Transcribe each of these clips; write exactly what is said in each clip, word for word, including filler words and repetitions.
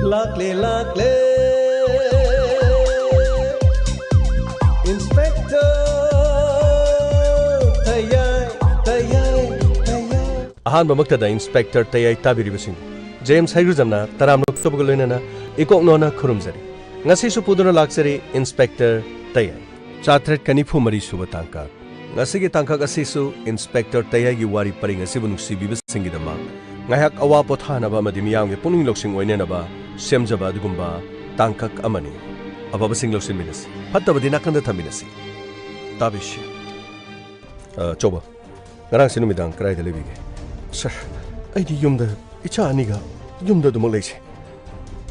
ꯂꯥꯛꯂꯦ, ꯂꯥꯛꯂꯦ, Inspector ꯇꯌꯥꯏ, ꯇꯌꯥꯏ, ꯇꯌꯥꯏ꯫ ꯑꯍꯥꯟꯕꯃꯛꯇꯗ Inspector ꯇꯌꯥꯏ ꯇꯥꯕꯤꯔꯤꯕꯁꯤꯡ, ꯖꯦꯝꯁ ꯍꯩꯒ꯭ꯔꯨꯖꯝꯅ ꯇꯔꯥꯝꯅ ꯑꯣꯛꯆꯕꯒ ꯂꯣꯏꯅꯅ ꯏꯀꯣꯛ ꯅꯣꯟꯅ ꯈꯨꯔꯨꯝꯖꯔꯤ꯫ ꯉꯁꯤꯁꯨ ꯄꯨꯗꯨꯅ ꯂꯥꯛꯆꯔꯤ Inspector ꯇꯌꯥꯏ꯫ ꯆꯥꯇ꯭ꯔꯦꯠꯀ ꯅꯤꯐꯨ ꯃꯔꯤ ꯁꯨꯕ ꯇꯥꯡꯀꯛ꯫ ꯉꯁꯤꯒꯤ ꯇꯥꯡꯀꯛ ꯑꯁꯤꯁꯨ Inspector ꯇꯌꯥꯏꯒꯤ ꯋꯥꯔꯤ ꯄꯔꯤꯡ ꯑꯁꯤꯕꯨ ꯅꯨꯡꯁꯤꯕꯤꯕꯁꯤꯡꯒꯤꯗꯃꯛ ꯉꯥꯏꯍꯥꯛ ꯑꯋꯥ ꯄꯣꯊꯥꯅꯕ ꯑꯃꯗꯤ ꯃꯤꯌꯥꯝꯒꯤ ꯄꯨꯛꯅꯤꯡ ꯂꯧꯁꯤꯡ ꯑꯣꯏꯅꯅꯕ ꯁꯦꯝꯖꯕ ꯑꯗꯨꯒꯨꯝꯕ ꯇꯥꯡꯀꯛ ꯑꯃꯅꯤ꯫ ꯑꯐꯕꯁꯤꯡ ꯂꯧꯁꯤꯟꯃꯤꯟꯅꯁꯤ, ꯐꯠꯇꯕꯗꯤ ꯅꯥꯀꯟꯗ ꯊꯝꯃꯤꯟꯅꯁꯤ꯫ ꯇꯥꯕꯤꯁꯤ꯫ ꯑ, ꯑꯆꯧꯕ, ꯉꯔꯥꯡꯁꯤ ꯅꯨꯃꯤꯗꯥꯡ ꯀꯗꯥꯏꯗ ꯂꯩꯕꯤꯒꯦ? ꯁꯥꯔ, ꯑꯩꯗꯤ ꯌꯨꯝꯗ, ꯏꯆꯥ ꯑꯅꯤꯒ ꯌꯨꯝꯗ ꯑꯗꯨꯃꯛ ꯂꯩꯖꯩ꯫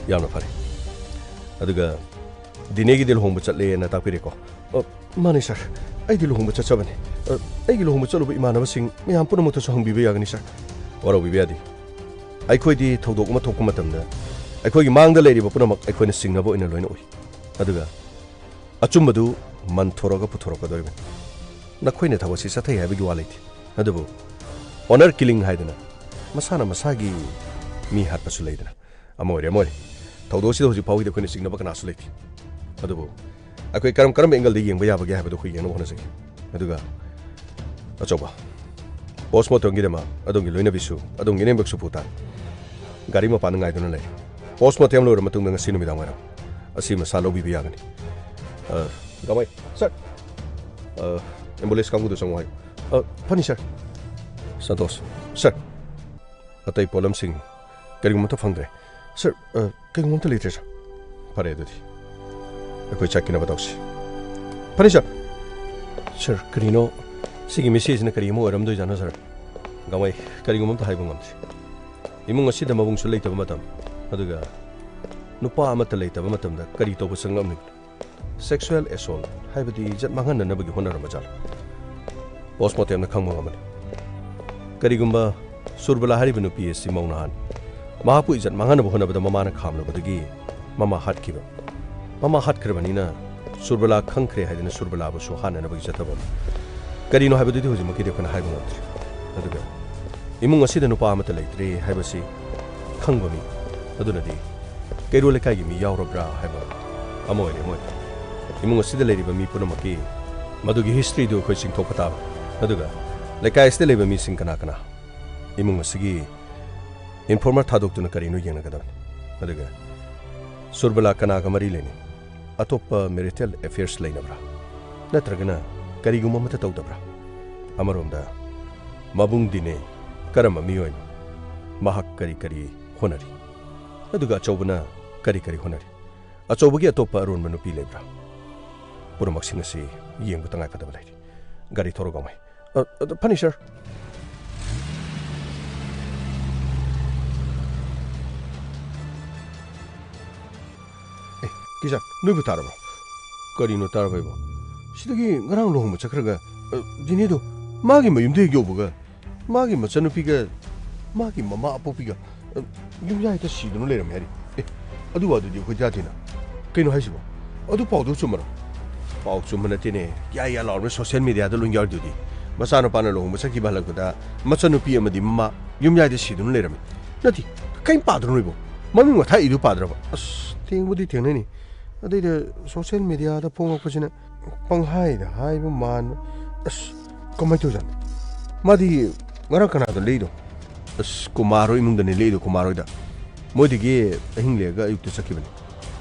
ꯌꯥꯝꯅ ꯐꯔꯦ꯫ ꯑꯗꯨꯒ ꯗꯤꯅꯦꯒꯤꯗꯤ ꯂꯨꯍꯣꯡꯕ ꯆꯠꯂꯦꯅ ꯇꯥꯛꯄꯤꯔꯦꯀꯣ? ꯑ, ꯃꯥꯅꯦ ꯁꯥꯔ, ꯑꯩꯗꯤ ꯂꯨꯍꯣꯡꯕ ꯆꯠꯆꯕꯅꯤ꯫ ꯑ, ꯑꯩꯒꯤ ꯂꯨꯍꯣꯡꯕ ꯆꯠꯂꯨꯕ ꯏꯃꯥꯟꯅꯕꯁꯤꯡ ꯃꯌꯥꯝ ꯄꯨꯝꯅꯃꯛꯇꯁꯨ ꯍꯪꯕꯤꯕ ꯌꯥꯒꯅꯤ ꯁꯥꯔ꯫ ꯋꯥꯔꯧꯕꯤꯕ ꯌꯥꯗꯦ꯫ ꯑꯩꯈꯣꯏꯗꯤ ꯊꯧꯗꯣꯛ ꯑꯃ ꯊꯣꯛꯄ ꯃꯇꯝꯗ ꯑꯩꯈꯣꯏꯒꯤ ꯃꯥꯡꯗ ꯂꯩꯔꯤꯕ ꯄꯨꯝꯅꯃꯛ ꯑꯩꯈꯣꯏꯅ ꯆꯤꯡꯅꯕ ꯑꯣꯏꯅ ꯂꯣꯏꯅ ꯎꯏ꯫ ꯑꯗꯨꯒ ꯑꯆꯨꯝꯕꯗꯨ ꯃꯟꯊꯣꯔꯒ ꯄꯨꯊꯣꯔꯛꯀꯗꯧꯔꯤꯕꯅꯤ꯫ ꯅꯈꯣꯏꯅ ꯊꯕꯛꯁꯤ ꯆꯠꯊꯩ ꯍꯥꯏꯕꯒꯤ ꯋꯥ ꯂꯩꯇꯦ, ꯑꯗꯨꯕꯨ honor killing ꯍꯥꯏꯗꯅ ꯃꯁꯥꯅ ꯃꯁꯥꯒꯤ ꯃꯤ ꯍꯥꯠꯄꯁꯨ ꯂꯩꯗꯅ꯫ ꯑꯃ ꯑꯣꯏꯔꯦ, ꯑꯃ ꯑꯣꯏꯔꯦ꯫ ꯊꯧꯗꯣꯛ ꯑꯁꯤꯗ ꯍꯧꯖꯤꯛ ꯐꯥꯎꯒꯤꯗꯤ ꯑꯩꯈꯣꯏꯅ ꯆꯤꯡꯅꯕ ꯀꯅꯥꯁꯨ ꯂꯩꯇꯦ꯫ ꯑꯗꯨꯕꯨ ꯑꯩꯈꯣꯏ ꯀꯔꯝ ꯀꯔꯝꯕ angle ꯗ ꯌꯦꯡꯕ ꯌꯥꯕꯒꯦ ꯍꯥꯏꯕꯗꯨ ꯑꯩꯈꯣꯏ ꯌꯦꯡꯅꯕ ꯍꯣꯠꯅꯖꯒꯦ꯫ ꯑꯗꯨꯒ ꯑꯆꯧꯕ, post mortem ꯒꯤꯗꯃꯛ ꯑꯗꯣꯝꯒꯤ ꯂꯣꯏꯅꯕꯤꯁꯨ, ꯑꯗꯣꯝꯒꯤ ꯏꯅꯦꯝꯕꯣꯛꯁꯨ ꯄꯨ ꯇꯥꯔꯦ꯫ ꯒꯥꯔꯤ ꯃꯄꯥꯟꯗ ꯉꯥꯏꯗꯨꯅ ꯂꯩꯔꯦ꯫ Post mortem ꯂꯣꯏꯔ ꯃꯇꯨꯡꯗ ꯉꯁꯤ ꯅꯨꯃꯤꯗꯥꯡ ꯋꯥꯏꯔꯝ ꯑꯁꯤ ꯃꯁꯥ ꯂꯧꯕꯤꯕ ꯌꯥꯒꯅꯤ꯫ ꯑ, ꯒꯃꯥꯏ, ꯁꯥꯔ꯫ ꯑ, ambulance ꯀꯥꯡꯕꯨꯗꯨ ꯆꯪꯉꯨ ꯍꯥꯏꯌꯨ꯫ ꯑ, ꯐꯅꯤ, ꯁꯥꯔ꯫ ꯁꯟꯇꯣꯁ, ꯁꯥꯔ꯫ ꯑꯇꯩ ꯄꯣꯠꯂꯝꯁꯤꯡ ꯀꯔꯤꯒꯨꯝꯕ ꯑꯃꯠꯇ ꯐꯪꯗ꯭ꯔꯦ꯫ ꯁꯥꯔ, ꯑ, ꯀꯔꯤꯒꯨꯝꯕ ꯑꯃꯠꯇ ꯂꯩꯇ꯭ꯔꯦ, ꯁꯥꯔ꯫ ꯐꯔꯦ, ꯑꯗꯨꯗꯤ ꯑꯩꯈꯣꯏ ꯆꯠꯈꯤꯅꯕ ꯇꯧꯁꯤ꯫ ꯐꯅꯤ, ꯁꯥꯔ꯫ ꯁꯥꯔ, ꯀꯔꯤꯅꯣ? ꯁꯤꯒꯤ ꯃꯤꯁꯤꯁꯤꯅ ꯀꯔꯤ ꯑꯃ ꯑꯣꯏꯔꯝꯗꯣꯏꯖꯥꯠꯅꯣ, ꯁꯥꯔ? ꯒꯃꯥꯏ, ꯀꯔꯤꯒꯨꯝꯕ ꯑꯝꯇ ꯍꯥꯏꯕ ꯉꯝꯗ꯭ꯔꯤ꯫ ꯏꯃꯨꯡ ꯑꯁꯤꯗ ꯃꯕꯨꯡꯁꯨ ꯂꯩꯇꯕ ꯃꯇꯝ, ꯑꯗꯨꯒ ꯅꯨꯄꯥ ꯑꯃꯠꯇ ꯂꯩꯇꯕ ꯃꯇꯝꯗ ꯀꯔꯤ ꯇꯧꯕ ꯆꯪꯂꯝꯂꯤꯕꯅꯣ? Sexual assault, ꯍꯥꯏꯕꯗꯤ ꯏꯖꯠ ꯃꯥꯡꯍꯟꯅꯅꯕꯒꯤ ꯍꯣꯠꯅꯔꯝꯕ ꯖꯥꯠꯂꯣ? Post mortem ꯅ ꯈꯪꯕ ꯉꯝꯃꯅꯤ꯫ ꯀꯔꯤꯒꯨꯝꯕ ꯁꯨꯔꯕꯂꯥ ꯍꯥꯏꯔꯤꯕ ꯅꯨꯄꯤ ꯑꯁꯤ ꯃꯧ ꯅꯍꯥꯅꯤ꯫ ꯃꯍꯥꯛꯄꯨ ꯏꯖꯠ ꯃꯥꯡꯍꯟꯅꯕ ꯍꯣꯠꯅꯕꯗ ꯃꯃꯥꯅ ꯈꯥꯝꯂꯨꯕꯗꯒꯤ ꯃꯃꯥ ꯍꯥꯠꯈꯤꯕ꯫ ꯃꯃꯥ ꯍꯥꯠꯈ꯭ꯔꯕꯅꯤꯅ ꯁꯨꯔꯕꯂꯥ ꯈꯪꯈ꯭ꯔꯦ ꯍꯥꯏꯗꯨꯅ ꯁꯨꯔꯕꯂꯥꯕꯨꯁꯨ ꯍꯥꯠꯅꯅꯕꯒꯤ ꯆꯠꯊꯕ ꯑꯃ꯫ ꯀꯔꯤꯅꯣ ꯍꯥꯏꯕꯗꯨꯗꯤ ꯍꯧꯖꯤꯛꯃꯛꯀꯤꯗꯤ ꯑꯩꯈꯣꯏꯅ ꯍꯥꯏꯕ ꯉꯝꯗ꯭ꯔꯤ꯫ ꯑꯗꯨꯒ ꯏꯃꯨꯡ ꯑꯁꯤꯗ ꯅꯨꯄꯥ ꯑꯃꯠꯇ ꯂꯩꯇ꯭ꯔꯦ ꯍꯥꯏꯕꯁꯤ ꯈꯪꯕ ꯃꯤ ꯑꯗꯨꯅꯗꯤ ꯀꯩꯔꯣꯜ ꯂꯩꯀꯥꯏꯒꯤ ꯃꯤ ꯌꯥꯎꯔꯕ꯭ꯔꯥ ꯍꯥꯏꯕ ꯑꯃ ꯑꯣꯏꯔꯦ꯫ ꯃꯣꯏ ꯏꯃꯨꯡ ꯑꯁꯤꯗ ꯂꯩꯔꯤꯕ ꯃꯤ ꯄꯨꯝꯅꯃꯛꯀꯤ ꯃꯗꯨꯒꯤ historyꯗꯨ ꯑꯩꯈꯣꯏ ꯆꯤꯡꯊꯣꯛꯄ ꯇꯥꯕ꯫ ꯑꯗꯨꯒ ꯂꯩꯀꯥꯏ ꯑꯁꯤꯗ ꯂꯩꯕ ꯃꯤꯁꯤꯡ ꯀꯅꯥ ꯀꯅꯥ ꯏꯃꯨꯡ ꯑꯁꯤꯒꯤ informer ꯊꯥꯗꯣꯛꯇꯨꯅ ꯀꯔꯤꯅꯣ ꯌꯦꯡꯅꯒꯗꯕꯅꯤ꯫ ꯑꯗꯨꯒ ꯁꯨꯔꯕꯂꯥ ꯀꯅꯥꯒ ꯃꯔꯤ ꯂꯩꯅꯩ? ꯑꯇꯣꯞꯄ marital affairs ꯂꯩꯅꯕ꯭ꯔꯥ? ꯅꯠꯇ꯭ꯔꯒꯅ ꯀꯔꯤꯒꯨꯝꯕ ꯑꯃꯠꯇ ꯇꯧꯗꯕ꯭ꯔꯥ? ꯑꯃꯔꯣꯝꯗ ꯃꯕꯨꯡ ꯗꯤꯅꯦ ꯀꯔꯝꯕ ꯃꯤꯑꯣꯏꯅꯣ? ꯃꯍꯥꯛ ꯀꯔꯤ ꯀꯔꯤ ꯍꯣꯠꯅꯔꯤ? ꯑꯗꯨꯒ ꯑꯆꯧꯕꯅ ꯀꯔꯤ ꯀꯔꯤ ꯍꯣꯠꯅꯔꯤ? ꯑꯆꯧꯕꯒꯤ ꯑꯇꯣꯞꯄ ꯑꯔꯣꯟꯕ ꯅꯨꯄꯤ ꯂꯩꯕ꯭ꯔꯥ? ꯄꯨꯝꯅꯃꯛꯁꯤꯡ ꯑꯁꯤ ꯌꯦꯡꯕ ꯇꯉꯥꯏ ꯐꯗꯕ ꯂꯩꯔꯤ꯫ ꯒꯥꯔꯤ ꯊꯧꯔꯒ ꯉꯥꯏ꯫ ꯑ, ꯑ, ꯐꯅꯤ, ꯁꯥꯔ꯫ ꯑꯦ, ꯀꯤꯁꯟ, ꯅꯣꯏꯕꯨ ꯇꯥꯔꯕꯣ? ꯀꯔꯤꯅꯣ ꯇꯥꯔꯕ ꯍꯥꯏꯕꯣ? ꯁꯤꯗꯒꯤ ꯉꯔꯥꯡ ꯂꯨꯍꯣꯡꯕ ꯆꯠꯈ꯭ꯔꯒ, ꯑ, ꯗꯤꯅꯦꯗꯣ ꯃꯥꯒꯤ ꯃꯌꯨꯝꯗ ꯍꯦꯛ ꯌꯧꯕꯒ ꯃꯥꯒꯤ ꯃꯆꯟꯅꯨꯄꯤꯒ ꯃꯥꯒꯤ ꯃꯃꯥ ꯑꯄꯣꯛꯄꯤꯒ, ꯑ, ꯌꯨꯝꯌꯥꯏꯗ ꯁꯤꯗꯨꯅ ꯂꯩꯔꯝꯃꯦ ꯍꯥꯏꯔꯤ꯫ ꯑꯦ, ꯑꯗꯨ ꯋꯥꯗꯨꯗꯤ ꯑꯩꯈꯣꯏ ꯇꯥꯗꯦꯅ꯫ ꯀꯩꯅꯣ ꯍꯥꯏꯁꯤꯕꯣ? ꯑꯗꯨ ꯄꯥꯎꯗꯨ ꯆꯨꯝꯕꯔꯣ? ꯄꯥꯎ ꯆꯨꯝꯕ ꯅꯠꯇꯦꯅꯦ꯫ ꯌꯥ ꯌꯥ ꯂꯥꯎꯔꯕ social mediaꯗ ꯂꯣꯏ ꯌꯥꯎꯔꯤꯗꯨꯗꯤ꯫ ꯃꯆꯥꯅꯨꯄꯥꯅ ꯂꯨꯍꯣꯡꯕ ꯆꯠꯈꯤꯕ ꯍꯜꯂꯛꯄꯗ ꯃꯆꯟꯅꯨꯄꯤ ꯑꯃꯗꯤ ꯃꯃꯥ ꯌꯨꯝꯌꯥꯏꯗ ꯁꯤꯗꯨꯅ ꯂꯩꯔꯝꯃꯤ꯫ ꯅꯠꯇꯦ, ꯀꯩꯝ ꯄꯥꯗ꯭ꯔꯣ ꯅꯣꯏꯕꯣ? ꯃꯃꯤꯡ ꯃꯊꯥ ꯏꯗꯨ ꯄꯥꯗ꯭ꯔꯕ? ꯑꯁ, ꯊꯦꯡꯕꯨꯗꯤ ꯊꯦꯡꯅꯩꯅꯦ꯫ ꯑꯗꯩꯗ social mediaꯗ ꯐꯣꯡꯉꯛꯄꯁꯤꯅ ꯄꯪꯍꯥꯏꯗ ꯍꯥꯏꯕ ꯃꯥꯟꯕ꯫ ꯑꯁ, ꯀꯃꯥꯏꯅ ꯇꯧꯖꯥꯠꯅꯣ? ꯃꯥꯗꯤ ꯉꯔꯥꯡ ꯀꯅꯥꯗ ꯂꯩꯗꯣ? ꯑꯁ, ꯀꯨꯃꯥꯔ ꯍꯣꯏ ꯏꯃꯨꯡꯗꯅꯦ ꯂꯩꯗꯣ, ꯀꯨꯃꯥꯔ ꯍꯣꯏꯗ꯫ ꯃꯣꯏꯗꯒꯤ ꯑꯍꯤꯡ ꯂꯦꯛꯑꯒ ꯑꯌꯨꯛꯇ ꯆꯠꯈꯤꯕꯅꯤ꯫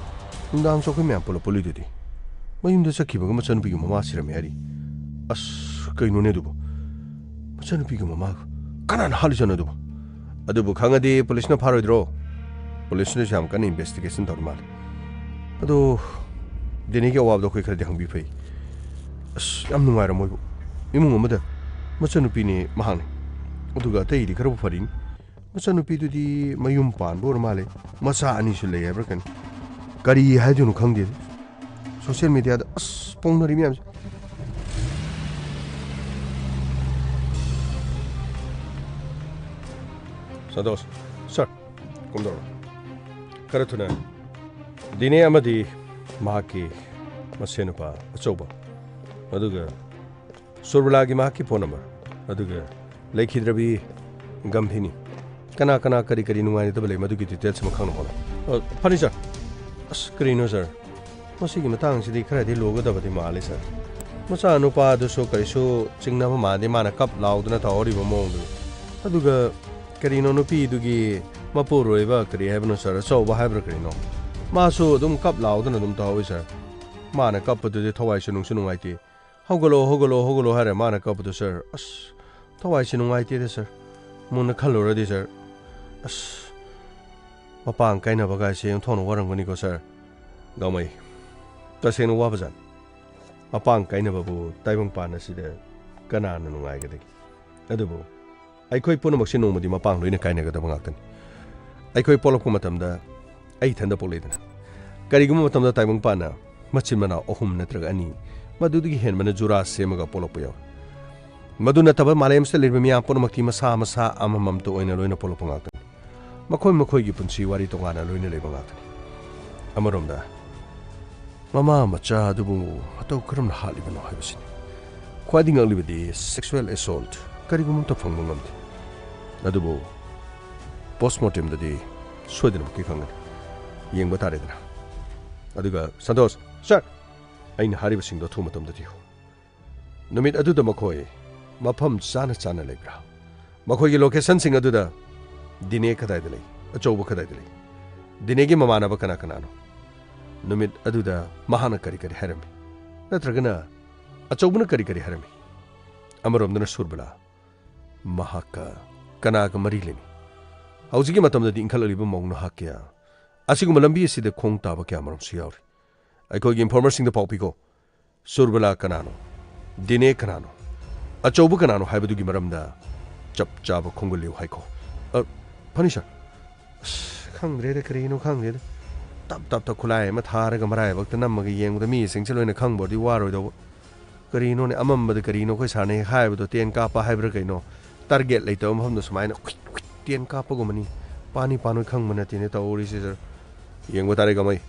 ꯅꯨꯡꯗꯥꯡꯁꯨ ꯑꯩꯈꯣꯏ ꯃꯌꯥꯝ ꯄꯨꯂꯞ ꯄꯨꯜꯂꯤꯗꯨꯗꯤ꯫ ꯃꯌꯨꯝꯗ ꯆꯠꯈꯤꯕꯒ ꯃꯆꯟꯅꯨꯄꯤꯒꯤ ꯃꯃꯥ ꯁꯤꯔꯝꯃꯦ ꯍꯥꯏꯔꯤ꯫ ꯑꯁ, ꯀꯩꯅꯣꯅꯦ ꯑꯗꯨꯕꯨ? ꯃꯆꯟꯅꯨꯄꯤꯒꯤ ꯃꯃꯥꯒ ꯀꯅꯥꯅ ꯍꯥꯠꯂꯤꯖꯥꯠꯅꯣ ꯑꯗꯨꯕꯨ? ꯑꯗꯨꯕꯨ ꯈꯪꯉꯗꯤ ꯄꯨꯂꯤꯁꯅ ꯐꯥꯔꯣꯏꯗ꯭ꯔꯣ? ꯄꯨꯂꯤꯁꯅꯁꯨ ꯌꯥꯝ ꯀꯟꯅ investigation ꯇꯧꯔꯤ ꯃꯥꯜꯂꯦ꯫ ꯑꯗꯣ ꯗꯦꯅꯤꯒꯤ ꯑꯋꯥꯕꯗꯣ ꯑꯩꯈꯣꯏ ꯈꯔꯗꯤ ꯍꯪꯕꯤ ꯐꯩ꯫ ꯑꯁ, ꯌꯥꯝ ꯅꯨꯡꯉꯥꯏꯔꯝꯃꯣꯏꯕꯨ꯫ ꯏꯃꯨꯡ ꯑꯃꯗ ꯃꯆꯟꯅꯨꯄꯤꯅꯦ ꯃꯍꯥꯛꯅꯦ꯫ ꯑꯗꯨꯒ ꯑꯇꯩꯗꯤ ꯈꯔꯕꯨ ꯐꯔꯤꯅꯤ꯫ ꯃꯆꯟꯅꯨꯄꯤꯗꯨꯗꯤ ꯃꯌꯨꯝ ꯄꯥꯟꯕ ꯑꯣꯏꯔ ꯃꯥꯜꯂꯦ꯫ ꯃꯆꯥ ꯑꯅꯤꯁꯨ ꯂꯩ ꯍꯥꯏꯕ꯭ꯔꯥ ꯀꯩꯅꯣ꯫ ꯀꯔꯤ ꯍꯥꯏꯗꯣꯏꯅꯣ ꯈꯪꯗꯦ꯫ Social mediaꯗ ꯑꯁ ꯄꯣꯡꯅꯔꯤ ꯃꯌꯥꯝꯁꯦ꯫ ꯁꯟꯇꯣꯁ, ꯁꯥꯔ, ꯀꯝꯗꯧꯔꯣ? ꯈꯔ ꯊꯨꯅ ꯗꯤꯅꯦ ꯑꯃꯗꯤ ꯃꯍꯥꯛꯀꯤ ꯃꯁꯦꯟ ꯅꯨꯄꯥ ꯑꯆꯧꯕ, ꯑꯗꯨꯒ ꯁꯨꯔꯕꯂꯥꯒꯤ ꯃꯍꯥꯛꯀꯤ phone number, ꯑꯗꯨꯒ ꯂꯩꯈꯤꯗ꯭ꯔꯕꯤ ꯒꯝꯚꯤꯅꯤ꯫ ꯀꯅꯥ ꯀꯅꯥ ꯀꯔꯤ ꯀꯔꯤ ꯅꯨꯡꯉꯥꯏꯅꯗꯕ ꯂꯩ, ꯃꯗꯨꯒꯤ details ꯑꯃ ꯈꯪꯅꯕ ꯍꯣꯠꯅꯧ꯫ ꯑ, ꯐꯅꯤ, ꯁꯥꯔ꯫ ꯑꯁ, ꯀꯔꯤꯅꯣ, ꯁꯥꯔ? ꯃꯁꯤꯒꯤ ꯃꯇꯥꯡꯁꯤꯗꯤ ꯈꯔꯗꯤ ꯂꯨꯒꯗꯕꯗꯤ ꯃꯥꯜꯂꯤ, ꯁꯥꯔ꯫ ꯃꯆꯥꯅꯨꯄꯥꯗꯨꯁꯨ ꯀꯔꯤꯁꯨ ꯆꯤꯡꯅꯕ ꯃꯥꯟꯗꯦ, ꯃꯥꯅ ꯀꯞ ꯂꯥꯎꯗꯅ ꯇꯧꯍꯧꯔꯤꯕ ꯃꯑꯣꯡꯗꯨ꯫ ꯑꯗꯨꯒ ꯀꯔꯤꯅꯣ, ꯅꯨꯄꯤꯗꯨꯒꯤ ꯃꯄꯨꯔꯣꯏꯕ ꯀꯔꯤ ꯍꯥꯏꯕꯅꯣ, ꯁꯥꯔ, ꯑꯆꯧꯕ ꯍꯥꯏꯕ꯭ꯔꯥ ꯀꯔꯤꯅꯣ, ꯃꯥꯁꯨ ꯑꯗꯨꯝ ꯀꯞ ꯂꯥꯎꯗꯅ ꯑꯗꯨꯝ ꯇꯧꯍꯧꯋꯤ, ꯁꯥꯔ꯫ ꯃꯥꯅ ꯀꯞꯄꯗꯨꯗꯤ ꯊꯋꯥꯏꯁꯨ ꯅꯨꯡꯁꯨ ꯅꯨꯡꯉꯥꯏꯇꯦ꯫ "ꯍꯧꯒꯠꯂꯣ, ꯍꯧꯒꯠꯂꯣ, ꯍꯧꯒꯠꯂꯣ" ꯍꯥꯏꯔꯦ ꯃꯥꯅ ꯀꯞꯄꯗꯣ, ꯁꯥꯔ꯫ ꯑꯁ, ꯊꯋꯥꯏꯁꯦ ꯅꯨꯡꯉꯥꯏꯇꯦꯗ, ꯁꯥꯔ꯫ ꯃꯨꯟꯅ ꯈꯜꯂꯨꯔꯗꯤ, ꯁꯥꯔ, ꯑꯁ, ꯃꯄꯥꯡ ꯀꯥꯏꯅꯕ ꯀꯥꯏꯁꯦ ꯑꯣꯟꯊꯣꯛꯅ ꯋꯥꯔꯝꯒꯅꯤꯀꯣ, ꯁꯥꯔ꯫ ꯒꯥꯡꯃꯩ, ꯇꯁꯦꯡꯅ ꯋꯥꯕꯖꯥꯠꯅꯤ꯫ ꯃꯄꯥꯡ ꯀꯥꯏꯅꯕꯕꯨ ꯇꯥꯏꯕꯪ ꯄꯥꯟ ꯑꯁꯤꯗ ꯀꯅꯥꯅ ꯅꯨꯡꯉꯥꯏꯒꯗꯒꯦ? ꯑꯗꯨꯕꯨ ꯑꯩꯈꯣꯏ ꯄꯨꯝꯅꯃꯛꯁꯦ ꯅꯣꯡꯃꯗꯤ ꯃꯄꯥꯡ ꯂꯣꯏꯅ ꯀꯥꯏꯅꯒꯗꯕ ꯉꯥꯛꯇꯅꯤ꯫ ꯑꯩꯈꯣꯏ ꯄꯣꯛꯂꯛꯄ ꯃꯇꯝꯗ ꯑꯩ ꯏꯊꯟꯗ ꯄꯣꯛꯂꯛꯏꯗꯅ꯫ ꯀꯔꯤꯒꯨꯝꯕ ꯃꯇꯝꯗ ꯇꯥꯏꯕꯪ ꯄꯥꯟꯅ ꯃꯆꯤꯟ ꯃꯅꯥꯎ ꯑꯍꯨꯝ ꯅꯠꯇ꯭ꯔꯒ ꯑꯅꯤ, ꯃꯗꯨꯗꯒꯤ ꯍꯦꯟꯕꯅ ꯖꯨꯔꯥ ꯁꯦꯝꯃꯒ ꯄꯣꯛꯂꯛꯄ ꯌꯥꯎꯏ꯫ ꯃꯗꯨ ꯅꯠꯇꯕ ꯃꯥꯂꯦꯝꯁꯤꯗ ꯂꯩꯔꯤꯕ ꯃꯤꯌꯥꯝ ꯄꯨꯝꯅꯃꯛꯇꯤ ꯃꯁꯥ ꯃꯁꯥ ꯑꯃꯃꯝꯇ ꯑꯣꯏꯅ ꯂꯣꯏꯅ ꯄꯣꯛꯂꯛꯄ ꯉꯥꯛꯇꯅꯤ꯫ ꯃꯈꯣꯏ ꯃꯈꯣꯏꯒꯤ ꯄꯨꯟꯁꯤ ꯋꯥꯔꯤ ꯇꯣꯉꯥꯟꯅ ꯂꯣꯏꯅ ꯂꯩꯕ ꯉꯥꯛꯇꯅꯤ꯫ ꯑꯃꯔꯣꯝꯗ, ꯃꯃꯥ ꯃꯆꯥ ꯑꯗꯨꯕꯨ ꯃꯇꯧ ꯀꯔꯝꯅ ꯍꯥꯠꯂꯤꯕꯅꯣ ꯍꯥꯏꯕꯁꯤꯅꯤ꯫ ꯈ꯭ꯋꯥꯏꯗꯒꯤ ꯉꯛꯂꯤꯕꯗꯤ sexual assault ꯀꯔꯤꯒꯨꯝꯕ ꯑꯃꯠꯇ ꯐꯪꯕ ꯉꯝꯗꯦ꯫ ꯑꯗꯨꯕꯨ postmortemꯗꯗꯤ ꯁꯣꯏꯗꯅꯃꯛꯀꯤ ꯈꯪꯒꯅꯤ꯫ ꯌꯦꯡꯕ ꯇꯥꯔꯦꯗꯅ꯫ ꯑꯗꯨꯒ ꯁꯟꯇꯣꯁ, ꯁꯥꯔ, ꯑꯩꯅ ꯍꯥꯏꯔꯤꯕꯁꯤꯡꯗꯣ ꯑꯊꯨꯕ ꯃꯇꯝꯗ ꯊꯤꯌꯨ꯫ ꯅꯨꯃꯤꯠ ꯑꯗꯨꯗ ꯃꯈꯣꯏ ꯃꯐꯝ ꯆꯥꯅ ꯆꯥꯅ ꯂꯩꯕ꯭ꯔꯥ? ꯃꯈꯣꯏꯒꯤ locationꯁꯤꯡ ꯑꯗꯨꯗ ꯗꯤꯅꯦ ꯀꯗꯥꯏꯗ ꯂꯩ? ꯑꯆꯧꯕ ꯀꯗꯥꯏꯗ ꯂꯩ? ꯗꯤꯅꯦꯒꯤ ꯃꯃꯥꯟꯅꯕ ꯀꯅꯥ ꯀꯅꯥꯅꯣ? ꯅꯨꯃꯤꯠ ꯑꯗꯨꯗ ꯃꯍꯥꯛꯅ ꯀꯔꯤ ꯀꯔꯤ ꯍꯥꯏꯔꯝꯃꯤ? ꯅꯠꯇ꯭ꯔꯒꯅ ꯑꯆꯧꯕꯅ ꯀꯔꯤ ꯀꯔꯤ ꯍꯥꯏꯔꯝꯃꯤ? ꯑꯃꯔꯣꯝꯗꯅ ꯁꯨꯔꯕꯂꯥ, ꯃꯍꯥꯛꯀ ꯀꯅꯥꯒ ꯃꯔꯤ ꯂꯩꯅꯩ? ꯍꯧꯖꯤꯛꯀꯤ ꯃꯇꯝꯗꯗꯤ ꯏꯟꯈꯠꯂꯛꯂꯤꯕ ꯃꯧ ꯅꯍꯥ ꯀꯌꯥ ꯑꯁꯤꯒꯨꯝꯕ ꯂꯝꯕꯤ ꯑꯁꯤꯗ ꯈꯣꯡ ꯇꯥꯕ ꯀꯌꯥ ꯑꯃꯔꯣꯝꯁꯨ ꯌꯥꯎꯔꯤ꯫ ꯑꯩꯈꯣꯏꯒꯤ informerꯁꯤꯡꯗ ꯄꯥꯎ ꯄꯤꯈꯣ꯫ ꯁꯨꯔꯕꯂꯥ ꯀꯅꯥꯅꯣ? ꯗꯤꯅꯦ ꯀꯅꯥꯅꯣ? ꯑꯆꯧꯕ ꯀꯅꯥꯅꯣ ꯍꯥꯏꯕꯗꯨꯒꯤ ꯃꯔꯝꯗ ꯆꯞ ꯆꯥꯕ ꯈꯣꯡꯒꯨꯜ ꯂꯤꯌꯨ ꯍꯥꯏꯈꯣ꯫ ꯑ, ꯐꯅꯤ, ꯁꯥꯔ꯫ ꯑꯁ, ꯈꯪꯗ꯭ꯔꯦꯗ, ꯀꯔꯤꯅꯣ ꯈꯪꯗꯦꯗ꯫ ꯇꯞ ꯇꯞꯇ ꯈꯨꯠꯂꯥꯏ ꯑꯃ ꯊꯥꯔꯒ ꯃꯔꯥꯏꯕꯛꯇ ꯅꯝꯃꯒ ꯌꯦꯡꯕꯗ ꯃꯤꯁꯤꯡꯁꯦ ꯂꯣꯏꯅ ꯈꯪꯕ ꯑꯣꯏꯔꯗꯤ ꯋꯥꯔꯣꯏꯗꯧꯕ꯫ ꯀꯔꯤꯅꯣꯅꯦ, ꯑꯃꯝꯕꯗ ꯀꯔꯤꯅꯣ ꯑꯩꯈꯣꯏ ꯁꯥꯔꯅ ꯍꯦꯛ ꯍꯥꯏꯕꯗꯣ, ꯇꯦꯟ ꯀꯥꯞꯄ ꯍꯥꯏꯕ꯭ꯔꯥ ꯀꯩꯅꯣ? Target ꯂꯩꯇꯕ ꯃꯐꯝꯗ ꯁꯨꯃꯥꯏꯅ ꯈꯨꯏꯠ ꯈꯨꯏꯠ ꯇꯦꯟ ꯀꯥꯞꯄꯒꯨꯝꯕꯅꯤ꯫ ꯄꯥꯅꯤ ꯄꯥꯅꯣꯏ ꯈꯪꯕ ꯅꯠꯇꯦꯅꯦ ꯇꯧꯔꯤꯁꯦ, ꯁꯥꯔ꯫ ꯌꯦꯡꯕ ꯇꯥꯔꯦ ꯀꯃꯥꯏ꯫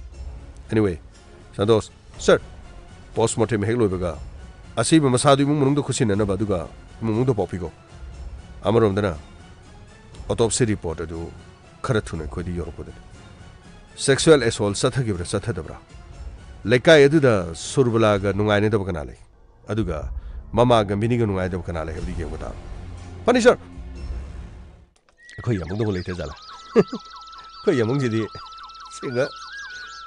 Anyway, ꯁꯟꯇꯣꯁ, ꯁꯥꯔ, postmortem ꯍꯦꯛ ꯂꯣꯏꯕꯒ ꯑꯁꯤꯕ ꯃꯁꯥꯗꯨ ꯏꯃꯨꯡ ꯃꯅꯨꯡꯗ ꯈꯨꯠꯁꯤꯟꯅꯅꯕ, ꯑꯗꯨꯒ ꯏꯃꯨꯡ ꯃꯅꯨꯡꯗ ꯄꯥꯎ ꯄꯤꯈꯣ꯫ ꯑꯃꯔꯣꯝꯗꯅ autopsy report ꯑꯗꯨ ꯈꯔ ꯊꯨꯅ ꯑꯩꯈꯣꯏꯗ ꯌꯧꯔꯛꯄꯗꯨꯅꯤ꯫ Sexual assault ꯆꯠꯊꯈꯤꯕ꯭ꯔꯥ ꯆꯠꯊꯗꯕ꯭ꯔꯥ? ꯂꯩꯀꯥꯏ ꯑꯗꯨꯗ ꯁꯨꯔꯕꯂꯥꯒ ꯅꯨꯡꯉꯥꯏꯅꯗꯕ ꯀꯅꯥ ꯂꯩ? ꯑꯗꯨꯒ ꯃꯃꯥꯒ ꯃꯤꯅꯤꯒ ꯅꯨꯡꯉꯥꯏꯅꯗꯕ ꯀꯅꯥ ꯂꯩ ꯍꯥꯏꯕꯗꯨ ꯌꯦꯡꯕ ꯇꯥꯕ꯫ ꯐꯅꯤ ꯁꯥꯔ꯫ ꯑꯩꯈꯣꯏ ꯌꯥꯝꯕꯨꯡꯗꯕꯨ ꯂꯩꯇ ꯖꯥꯠꯂꯥ? ꯑꯩꯈꯣꯏ ꯌꯥꯝꯕꯨꯡꯁꯤꯗꯤ ꯁꯦꯡꯅ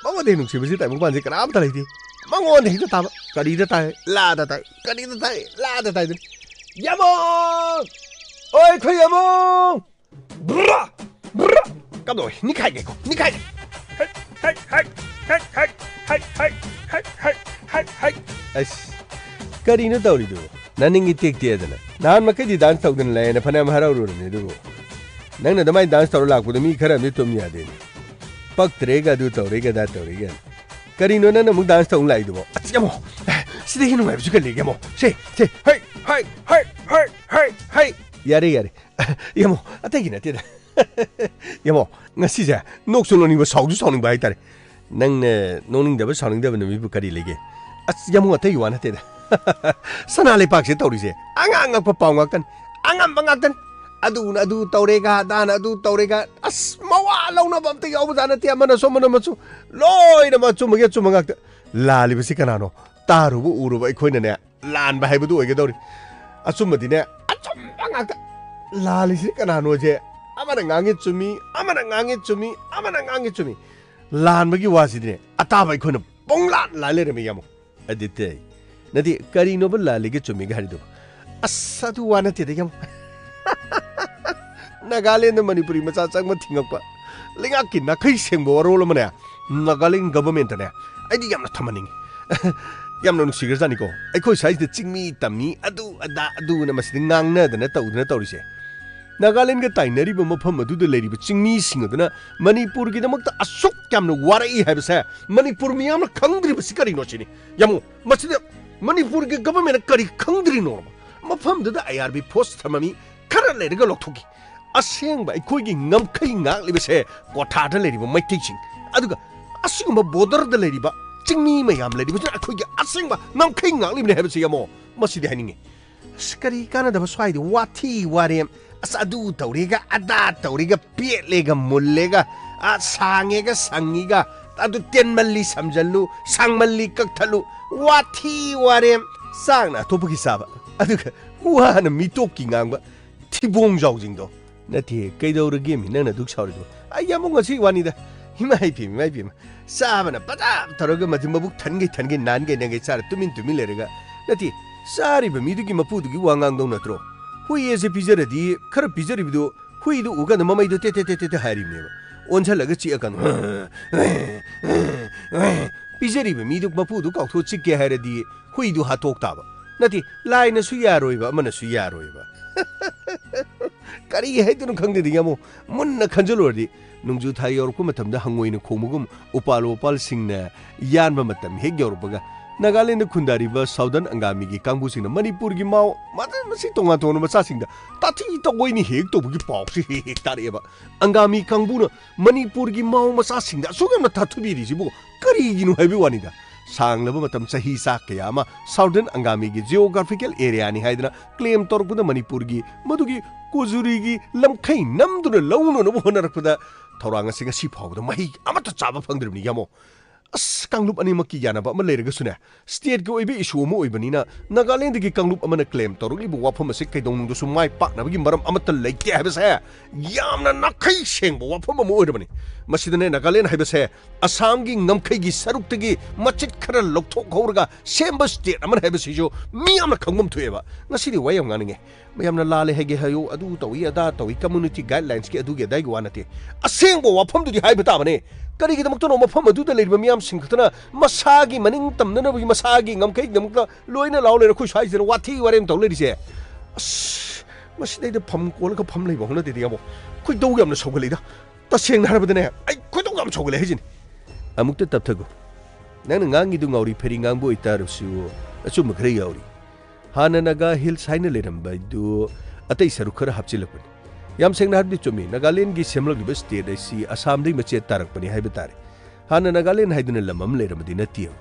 ꯃꯉꯣꯟꯗꯒꯤ ꯅꯨꯡꯁꯤꯕꯁꯤ ꯇꯥꯏꯕꯪ ꯄꯥꯟꯁꯤ ꯀꯅꯥꯝꯇ ꯂꯩꯇꯦ꯫ ꯃꯉꯣꯟꯗ ꯍꯦꯛꯇ ꯇꯥꯕ꯫ ꯀꯔꯤꯗ ꯇꯥꯏ? ꯂꯥꯗ ꯇꯥꯏ꯫ ꯀꯔꯤꯗ ꯇꯥꯏ? ꯂꯥꯗ ꯇꯥꯏꯗꯨꯅꯤ꯫ ꯌꯥꯝꯕꯨꯡ! ꯑꯣꯏ, ꯑꯩꯈꯣꯏ ꯌꯥꯝꯕꯨꯡ! ꯕ꯭ꯔꯥ! ꯕ꯭ꯔꯥ! ꯀꯝꯗꯧꯏ? ꯅꯤꯛꯈꯥꯏꯒꯦꯀꯣ, ꯅꯤꯛꯈꯥꯏꯒꯦ꯫ ꯍꯩ, ꯍꯩ, ꯍꯩ, ꯍꯩ, ꯍꯩ, ꯍꯩ, ꯍꯩ, ꯍꯩ, ꯍꯩ, ꯍꯩ, ꯍꯩ, ꯍꯩ, ꯍꯩ꯫ ꯑꯁ, ꯀꯔꯤꯅꯣ ꯇꯧꯔꯤꯗꯨꯕꯨ? ꯅꯅꯤꯡ ꯏꯇꯦꯛ ꯇꯦꯛꯑꯗꯅ꯫ ꯅꯍꯥꯟ ꯃꯈꯩꯗꯤ dance ꯇꯧꯗꯅ ꯂꯩꯌꯦꯅ ꯐꯅꯌꯥꯝ ꯍꯔꯥꯎꯔꯨꯔꯕꯅꯤ ꯑꯗꯨꯕꯨ꯫ ꯅꯪꯅ ꯑꯗꯨꯃꯥꯏꯅ dance ꯇꯧꯔ ꯂꯥꯛꯄꯗꯣ ꯃꯤ ꯈꯔ ꯑꯃꯗꯤ ꯇꯨꯝ ꯌꯥꯗꯦꯅꯦ꯫ ꯄꯛꯇ꯭ꯔꯦꯒ ꯑꯗꯨ ꯇꯧꯔꯦꯒ ꯑꯗꯥ ꯇꯧꯔꯦꯒ꯫ ꯀꯔꯤꯅꯣ ꯅꯪꯅ ꯑꯃꯨꯛ dance ꯇꯧ ꯂꯥꯛꯏꯗꯨꯕꯣ? ꯑꯁ, ꯌꯥꯝꯃꯣ! ꯁꯤꯗꯒꯤ ꯅꯨꯡꯉꯥꯏꯕꯁꯨ ꯀꯔꯤ ꯂꯩꯒꯦ, ꯌꯥꯝꯃꯣ? ꯁꯦ, ꯁꯦ, ꯍꯩ, ꯍꯩ, ꯍꯩ, ꯍꯩ, ꯍꯩ, ꯍꯩ! ꯌꯥꯔꯦ, ꯌꯥꯔꯦ꯫ ꯌꯥꯝꯃꯣ, ꯑꯇꯩꯒꯤ ꯅꯠꯇꯦꯗ꯫ ꯌꯥꯝꯃꯣ, ꯉꯁꯤꯁꯦ ꯅꯣꯛꯁꯨ ꯅꯣꯛꯅꯤꯡꯕ, ꯁꯥꯎꯁꯨ ꯁꯥꯎꯅꯤꯡꯕ ꯍꯥꯏꯇꯥꯔꯦ꯫ ꯅꯪꯅ ꯅꯣꯛꯅꯤꯡꯗꯕ, ꯁꯥꯎꯅꯤꯡꯗꯕ ꯅꯨꯃꯤꯠꯄꯨ ꯀꯔꯤ ꯂꯩꯒꯦ? ꯑꯁ, ꯌꯥꯝꯃꯣ, ꯑꯇꯩꯒꯤ ꯋꯥ ꯅꯠꯇꯦꯗ꯫ ꯁꯅꯥ ꯂꯩꯄꯥꯛꯁꯤꯗ ꯇꯧꯔꯤꯁꯦ ꯑꯉꯥꯡ ꯑꯉꯛꯄ ꯄꯥꯎ ꯉꯥꯛꯇꯅꯤ, ꯑꯉꯝꯕ ꯉꯥꯛꯇꯅꯤ꯫ ꯑꯗꯨꯅ ꯑꯗꯨ ꯇꯧꯔꯦꯒ, ꯑꯗꯥꯅ ꯑꯗꯨ ꯇꯧꯔꯦꯒ, ꯑꯁ, ꯃꯋꯥ ꯂꯧꯅꯕ ꯑꯝꯇ ꯌꯥꯎꯕꯖꯥꯠ ꯅꯠꯇꯦ, ꯑꯃꯅꯁꯨ ꯑꯃꯅꯁꯨ꯫ ꯂꯣꯏꯅꯃꯛ ꯑꯆꯨꯝꯕꯒꯤ ꯑꯆꯨꯝꯕ ꯉꯥꯛꯇ꯫ ꯂꯥꯜꯂꯤꯕꯁꯤ ꯀꯅꯥꯅꯣ? ꯇꯥꯔꯨꯕ ꯎꯔꯨꯕ ꯑꯩꯈꯣꯏꯅꯅꯦ, ꯂꯥꯟꯕ ꯍꯥꯏꯕꯗꯨ ꯑꯣꯏꯒꯗꯧꯔꯤ꯫ ꯑꯆꯨꯝꯕꯗꯤꯅꯦ, ꯑꯆꯨꯝꯕ ꯉꯥꯛꯇ꯫ ꯂꯥꯜꯂꯤꯁꯤ ꯀꯅꯥꯅꯣꯁꯦ ꯑꯃꯅ ꯉꯥꯡꯉꯤ ꯆꯨꯝꯃꯤ, ꯑꯃꯅ ꯉꯥꯡꯉꯤ ꯆꯨꯝꯃꯤ, ꯑꯃꯅ ꯉꯥꯡꯉꯤ ꯆꯨꯝꯃꯤ꯫ ꯂꯥꯟꯕꯒꯤ ꯋꯥꯁꯤꯗꯤꯅꯦ, ꯑꯇꯥꯕ ꯑꯩꯈꯣꯏꯅ ꯄꯨꯡꯂꯥꯟ ꯂꯥꯟ ꯂꯩꯔꯝꯃꯤ, ꯌꯥꯝꯃꯣ꯫ ꯑꯗꯨꯗꯤ ꯅꯠꯇꯦ, ꯀꯔꯤꯅꯣꯕ ꯂꯥꯜꯂꯤꯒ ꯆꯨꯝꯃꯤꯒ ꯍꯥꯏꯔꯤꯗꯨꯕꯨ? ꯑꯁ, ꯑꯗꯨ ꯋꯥ ꯅꯠꯇꯦꯗ, ꯌꯥꯝꯃꯣ꯫ ꯅꯥꯒꯥꯂꯦꯟꯗ ꯃꯅꯤꯄꯨꯔꯤ ꯃꯆꯥ ꯆꯪꯕ ꯊꯤꯡꯉꯛꯄ꯫ ꯂꯩꯉꯥꯛꯀꯤ ꯅꯥꯈꯩ ꯁꯦꯡꯕ ꯋꯥꯔꯣꯜ ꯑꯃꯅꯦ, ꯅꯥꯒꯥꯂꯦꯟ governmentꯇꯅꯦ, ꯑꯩꯗꯤ ꯌꯥꯝꯅ ꯊꯝꯍꯟꯅꯤꯡꯉꯤ꯫ ꯌꯥꯝꯅ ꯅꯨꯡꯁꯤꯈ꯭ꯔꯖꯥꯠꯅꯤꯀꯣ꯫ ꯑꯩꯈꯣꯏ ꯁ꯭ꯋꯥꯏꯁꯤꯗ ꯆꯤꯡꯃꯤ ꯇꯝꯃꯤ, ꯑꯗꯨ ꯑꯗꯥ ꯑꯗꯨꯅ ꯃꯁꯤꯗ ꯉꯥꯡꯅꯗꯅ ꯇꯧꯗꯅ ꯇꯧꯔꯤꯁꯦ꯫ ꯅꯥꯒꯥꯂꯦꯟꯒ ꯇꯥꯏꯅꯔꯤꯕ ꯃꯐꯝ ꯑꯗꯨꯗ ꯂꯩꯔꯤꯕ ꯆꯤꯡꯃꯤꯁꯤꯡ ꯑꯗꯨꯅ ꯃꯅꯤꯄꯨꯔꯒꯤꯗꯃꯛꯇ ꯑꯁꯨꯛ ꯌꯥꯝꯅ ꯋꯥꯔꯛꯏ ꯍꯥꯏꯕꯁꯦ ꯃꯅꯤꯄꯨꯔ ꯃꯤꯌꯥꯝꯅ ꯈꯪꯗ꯭ꯔꯤꯕꯁꯤ ꯀꯔꯤꯅꯣ ꯁꯤꯅꯤ꯫ ꯌꯥꯝꯃꯨ, ꯃꯁꯤꯗ ꯃꯅꯤꯄꯨꯔꯒꯤ governmentꯅ ꯀꯔꯤ ꯈꯪꯗ꯭ꯔꯤꯅꯣ? ꯃꯐꯝꯗꯨꯗ IRB force ꯊꯝꯃꯝꯃꯤ, ꯈꯔ ꯂꯩꯔꯒ ꯂꯧꯊꯣꯛꯈꯤ꯫ ꯑꯁꯦꯡꯕ ꯑꯩꯈꯣꯏꯒꯤ ꯉꯝꯈꯩ ꯉꯥꯛꯂꯤꯕꯁꯦ ꯀ꯭ꯋꯥꯊꯥꯗ ꯂꯩꯔꯤꯕ ꯃꯩꯇꯩꯁꯤꯡ, ꯑꯗꯨꯒ ꯑꯁꯤꯒꯨꯝꯕ borderꯗ ꯂꯩꯔꯤꯕ ꯆꯤꯡꯃꯤ ꯃꯌꯥꯝ ꯂꯩꯔꯤꯕꯁꯤꯅ ꯑꯩꯈꯣꯏꯒꯤ ꯑꯁꯦꯡꯕ ꯉꯝꯈꯩ ꯉꯥꯛꯂꯤꯕꯅꯤ ꯍꯥꯏꯕꯁꯤ, ꯌꯥꯝꯃꯣ, ꯃꯁꯤꯗꯤ ꯍꯥꯏꯅꯤꯡꯉꯤ꯫ ꯑꯁ, ꯀꯔꯤ ꯀꯥꯟꯅꯗꯕ ꯁ꯭ꯋꯥꯏꯗ ꯋꯥꯊꯤ ꯋꯥꯔꯦꯝ, ꯑꯁ, ꯑꯗꯨ ꯇꯧꯔꯦꯒ, ꯑꯗꯥ ꯇꯧꯔꯦꯒ, ꯄꯦꯠꯂꯦꯒ, ꯃꯨꯜꯂꯦꯒ, ꯑ, ꯁꯥꯡꯉꯦꯒ, ꯁꯪꯉꯤꯒ, ꯑꯗꯨ ꯇꯦꯟꯃꯜꯂꯤ ꯁꯝꯖꯜꯂꯨ, ꯁꯥꯡꯃꯜꯂꯤ ꯀꯛꯊꯠꯂꯨ, ꯋꯥꯊꯤ ꯋꯥꯔꯦꯝ, ꯆꯥꯛꯅ ꯑꯇꯣꯞꯄꯒꯤ ꯆꯥꯕ, ꯑꯗꯨꯒ ꯋꯥꯅ ꯃꯤꯇꯣꯞꯀꯤ ꯉꯥꯡꯕ, ꯊꯤꯕꯣꯡꯖꯥꯎꯁꯤꯡꯗꯣ꯫ ꯅꯠꯇꯦ, ꯀꯩꯗꯧꯔꯒꯦ ꯃꯤ ꯅꯪꯅ ꯑꯗꯨꯛ ꯁꯥꯎꯔꯤꯗꯨꯕꯨ? ꯑꯩ ꯌꯥꯝ ꯉꯁꯤ ꯋꯥꯅꯤꯗ꯫ ꯏꯃꯥ ꯏꯄꯦꯝ, ꯏꯃꯥ ꯏꯄꯦꯝ꯫ ꯆꯥꯕꯅ ꯄꯗꯥꯞ ꯇꯧꯔꯒ ꯃꯗꯨ ꯃꯕꯨꯛ ꯊꯟꯒꯩ ꯊꯟꯒꯩ ꯅꯥꯟꯒꯩ ꯅꯪꯒꯩ ꯆꯥꯔ ꯇꯨꯃꯤꯟ ꯇꯨꯃꯤꯟ ꯂꯩꯔꯒ, ꯅꯠꯇꯦ, ꯆꯥꯔꯤꯕ ꯃꯤꯗꯨꯒꯤ ꯃꯄꯨꯗꯨꯒꯤ ꯋꯥ ꯉꯥꯡꯗꯧ ꯅꯠꯇ꯭ꯔꯣ? ꯍꯨꯏ ꯑꯁꯦ ꯄꯤꯖꯔꯗꯤ, ꯈꯔ ꯄꯤꯖꯔꯤꯕꯗꯨ, ꯍꯨꯏꯗꯨ ꯎꯀꯥꯟꯗ ꯃꯃꯩꯗꯣ ꯇꯦ ꯇꯦ ꯇꯦ ꯇꯦ ꯇꯦ ꯍꯥꯏꯔꯤꯕꯅꯦꯕ꯫ ꯑꯣꯟꯁꯜꯂꯒ ꯆꯤꯛꯑꯀꯥꯟꯗ, ꯄꯤꯖꯔꯤꯕ ꯃꯤꯗꯨ ꯃꯄꯨꯗꯨ ꯀꯥꯎꯊꯣꯛ ꯆꯤꯛꯀꯦ ꯍꯥꯏꯔꯗꯤ, ꯍꯨꯏꯗꯨ ꯍꯥꯠꯇꯣꯛ ꯇꯥꯕ꯫ ꯅꯠꯇꯦ, ꯂꯥꯏꯅꯁꯨ ꯌꯥꯔꯣꯏꯕ, ꯑꯃꯅꯁꯨ ꯌꯥꯔꯣꯏꯕ꯫ ꯀꯔꯤ ꯍꯥꯏꯗꯣꯏꯅꯣ ꯈꯪꯗꯦꯗ, ꯌꯥꯝꯃꯣ꯫ ꯃꯨꯟꯅ ꯈꯟꯖꯜꯂꯨꯔꯗꯤ, ꯅꯣꯡꯖꯨ ꯊꯥ ꯌꯧꯔꯛꯄ ꯃꯇꯝꯗ ꯍꯪꯉꯣꯏꯅ ꯈꯣꯡꯕꯒꯨꯝ, ꯎꯄꯥꯜ ꯋꯥꯄꯥꯜꯁꯤꯡꯅ ꯌꯥꯟꯕ ꯃꯇꯝ ꯍꯦꯛ ꯌꯧꯔꯛꯄꯒ, ꯅꯥꯒꯥꯂꯦꯟꯗ ꯈꯨꯟꯗꯥꯔꯤꯕ ꯁꯥꯎꯗꯔꯟ ꯑꯪꯒꯥꯃꯤꯒꯤ ꯀꯥꯡꯕꯨꯁꯤꯡꯅ ꯃꯅꯤꯄꯨꯔꯒꯤ ꯃꯥꯎ, ꯃꯗ-, ꯃꯁꯤ ꯇꯣꯉꯥꯟ ꯇꯣꯉꯥꯟꯕ ꯃꯆꯥꯁꯤꯡꯗ ꯇꯥꯊꯤ ꯇꯧꯑꯣꯏꯅꯤ ꯍꯦꯛ ꯇꯧꯕꯒꯤ ꯄꯥꯎꯁꯤ ꯍꯦꯛ ꯍꯦꯛ ꯇꯥꯔꯛꯑꯦꯕ꯫ ꯑꯪꯒꯥꯃꯤ ꯀꯥꯡꯕꯨꯅ ꯃꯅꯤꯄꯨꯔꯒꯤ ꯃꯥꯎ ꯃꯆꯥꯁꯤꯡꯗ ꯑꯁꯨꯛ ꯌꯥꯝꯅ ꯇꯥꯊꯨꯕꯤꯔꯤꯁꯤꯕꯨ ꯀꯔꯤꯒꯤꯅꯣ ꯍꯥꯏꯕꯒꯤ ꯋꯥꯅꯤꯗ꯫ ꯁꯥꯡꯂꯕ ꯃꯇꯝ, ꯆꯍꯤ ꯆꯥ ꯀꯌꯥ ꯑꯃ ꯁꯥꯎꯗꯔꯟ ꯑꯪꯒꯥꯃꯤꯒꯤ ꯖꯤꯑꯣꯒ꯭ꯔꯥꯐꯤꯀꯦꯜ ꯑꯦꯔꯤꯌꯥꯅꯤ ꯍꯥꯏꯗꯨꯅ ꯀ꯭ꯂꯦꯝ ꯇꯧꯔꯛꯄꯗ, ꯃꯅꯤꯄꯨꯔꯒꯤ ꯃꯗꯨꯒꯤ ꯀꯣꯖꯨꯔꯤꯒꯤ ꯂꯝꯈꯩ ꯅꯝꯗꯨꯅ ꯂꯧꯅꯅꯕ ꯍꯣꯠꯅꯔꯛꯄꯗ, ꯊꯧꯔꯥꯡ ꯑꯁꯤ ꯉꯁꯤ ꯐꯥꯎꯕꯗ ꯃꯍꯩ ꯑꯃꯠꯇ ꯆꯥꯕ ꯐꯪꯗ꯭ꯔꯤꯕꯅꯤ, ꯌꯥꯝꯃꯣ꯫ ꯑꯁ, ꯀꯥꯡꯂꯨꯞ ꯑꯅꯤꯃꯛꯀꯤ ꯌꯥꯅꯕ ꯑꯃ ꯂꯩꯔꯒꯁꯨꯅꯦ, ꯁ꯭ꯇꯦꯠꯀꯤ ꯑꯣꯏꯕ ꯏꯁꯨ ꯑꯃ ꯑꯣꯏꯕꯅꯤꯅ, ꯅꯥꯒꯥꯂꯦꯟꯗꯒꯤ ꯀꯥꯡꯂꯨꯞ ꯑꯃꯅ ꯀ꯭ꯂꯦꯝ ꯇꯧꯔꯛꯂꯤꯕ ꯋꯥꯐꯝ ꯑꯁꯤ ꯀꯩꯗꯧꯅꯨꯡꯗꯁꯨ ꯃꯥꯏ ꯄꯥꯛꯅꯕꯒꯤ ꯃꯔꯝ ꯑꯃꯠꯇ ꯂꯩꯇꯦ ꯍꯥꯏꯕꯁꯦ ꯌꯥꯝꯅ ꯅꯥꯈꯩ ꯁꯦꯡꯕ ꯋꯥꯐꯝ ꯑꯃ ꯑꯣꯏꯔꯕꯅꯤ꯫ ꯃꯁꯤꯗꯅꯦ, ꯅꯥꯒꯥꯂꯦꯟ ꯍꯥꯏꯕꯁꯦ ꯑꯁꯥꯝꯒꯤ ꯉꯝꯈꯩꯒꯤ ꯁꯔꯨꯛꯇꯒꯤ ꯃꯆꯤꯠ ꯈꯔ ꯂꯧꯊꯣꯛꯍꯧꯔꯒ ꯁꯦꯝꯕ ꯁ꯭ꯇꯦꯠ ꯑꯃꯅꯤ ꯍꯥꯏꯕꯁꯤꯁꯨ ꯃꯤ ꯌꯥꯝꯅ ꯈꯪꯐꯝ ꯊꯣꯛꯑꯦꯕ꯫ ꯉꯁꯤꯗꯤ ꯋꯥ ꯌꯥꯝ ꯉꯥꯡꯅꯤꯡꯉꯦ꯫ ꯃꯌꯥꯝꯅ ꯂꯥꯜꯂꯦ ꯍꯥꯏꯒꯦ ꯍꯥꯏꯌꯨ, ꯑꯗꯨ ꯇꯧꯏ, ꯑꯗꯥ ꯇꯧꯏ, ꯀꯝꯃ꯭ꯌꯨꯅꯤꯇꯤ ꯒꯥꯏꯗꯂꯥꯏꯟꯁꯀꯤ ꯑꯗꯨꯒꯤ ꯑꯗꯥꯏꯒꯤ ꯋꯥ ꯅꯠꯇꯦ꯫ ꯑꯁꯦꯡꯕ ꯋꯥꯐꯝꯗꯨꯗꯤ ꯍꯥꯏꯕ ꯇꯥꯕꯅꯦ꯫ ꯀꯔꯤꯒꯤꯗꯃꯛꯇꯅꯣ ꯃꯐꯝ ꯑꯗꯨꯗ ꯂꯩꯔꯤꯕ ꯃꯤꯌꯥꯝꯁꯤꯡ ꯈꯛꯇꯅ ꯃꯁꯥꯒꯤ ꯃꯅꯤꯡ ꯇꯝꯅꯅꯕꯒꯤ, ꯃꯁꯥꯒꯤ ꯉꯝꯈꯩꯒꯤꯗꯃꯛꯇ ꯂꯣꯏꯅ ꯂꯥꯎ ꯂꯩꯔꯦ, ꯑꯩꯈꯣꯏ ꯁ꯭ꯋꯥꯏꯁꯤꯗꯅ ꯋꯥꯊꯤ ꯋꯥꯔꯦꯝ ꯇꯧ ꯂꯩꯔꯤꯁꯦ? ꯑꯁ, ꯃꯁꯤꯗꯩꯗ ꯐꯝ ꯀꯣꯜꯂꯒ ꯐꯝ ꯂꯩꯕ ꯍꯧꯅꯗꯦꯗ, ꯌꯥꯝꯕꯣ꯫ ꯈꯣꯏꯗꯧ ꯌꯥꯝꯅ ꯁꯧꯒꯠꯂꯛꯏꯗ꯫ ꯇꯁꯦꯡꯅ ꯍꯥꯏꯔꯕꯗꯅꯦ, ꯑꯩ ꯈꯣꯏꯗꯧ ꯌꯥꯝ ꯁꯧꯒꯠꯂꯦ ꯍꯥꯏꯁꯤꯅꯤ꯫ ꯑꯃꯨꯛꯇ ꯇꯞꯊꯒꯣ꯫ ꯅꯪꯅ ꯉꯥꯡꯉꯤꯗꯨ ꯉꯥꯎꯔꯤ ꯐꯩꯔꯤ ꯉꯥꯡꯕ ꯑꯣꯏꯇꯥꯔꯁꯨ, ꯑꯆꯨꯝꯕ ꯈꯔ ꯌꯥꯎꯔꯤ꯫ ꯍꯥꯟꯅ ꯅꯥꯒꯥ ꯍꯤꯜꯁ ꯍꯥꯏꯅ ꯂꯩꯔꯝꯕ ꯑꯗꯨ ꯑꯇꯩ ꯁꯔꯨꯛ ꯈꯔ ꯍꯥꯞꯆꯤꯜꯂꯛꯄꯅꯤ꯫ ꯌꯥꯝ ꯁꯦꯡꯅ ꯍꯥꯏꯔꯕꯗꯤ ꯆꯨꯝꯃꯤ, ꯅꯥꯒꯥꯂꯦꯟꯒꯤ ꯁꯦꯝꯂꯛꯂꯤꯕ ꯁ꯭ꯇꯦꯠ ꯑꯁꯤ ꯑꯁꯥꯝꯗꯒꯤ ꯃꯆꯦꯠ ꯇꯥꯔꯛꯄꯅꯤ ꯍꯥꯏꯕ ꯇꯥꯔꯦ꯫ ꯍꯥꯟꯅ ꯅꯥꯒꯥꯂꯦꯟ ꯍꯥꯏꯗꯨꯅ ꯂꯝ ꯑꯃ ꯂꯩꯔꯝꯕꯗꯤ ꯅꯠꯇꯦꯕ꯫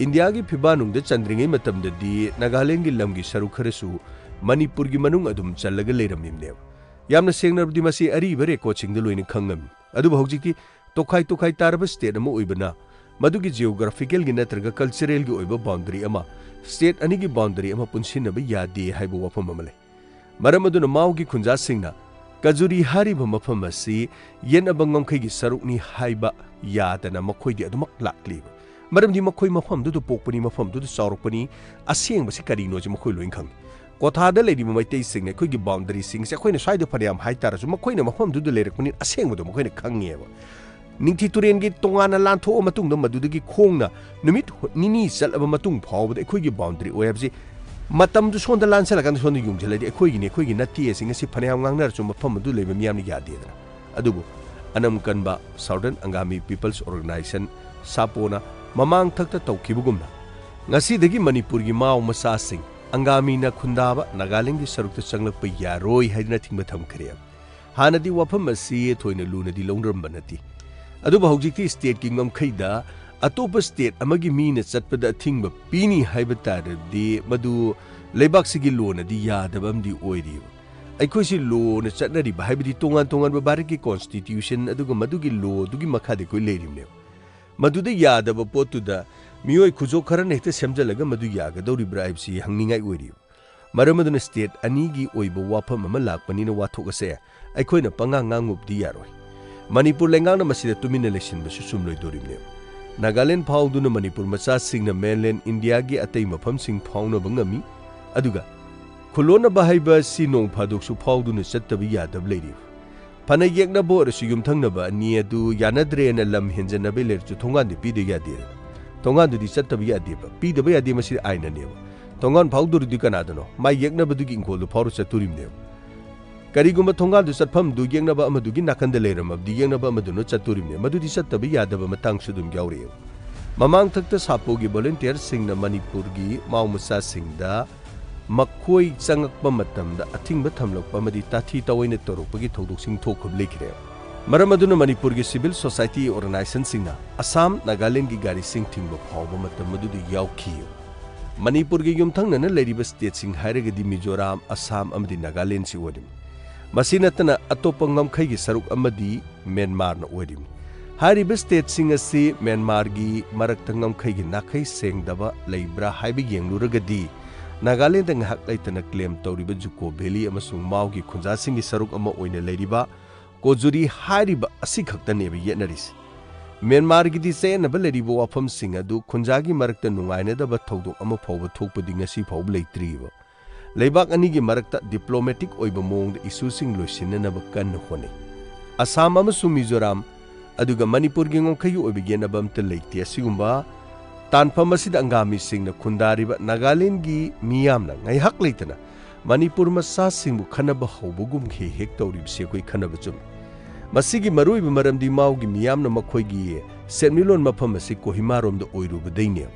ꯏꯟꯗꯤꯌꯥꯒꯤ ꯐꯤꯕꯥꯟꯅꯨꯡꯗ ꯆꯟꯗ꯭ꯔꯤꯉꯩ ꯃꯇꯝꯗꯗꯤ ꯅꯥꯒꯥꯂꯦꯟꯒꯤ ꯂꯝꯒꯤ ꯁꯔꯨꯛ ꯈꯔꯁꯨ ꯃꯅꯤꯄꯨꯔꯒꯤ ꯃꯅꯨꯡ ꯑꯗꯨꯝ ꯆꯜꯂꯒ ꯂꯩꯔꯝꯃꯤꯕꯅꯦꯕ꯫ ꯌꯥꯝꯅ ꯁꯦꯡꯅꯔꯕꯗꯤ ꯃꯁꯤ ꯑꯔꯤꯕ ꯔꯦꯀꯣꯔꯗꯁꯤꯡꯗ ꯂꯣꯏꯅ ꯈꯪꯉꯝꯃꯤ꯫ ꯑꯗꯨꯕꯨ ꯍꯧꯖꯤꯛꯇꯤ ꯇꯣꯈꯥꯏ ꯇꯣꯈꯥꯏ ꯇꯥꯔꯕ ꯁ꯭ꯇꯦꯠ ꯑꯃ ꯑꯣꯏꯕꯅ ꯃꯗꯨꯒꯤ ꯖꯤꯑꯣꯒ꯭ꯔꯥꯐꯤꯀꯦꯜꯒꯤ ꯅꯠꯇ꯭ꯔꯒ ꯀꯜꯆꯔꯦꯜꯒꯤ ꯑꯣꯏꯕ ꯕꯥꯎꯟꯗꯔꯤ ꯑꯃ, ꯁ꯭ꯇꯦꯠ ꯑꯅꯤꯒꯤ ꯕꯥꯎꯟꯗꯔꯤ ꯑꯃ ꯄꯨꯟꯁꯤꯟꯅꯕ ꯌꯥꯗꯦ ꯍꯥꯏꯕ ꯋꯥꯐꯝ ꯑꯃ ꯂꯩ꯫ ꯃꯔꯝ ꯑꯗꯨꯅ ꯃꯥꯎꯒꯤ ꯈꯨꯟꯖꯥꯁꯤꯡꯅ ꯀꯖꯨꯔꯤ ꯍꯥꯏꯔꯤꯕ ꯃꯐꯝ ꯑꯁꯤ ꯌꯦꯠꯅꯕ ꯉꯝꯈꯩꯒꯤ ꯁꯔꯨꯛꯅꯤ ꯍꯥꯏꯕ ꯌꯥꯗꯅ ꯃꯈꯣꯏꯗꯤ ꯑꯗꯨꯃꯛ ꯂꯥꯛꯂꯤꯕ꯫ ꯃꯔꯝꯗꯤ ꯃꯈꯣꯏ ꯃꯐꯝꯗꯨꯗ ꯄꯣꯛꯄꯅꯤ, ꯃꯐꯝꯗꯨꯗ ꯆꯥꯎꯔꯛꯄꯅꯤ, ꯑꯁꯦꯡꯕꯁꯤ ꯀꯔꯤꯅꯣꯁꯤ ꯃꯈꯣꯏ ꯂꯣꯏꯅ ꯈꯪꯏ꯫ ꯀꯣꯊꯥꯗ ꯂꯩꯔꯤꯕ ꯃꯩꯇꯩꯁꯤꯡꯅ ꯑꯩꯈꯣꯏꯒꯤ ꯕꯥꯎꯟꯗꯔꯤꯁꯤꯡꯁꯦ ꯑꯩꯈꯣꯏꯅ ꯁ꯭ꯋꯥꯏꯗ ꯐꯅꯌꯥꯝ ꯍꯥꯏꯇꯥꯔꯁꯨ ꯃꯈꯣꯏꯅ ꯃꯐꯝꯗꯨꯗ ꯂꯩꯔꯛꯄꯅꯤꯅ ꯑꯁꯦꯡꯕꯗꯣ ꯃꯈꯣꯏꯅ ꯈꯪꯉꯦꯕ꯫ ꯅꯤꯡꯊꯤ ꯇꯨꯔꯦꯟꯒꯤ ꯇꯣꯉꯥꯟꯅ ꯂꯥꯟꯊꯣꯛꯑ ꯃꯇꯨꯡꯗ ꯃꯗꯨꯗꯒꯤ ꯈꯣꯡꯅ ꯅꯨꯃꯤꯠ ꯍꯨ-, ꯅꯤꯅꯤ ꯆꯠꯂꯕ ꯃꯇꯨꯡ ꯐꯥꯎꯕꯗ ꯑꯩꯈꯣꯏꯒꯤ ꯕꯥꯎꯟꯗꯔꯤ ꯑꯣꯏ ꯍꯥꯏꯕꯁꯤ ꯃꯇꯝꯗꯨ ꯁꯣꯝꯗ ꯂꯥꯟꯁꯜꯂꯀꯥꯟꯗ ꯁꯣꯝꯗ ꯌꯨꯡꯁꯤꯜꯂꯗꯤ ꯑꯩꯈꯣꯏꯒꯤꯅꯤ, ꯑꯩꯈꯣꯏꯒꯤ ꯅꯠꯇꯦ ꯑꯁꯤ ꯉꯁꯤ ꯐꯅꯌꯥꯝ ꯉꯥꯡꯅꯔꯁꯨ ꯃꯐꯝ ꯑꯗꯨ ꯂꯩꯕ ꯃꯤꯌꯥꯝꯅ ꯌꯥꯗꯦꯗꯅ꯫ ꯑꯗꯨꯕꯨ ꯑꯅꯝ ꯀꯟꯕ Southern Angami People's Organization, ꯁꯥꯄꯣꯅ ꯃꯃꯥꯡ ꯊꯛꯇ ꯇꯧꯈꯤꯕꯒꯨꯝꯅ ꯉꯁꯤꯗꯒꯤ ꯃꯅꯤꯄꯨꯔꯒꯤ ꯃꯥꯎ ꯃꯆꯥꯁꯤꯡ ꯑꯪꯒꯥꯃꯤꯅ ꯈꯨꯟꯗꯥꯕ ꯅꯥꯒꯥꯂꯦꯟꯒꯤ ꯁꯔꯨꯛꯇ ꯆꯪꯂꯛꯄ ꯌꯥꯔꯣꯏ ꯍꯥꯏꯗꯨꯅ ꯊꯤꯡꯕ ꯊꯝꯈ꯭ꯔꯦ꯫ ꯍꯥꯟꯅꯗꯤ ꯋꯥꯐꯝ ꯑꯁꯤ ꯊꯣꯏꯅ ꯂꯨꯅꯗꯤ ꯂꯧꯅꯔꯝꯕ ꯅꯠꯇꯦ꯫ ꯑꯗꯨꯕꯨ ꯍꯧꯖꯤꯛꯇꯤ ꯁ꯭ꯇꯦꯠꯀꯤ ꯉꯝꯈꯩꯗ ꯑꯇꯣꯞꯄ ꯁ꯭ꯇꯦꯠ ꯑꯃꯒꯤ ꯃꯤꯅ ꯆꯠꯄꯗ ꯑꯊꯤꯡꯕ ꯄꯤꯅꯤ ꯍꯥꯏꯕ ꯇꯥꯔꯗꯤ ꯃꯗꯨ ꯂꯩꯕꯥꯛꯁꯤꯒꯤ ꯂꯣꯅꯗꯤ ꯌꯥꯗꯕ ꯑꯃꯗꯤ ꯑꯣꯏꯔꯤꯕ꯫ ꯑꯩꯈꯣꯏꯁꯤ ꯂꯣꯅ ꯆꯠꯅꯔꯤꯕ ꯍꯥꯏꯕꯗꯤ ꯇꯣꯉꯥꯟ ꯇꯣꯉꯥꯟꯕ ꯚꯥꯔꯠꯀꯤ ꯀꯣꯟꯁꯇꯤꯇ꯭ꯌꯨꯁꯟ ꯑꯗꯨꯒ ꯃꯗꯨꯒꯤ ꯂꯣꯗꯨꯒꯤ ꯃꯈꯥꯗ ꯑꯩꯈꯣꯏ ꯂꯩꯔꯤꯕꯅꯦꯕ꯫ ꯃꯗꯨꯗ ꯌꯥꯗꯕ ꯄꯣꯠꯇꯨꯗ ꯃꯤꯑꯣꯏ ꯈꯨꯖꯣꯛ ꯈꯔꯅ ꯍꯦꯛꯇ ꯁꯦꯝꯖꯤꯜꯂꯒ ꯃꯗꯨ ꯌꯥꯒꯗꯧꯔꯤꯕ꯭ꯔꯥ ꯍꯥꯏꯕꯁꯤ ꯍꯪꯅꯤꯡꯉꯥꯏ ꯑꯣꯏꯔꯤ꯫ ꯃꯔꯝ ꯑꯗꯨꯅ ꯁ꯭ꯇꯦꯠ ꯑꯅꯤꯒꯤ ꯑꯣꯏꯕ ꯋꯥꯐꯝ ꯑꯃ ꯂꯥꯛꯄꯅꯤꯅ ꯋꯥꯊꯣꯛ ꯑꯁꯦ ꯑꯩꯈꯣꯏꯅ ꯄꯉꯥꯡ ꯉꯥꯡꯉꯨꯕꯗꯤ ꯌꯥꯔꯣꯏ꯫ ꯃꯅꯤꯄꯨꯔ ꯂꯩꯉꯥꯛꯅ ꯃꯁꯤꯗ ꯇꯨꯃꯤꯟꯅ ꯂꯩꯁꯤꯟꯕꯁꯨ ꯆꯨꯝꯂꯣꯏꯗꯣꯔꯤꯕꯅꯦꯕ꯫ ꯅꯥꯒꯥꯂꯦꯟ ꯐꯥꯎꯗꯨꯅ ꯃꯅꯤꯄꯨꯔ ꯃꯆꯥꯁꯤꯡꯅ ꯃꯦꯟꯂꯦꯟ ꯏꯟꯗꯤꯌꯥꯒꯤ ꯑꯇꯩ ꯃꯐꯝꯁꯤꯡ ꯐꯥꯎꯅꯕ ꯉꯝꯃꯤ, ꯑꯗꯨꯒ ꯈꯨꯂꯣꯟꯅꯕ ꯍꯥꯏꯕ ꯑꯁꯤ ꯅꯣꯡ ꯐꯥꯗꯣꯛꯁꯨ ꯐꯥꯎꯗꯨꯅ ꯆꯠꯇꯕ ꯌꯥꯗꯕ ꯂꯩꯔꯤ꯫ ꯐꯅ ꯌꯦꯛꯅꯕ ꯑꯣꯏꯔꯁꯨ ꯌꯨꯝꯊꯪꯅꯕ ꯑꯅꯤ ꯑꯗꯨ ꯌꯥꯅꯗ꯭ꯔꯦꯅ ꯂꯝ ꯍꯦꯟꯖꯟꯅꯕꯩ ꯂꯩꯔꯁꯨ ꯊꯣꯡꯒꯥꯟꯗꯤ ꯄꯤꯗ ꯌꯥꯗꯦ꯫ ꯊꯣꯡꯒꯥꯟꯗꯨꯗꯤ ꯆꯠꯇꯕ ꯌꯥꯗꯦꯕ, ꯄꯤꯗꯕ ꯌꯥꯗꯦ, ꯃꯁꯤ ꯑꯥꯏꯟꯅꯅꯦꯕ꯫ ꯊꯣꯡꯒꯥꯟ ꯐꯥꯎꯗꯣꯔꯤꯗꯤ ꯀꯅꯥꯗꯅꯣ? ꯃꯥꯏ ꯌꯦꯛꯅꯕꯗꯨꯒꯤ ꯏꯪꯈꯣꯜꯗꯨ ꯐꯥꯎꯔ ꯆꯠꯇꯣꯔꯤꯕꯅꯦꯕ꯫ ꯀꯔꯤꯒꯨꯝꯕ ꯊꯣꯡꯒꯥꯟꯗꯨ ꯆꯠꯐꯝꯗꯨ ꯌꯦꯛꯅꯕ ꯑꯃꯗꯨꯒꯤ ꯅꯥꯀꯟꯗ ꯂꯩꯔꯝꯃꯕꯗꯤ ꯌꯦꯛꯅꯕ ꯑꯃꯗꯨꯅ ꯆꯠꯇꯣꯔꯤꯕꯅꯦ꯫ ꯃꯗꯨꯗꯤ ꯆꯠꯇꯕ ꯌꯥꯗꯕ ꯃꯇꯥꯡꯁꯨ ꯑꯗꯨꯝ ꯌꯥꯎꯔꯛꯑꯦꯕ꯫ ꯃꯃꯥꯡ ꯊꯛꯇ ꯁꯥꯄꯣꯒꯤ ꯚꯣꯂꯨꯟꯇꯤꯌꯔꯁꯤꯡꯅ ꯃꯅꯤꯄꯨꯔꯒꯤ ꯃꯥꯎ ꯃꯆꯥꯁꯤꯡꯗ ꯃꯈꯣꯏ ꯆꯪꯉꯛꯄ ꯃꯇꯝꯗ ꯑꯊꯤꯡꯕ ꯊꯝꯂꯛꯄ ꯑꯃꯗꯤ ꯇꯥꯊꯤ ꯇꯥꯑꯣꯏꯅ ꯇꯧꯔꯛꯄꯒꯤ ꯊꯧꯗꯣꯛꯁꯤꯡ ꯊꯣꯛꯈꯤꯕ ꯂꯩꯈ꯭ꯔꯦ꯫ ꯃꯔꯝ ꯑꯗꯨꯅ ꯃꯅꯤꯄꯨꯔꯒꯤ civil society organizationꯁꯤꯡꯅ ꯑꯁꯥꯝ, ꯅꯥꯒꯥꯂꯦꯟꯗꯒꯤ ꯒꯥꯔꯤꯁꯤꯡ ꯊꯤꯡꯕ ꯐꯥꯎꯕ ꯃꯇꯝ ꯑꯗꯨꯗ ꯌꯥꯎꯈꯤ꯫ ꯃꯅꯤꯄꯨꯔꯒꯤ ꯌꯨꯝꯊꯪꯅꯅ ꯂꯩꯔꯤꯕ stateꯁꯤꯡ ꯍꯥꯏꯔꯒꯗꯤ ꯃꯤꯖꯣꯔꯥꯝ, ꯑꯁꯥꯝ ꯑꯃꯗꯤ ꯅꯥꯒꯥꯂꯦꯟꯗꯁꯤ ꯑꯣꯏꯔꯤꯕꯅꯤ꯫ ꯃꯁꯤ ꯅꯠꯇꯅ ꯑꯇꯣꯞꯄ ꯉꯝꯈꯩꯒꯤ ꯁꯔꯨꯛ ꯑꯃꯗꯤ ꯃ꯭ꯌꯥꯟꯃꯥꯔꯅ ꯑꯣꯏꯔꯤꯕꯅꯤ꯫ ꯍꯥꯏꯔꯤꯕ stateꯁꯤꯡ ꯑꯁꯤ ꯃ꯭ꯌꯥꯟꯃꯥꯔꯒꯤ ꯃꯔꯛꯇ ꯉꯝꯈꯩꯒꯤ ꯅꯥꯈꯩ ꯁꯦꯡꯗꯕ ꯂꯩꯕ꯭ꯔꯥ ꯍꯥꯏꯕ ꯌꯦꯡꯂꯨꯔꯒꯗꯤ, ꯅꯥꯒꯥꯂꯦꯟꯗ ꯉꯥꯏꯍꯥꯛ ꯂꯩꯇꯅ claim ꯇꯧꯔꯤꯕ ꯖꯨꯀꯣ ꯚꯦꯂꯤ ꯑꯃꯁꯨꯡ ꯃꯥꯎꯒꯤ ꯈꯨꯟꯖꯥꯁꯤꯡꯒꯤ ꯁꯔꯨꯛ ꯑꯃ ꯑꯣꯏꯅ ꯂꯩꯔꯤꯕ ꯀꯣꯖꯨꯔꯤ ꯍꯥꯏꯔꯤꯕ ꯑꯁꯤꯈꯛꯇꯅꯦꯕ ꯌꯦꯠꯅꯔꯤꯁꯤ꯫ ꯃ꯭ꯌꯥꯟꯃꯥꯔꯒꯤꯗꯤ ꯆꯌꯦꯠꯅꯕ ꯂꯩꯔꯤꯕ ꯋꯥꯐꯝꯁꯤꯡ ꯑꯗꯨ ꯈꯨꯟꯖꯥꯒꯤ ꯃꯔꯛꯇ ꯅꯨꯡꯉꯥꯏꯅꯗꯕ ꯊꯧꯗꯣꯛ ꯑꯃ ꯐꯥꯎꯕ ꯊꯣꯛꯄꯗꯤ ꯉꯁꯤ ꯐꯥꯎꯕ ꯂꯩꯇ꯭ꯔꯤꯕ꯫ ꯂꯩꯕꯥꯛ ꯑꯅꯤꯒꯤ ꯃꯔꯛꯇ diplomatic ꯑꯣꯏꯕ ꯃꯑꯣꯡꯗ issueꯁꯤꯡ ꯂꯣꯏꯁꯤꯟꯅꯅꯕ ꯀꯟꯅ ꯍꯣꯠꯅꯩ꯫ ꯑꯁꯥꯝ ꯑꯃꯁꯨꯡ ꯃꯤꯖꯣꯔꯥꯝ, ꯑꯗꯨꯒ ꯃꯅꯤꯄꯨꯔꯒꯤ ꯉꯝꯈꯩꯒꯤ ꯑꯣꯏꯕ ꯌꯦꯠꯅꯕ ꯑꯝꯇ ꯂꯩꯇꯦ꯫ ꯑꯁꯤꯒꯨꯝꯕ ꯇꯥꯟꯐꯝ ꯑꯁꯤꯗ ꯑꯪꯒꯥꯃꯤꯁꯤꯡꯅ ꯈꯨꯟꯗꯥꯔꯤꯕ ꯅꯥꯒꯥꯂꯦꯟꯗꯒꯤ ꯃꯤꯌꯥꯝꯅ ꯉꯥꯏꯍꯥꯛ ꯂꯩꯇꯅ ꯃꯅꯤꯄꯨꯔ ꯃꯆꯥꯁꯤꯡꯕꯨ ꯈꯟꯅꯕ ꯍꯧꯕꯒꯨꯝ ꯍꯦꯛ ꯍꯦꯛ ꯇꯧꯔꯤꯕꯁꯤ ꯑꯩꯈꯣꯏ ꯈꯟꯅꯕ ꯆꯨꯝꯃꯤ꯫ ꯃꯁꯤꯒꯤ ꯃꯔꯨꯑꯣꯏꯕ ꯃꯔꯝꯗꯤ ꯃꯥꯎꯒꯤ ꯃꯤꯌꯥꯝꯅ ꯃꯈꯣꯏꯒꯤ ꯁꯦꯟꯃꯤꯠꯂꯣꯟ ꯃꯐꯝ ꯑꯁꯤ ꯀꯣꯍꯤꯃꯥꯔꯣꯝꯗ ꯑꯣꯏꯔꯨꯕꯗꯩꯅꯦ꯫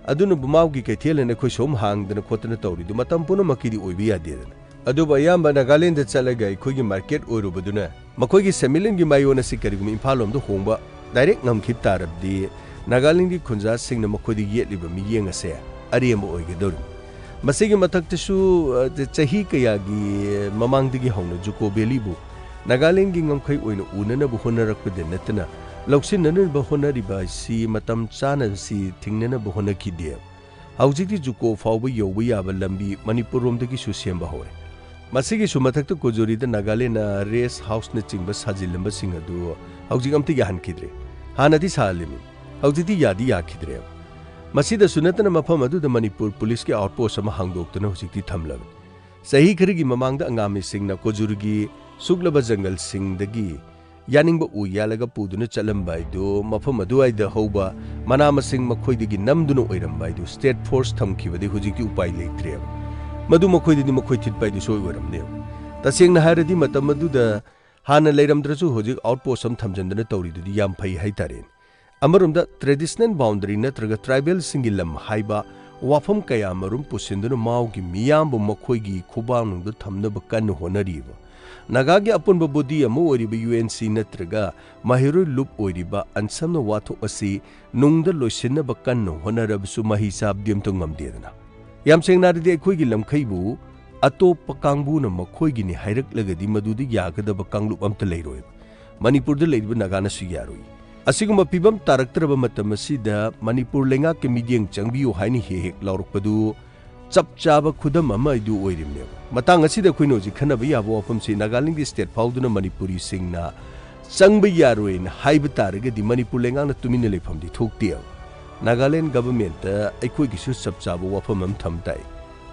ꯑꯗꯨꯅꯕꯨ ꯃꯥꯎꯒꯤ ꯀꯩꯊꯦꯜ ꯍꯥꯏꯅ ꯑꯩꯈꯣꯏ ꯁꯨꯝ ꯍꯥꯡꯗꯅ ꯈꯣꯠꯇꯅ ꯇꯧꯔꯤꯗꯨ ꯃꯇꯝ ꯄꯨꯝꯅꯃꯛꯀꯤꯗꯤ ꯑꯣꯏꯕ ꯌꯥꯗꯦꯗꯅ꯫ ꯑꯗꯨꯕꯨ ꯑꯌꯥꯝꯕ ꯅꯥꯒꯥꯂꯦꯟꯗ ꯆꯠꯂꯒ ꯑꯩꯈꯣꯏꯒꯤ market ꯑꯣꯏꯔꯨꯕꯗꯨꯅ ꯃꯈꯣꯏꯒꯤ ꯁꯦꯟꯃꯤꯠꯂꯣꯟꯒꯤ ꯃꯥꯏꯑꯣꯟ ꯑꯁꯤ ꯀꯔꯤꯒꯨꯝꯕ ꯏꯝꯐꯥꯜ ꯂꯣꯝꯗ ꯍꯣꯡꯕ direct ꯉꯝꯈꯤꯕ ꯇꯥꯔꯕꯗꯤ, ꯅꯥꯒꯥꯂꯦꯟꯗꯒꯤ ꯈꯨꯟꯖꯥꯁꯤꯡꯅ ꯃꯈꯣꯏꯗ ꯌꯦꯠꯂꯤꯕ ꯃꯤꯠꯌꯦꯡ ꯑꯁꯦ ꯑꯔꯦꯝꯕ ꯑꯣꯏꯒꯗꯧꯔꯤꯕꯅꯤ꯫ ꯃꯁꯤꯒꯤ ꯃꯊꯛꯇꯁꯨ, ꯑ, ꯆꯍꯤ ꯀꯌꯥꯒꯤ ꯃꯃꯥꯡꯗꯒꯤ ꯍꯧꯅ ꯖꯨꯀꯣ ꯚꯦꯂꯤꯕꯨ ꯅꯥꯒꯥꯂꯦꯟꯗꯒꯤ ꯉꯝꯈꯩ ꯑꯣꯏꯅ ꯎꯅꯅꯕ ꯍꯣꯠꯅꯔꯛꯄꯗ ꯅꯠꯇꯅ, ꯂꯧꯁꯤꯟꯅꯅꯕ ꯍꯣꯠꯅꯔꯤꯕ ꯑꯁꯤ ꯃꯇꯝ ꯆꯥꯅ ꯁꯤ ꯊꯤꯡꯅꯅꯕ ꯍꯣꯠꯅꯈꯤꯗꯦ꯫ ꯍꯧꯖꯤꯛꯇꯤ ꯖꯨꯀꯣ ꯐꯥꯎꯕ ꯌꯧꯕ ꯌꯥꯕ ꯂꯝꯕꯤ ꯃꯅꯤꯄꯨꯔꯔꯣꯝꯗꯒꯤꯁꯨ ꯁꯦꯝꯕ ꯍꯧꯔꯦ꯫ ꯃꯁꯤꯒꯤꯁꯨ ꯃꯊꯛꯇ ꯀꯣꯖꯨꯔꯤꯗ ꯅꯥꯒꯥꯂꯦꯟꯅ rest houseꯅꯆꯤꯡꯕ ꯁꯥꯖꯤꯜꯂꯝꯕꯁꯤꯡ ꯑꯗꯨ ꯍꯧꯖꯤꯛ ꯑꯝꯇ ꯌꯥꯍꯟꯈꯤꯗ꯭ꯔꯦ꯫ ꯍꯥꯟꯅꯗꯤ ꯁꯥꯍꯜꯂꯤꯃꯤ, ꯍꯧꯖꯤꯛꯇꯤ ꯌꯥꯗꯤ ꯌꯥꯈꯤꯗ꯭ꯔꯦꯕ꯫ ꯃꯁꯤꯗꯁꯨ ꯅꯠꯇꯅ ꯃꯐꯝ ꯑꯗꯨꯗ ꯃꯅꯤꯄꯨꯔ ꯄꯨꯂꯤꯁꯀꯤ outpost ꯑꯃ ꯍꯥꯡꯗꯣꯛꯇꯨꯅ ꯍꯧꯖꯤꯛꯇꯤ ꯊꯝꯂꯕꯅꯤ꯫ ꯆꯍꯤ ꯈꯔꯒꯤ ꯃꯃꯥꯡꯗ ꯑꯪꯒꯥꯃꯤꯁꯤꯡꯅ ꯀꯣꯖꯨꯔꯤꯒꯤ ꯁꯨꯛꯂꯕ ꯖꯪꯒꯜꯁꯤꯡꯗꯒꯤ ꯌꯥꯅꯤꯡꯕ ꯎ ꯌꯥꯜꯂꯒ ꯄꯨꯗꯨꯅ ꯆꯠꯂꯝꯕ ꯍꯥꯏꯗꯨ, ꯃꯐꯝ ꯑꯗꯨꯋꯥꯏꯗ ꯍꯧꯕ ꯃꯅꯥ ꯃꯁꯤꯡ ꯃꯈꯣꯏꯗꯒꯤ ꯅꯝꯗꯨꯅ ꯑꯣꯏꯔꯝꯕ ꯍꯥꯏꯗꯨ state force ꯊꯝꯈꯤꯕꯗꯤ ꯍꯧꯖꯤꯛꯇꯤ ꯎꯄꯥꯏ ꯂꯩꯇ꯭ꯔꯦꯕ꯫ ꯃꯗꯨ ꯃꯈꯣꯏꯗꯗꯤ ꯃꯈꯣꯏ ꯊꯤꯠꯄ ꯍꯥꯏꯗꯨ ꯁꯣꯏ ꯑꯣꯏꯔꯝꯅꯦꯕ꯫ ꯇꯁꯦꯡꯅ ꯍꯥꯏꯔꯗꯤ ꯃꯇꯝ ꯑꯗꯨꯗ ꯍꯥꯟꯅ ꯂꯩꯔꯝꯗ꯭ꯔꯁꯨ ꯍꯧꯖꯤꯛ outpost ꯑꯃ ꯊꯝꯖꯤꯟꯗꯅ ꯇꯧꯔꯤꯗꯨꯗꯤ ꯌꯥꯝ ꯐꯩ ꯍꯥꯏꯇꯥꯔꯦꯅꯦ꯫ ꯑꯃꯔꯣꯝꯗ traditional boundary ꯅꯠꯇ꯭ꯔꯒ tribalꯁꯤꯡꯒꯤ ꯂꯝ ꯍꯥꯏꯕ ꯋꯥꯐꯝ ꯀꯌꯥ ꯃꯔꯨꯝ ꯄꯨꯁꯤꯟꯗꯨꯅ ꯃꯥꯎꯒꯤ ꯃꯤꯌꯥꯝꯕꯨ ꯃꯈꯣꯏꯒꯤ ꯈꯨꯕꯥꯡꯅꯨꯡꯗ ꯊꯝꯅꯕ ꯀꯟꯅ ꯍꯣꯠꯅꯔꯤꯕ꯫ ꯅꯥꯒꯥꯒꯤ ꯑꯄꯨꯟꯕ ꯕꯣꯗꯤ ꯑꯃ ꯑꯣꯏꯔꯤꯕ ꯌꯨ ꯑꯦꯟ ꯁꯤ ꯅꯠꯇ꯭ꯔꯒ ꯃꯍꯩꯔꯣꯏ ꯂꯨꯞ ꯑꯣꯏꯔꯤꯕ ꯑꯟꯁꯝꯅ ꯋꯥꯊꯣꯛ ꯑꯁꯤ ꯅꯨꯡꯗ ꯂꯣꯏꯁꯤꯟꯅꯕ ꯀꯟꯅ ꯍꯣꯠꯅꯔꯕꯁꯨ ꯃꯍꯩ ꯆꯥꯕꯗꯤ ꯑꯝꯇ ꯉꯝꯗꯦꯗꯅ꯫ ꯌꯥꯝ ꯁꯦꯡꯅ ꯍꯥꯏꯔꯗꯤ ꯑꯩꯈꯣꯏꯒꯤ ꯂꯝꯈꯩꯕꯨ ꯑꯇꯣꯞꯄ ꯀꯥꯡꯕꯨꯅ ꯃꯈꯣꯏꯒꯤꯅꯤ ꯍꯥꯏꯔꯛꯂꯒꯗꯤ ꯃꯗꯨꯗ ꯌꯥꯒꯗꯕ ꯀꯥꯡꯂꯨꯞ ꯑꯝꯇ ꯂꯩꯔꯣꯏꯕ꯫ ꯃꯅꯤꯄꯨꯔꯗ ꯂꯩꯔꯤꯕ ꯅꯥꯒꯥꯅꯁꯨ ꯌꯥꯔꯣꯏ꯫ ꯑꯁꯤꯒꯨꯝꯕ ꯐꯤꯕꯝ ꯇꯥꯔꯛꯇ꯭ꯔꯕ ꯃꯇꯝ ꯑꯁꯤꯗ ꯃꯅꯤꯄꯨꯔ ꯂꯩꯉꯥꯛꯀꯤ ꯃꯤꯠꯌꯦꯡ ꯆꯪꯕꯤꯌꯨ ꯍꯥꯏꯅ ꯍꯦꯛ ꯍꯦꯛ ꯂꯥꯎꯔꯛꯄꯗꯨ ꯆꯞ ꯆꯥꯕ ꯈꯨꯗꯝ ꯑꯃ ꯑꯗꯨ ꯑꯣꯏꯔꯤꯕꯅꯦꯕ꯫ ꯃꯇꯥꯡ ꯑꯁꯤꯗ ꯑꯩꯈꯣꯏꯅ ꯍꯧꯖꯤꯛ ꯈꯟꯅꯕ ꯌꯥꯕ ꯋꯥꯐꯝꯁꯤ ꯅꯥꯒꯥꯂꯦꯟꯒꯤ ꯁ꯭ꯇꯦꯠ ꯐꯥꯎꯗꯨꯅ ꯃꯅꯤꯄꯨꯔꯤꯁꯤꯡꯅ ꯆꯪꯕ ꯌꯥꯔꯣꯏꯅ ꯍꯥꯏꯕ ꯇꯥꯔꯒꯗꯤ ꯃꯅꯤꯄꯨꯔ ꯂꯩꯉꯥꯛꯅ ꯇꯨꯃꯤꯟꯅ ꯂꯩꯐꯝꯗꯤ ꯊꯣꯛꯇꯦꯕ꯫ ꯅꯥꯒꯥꯂꯦꯟ ꯒꯚꯔꯟꯃꯦꯟꯠꯇ ꯑꯩꯈꯣꯏꯒꯤꯁꯨ ꯆꯞ ꯆꯥꯕ ꯋꯥꯐꯝ ꯑꯃ ꯊꯝ ꯇꯥꯏ꯫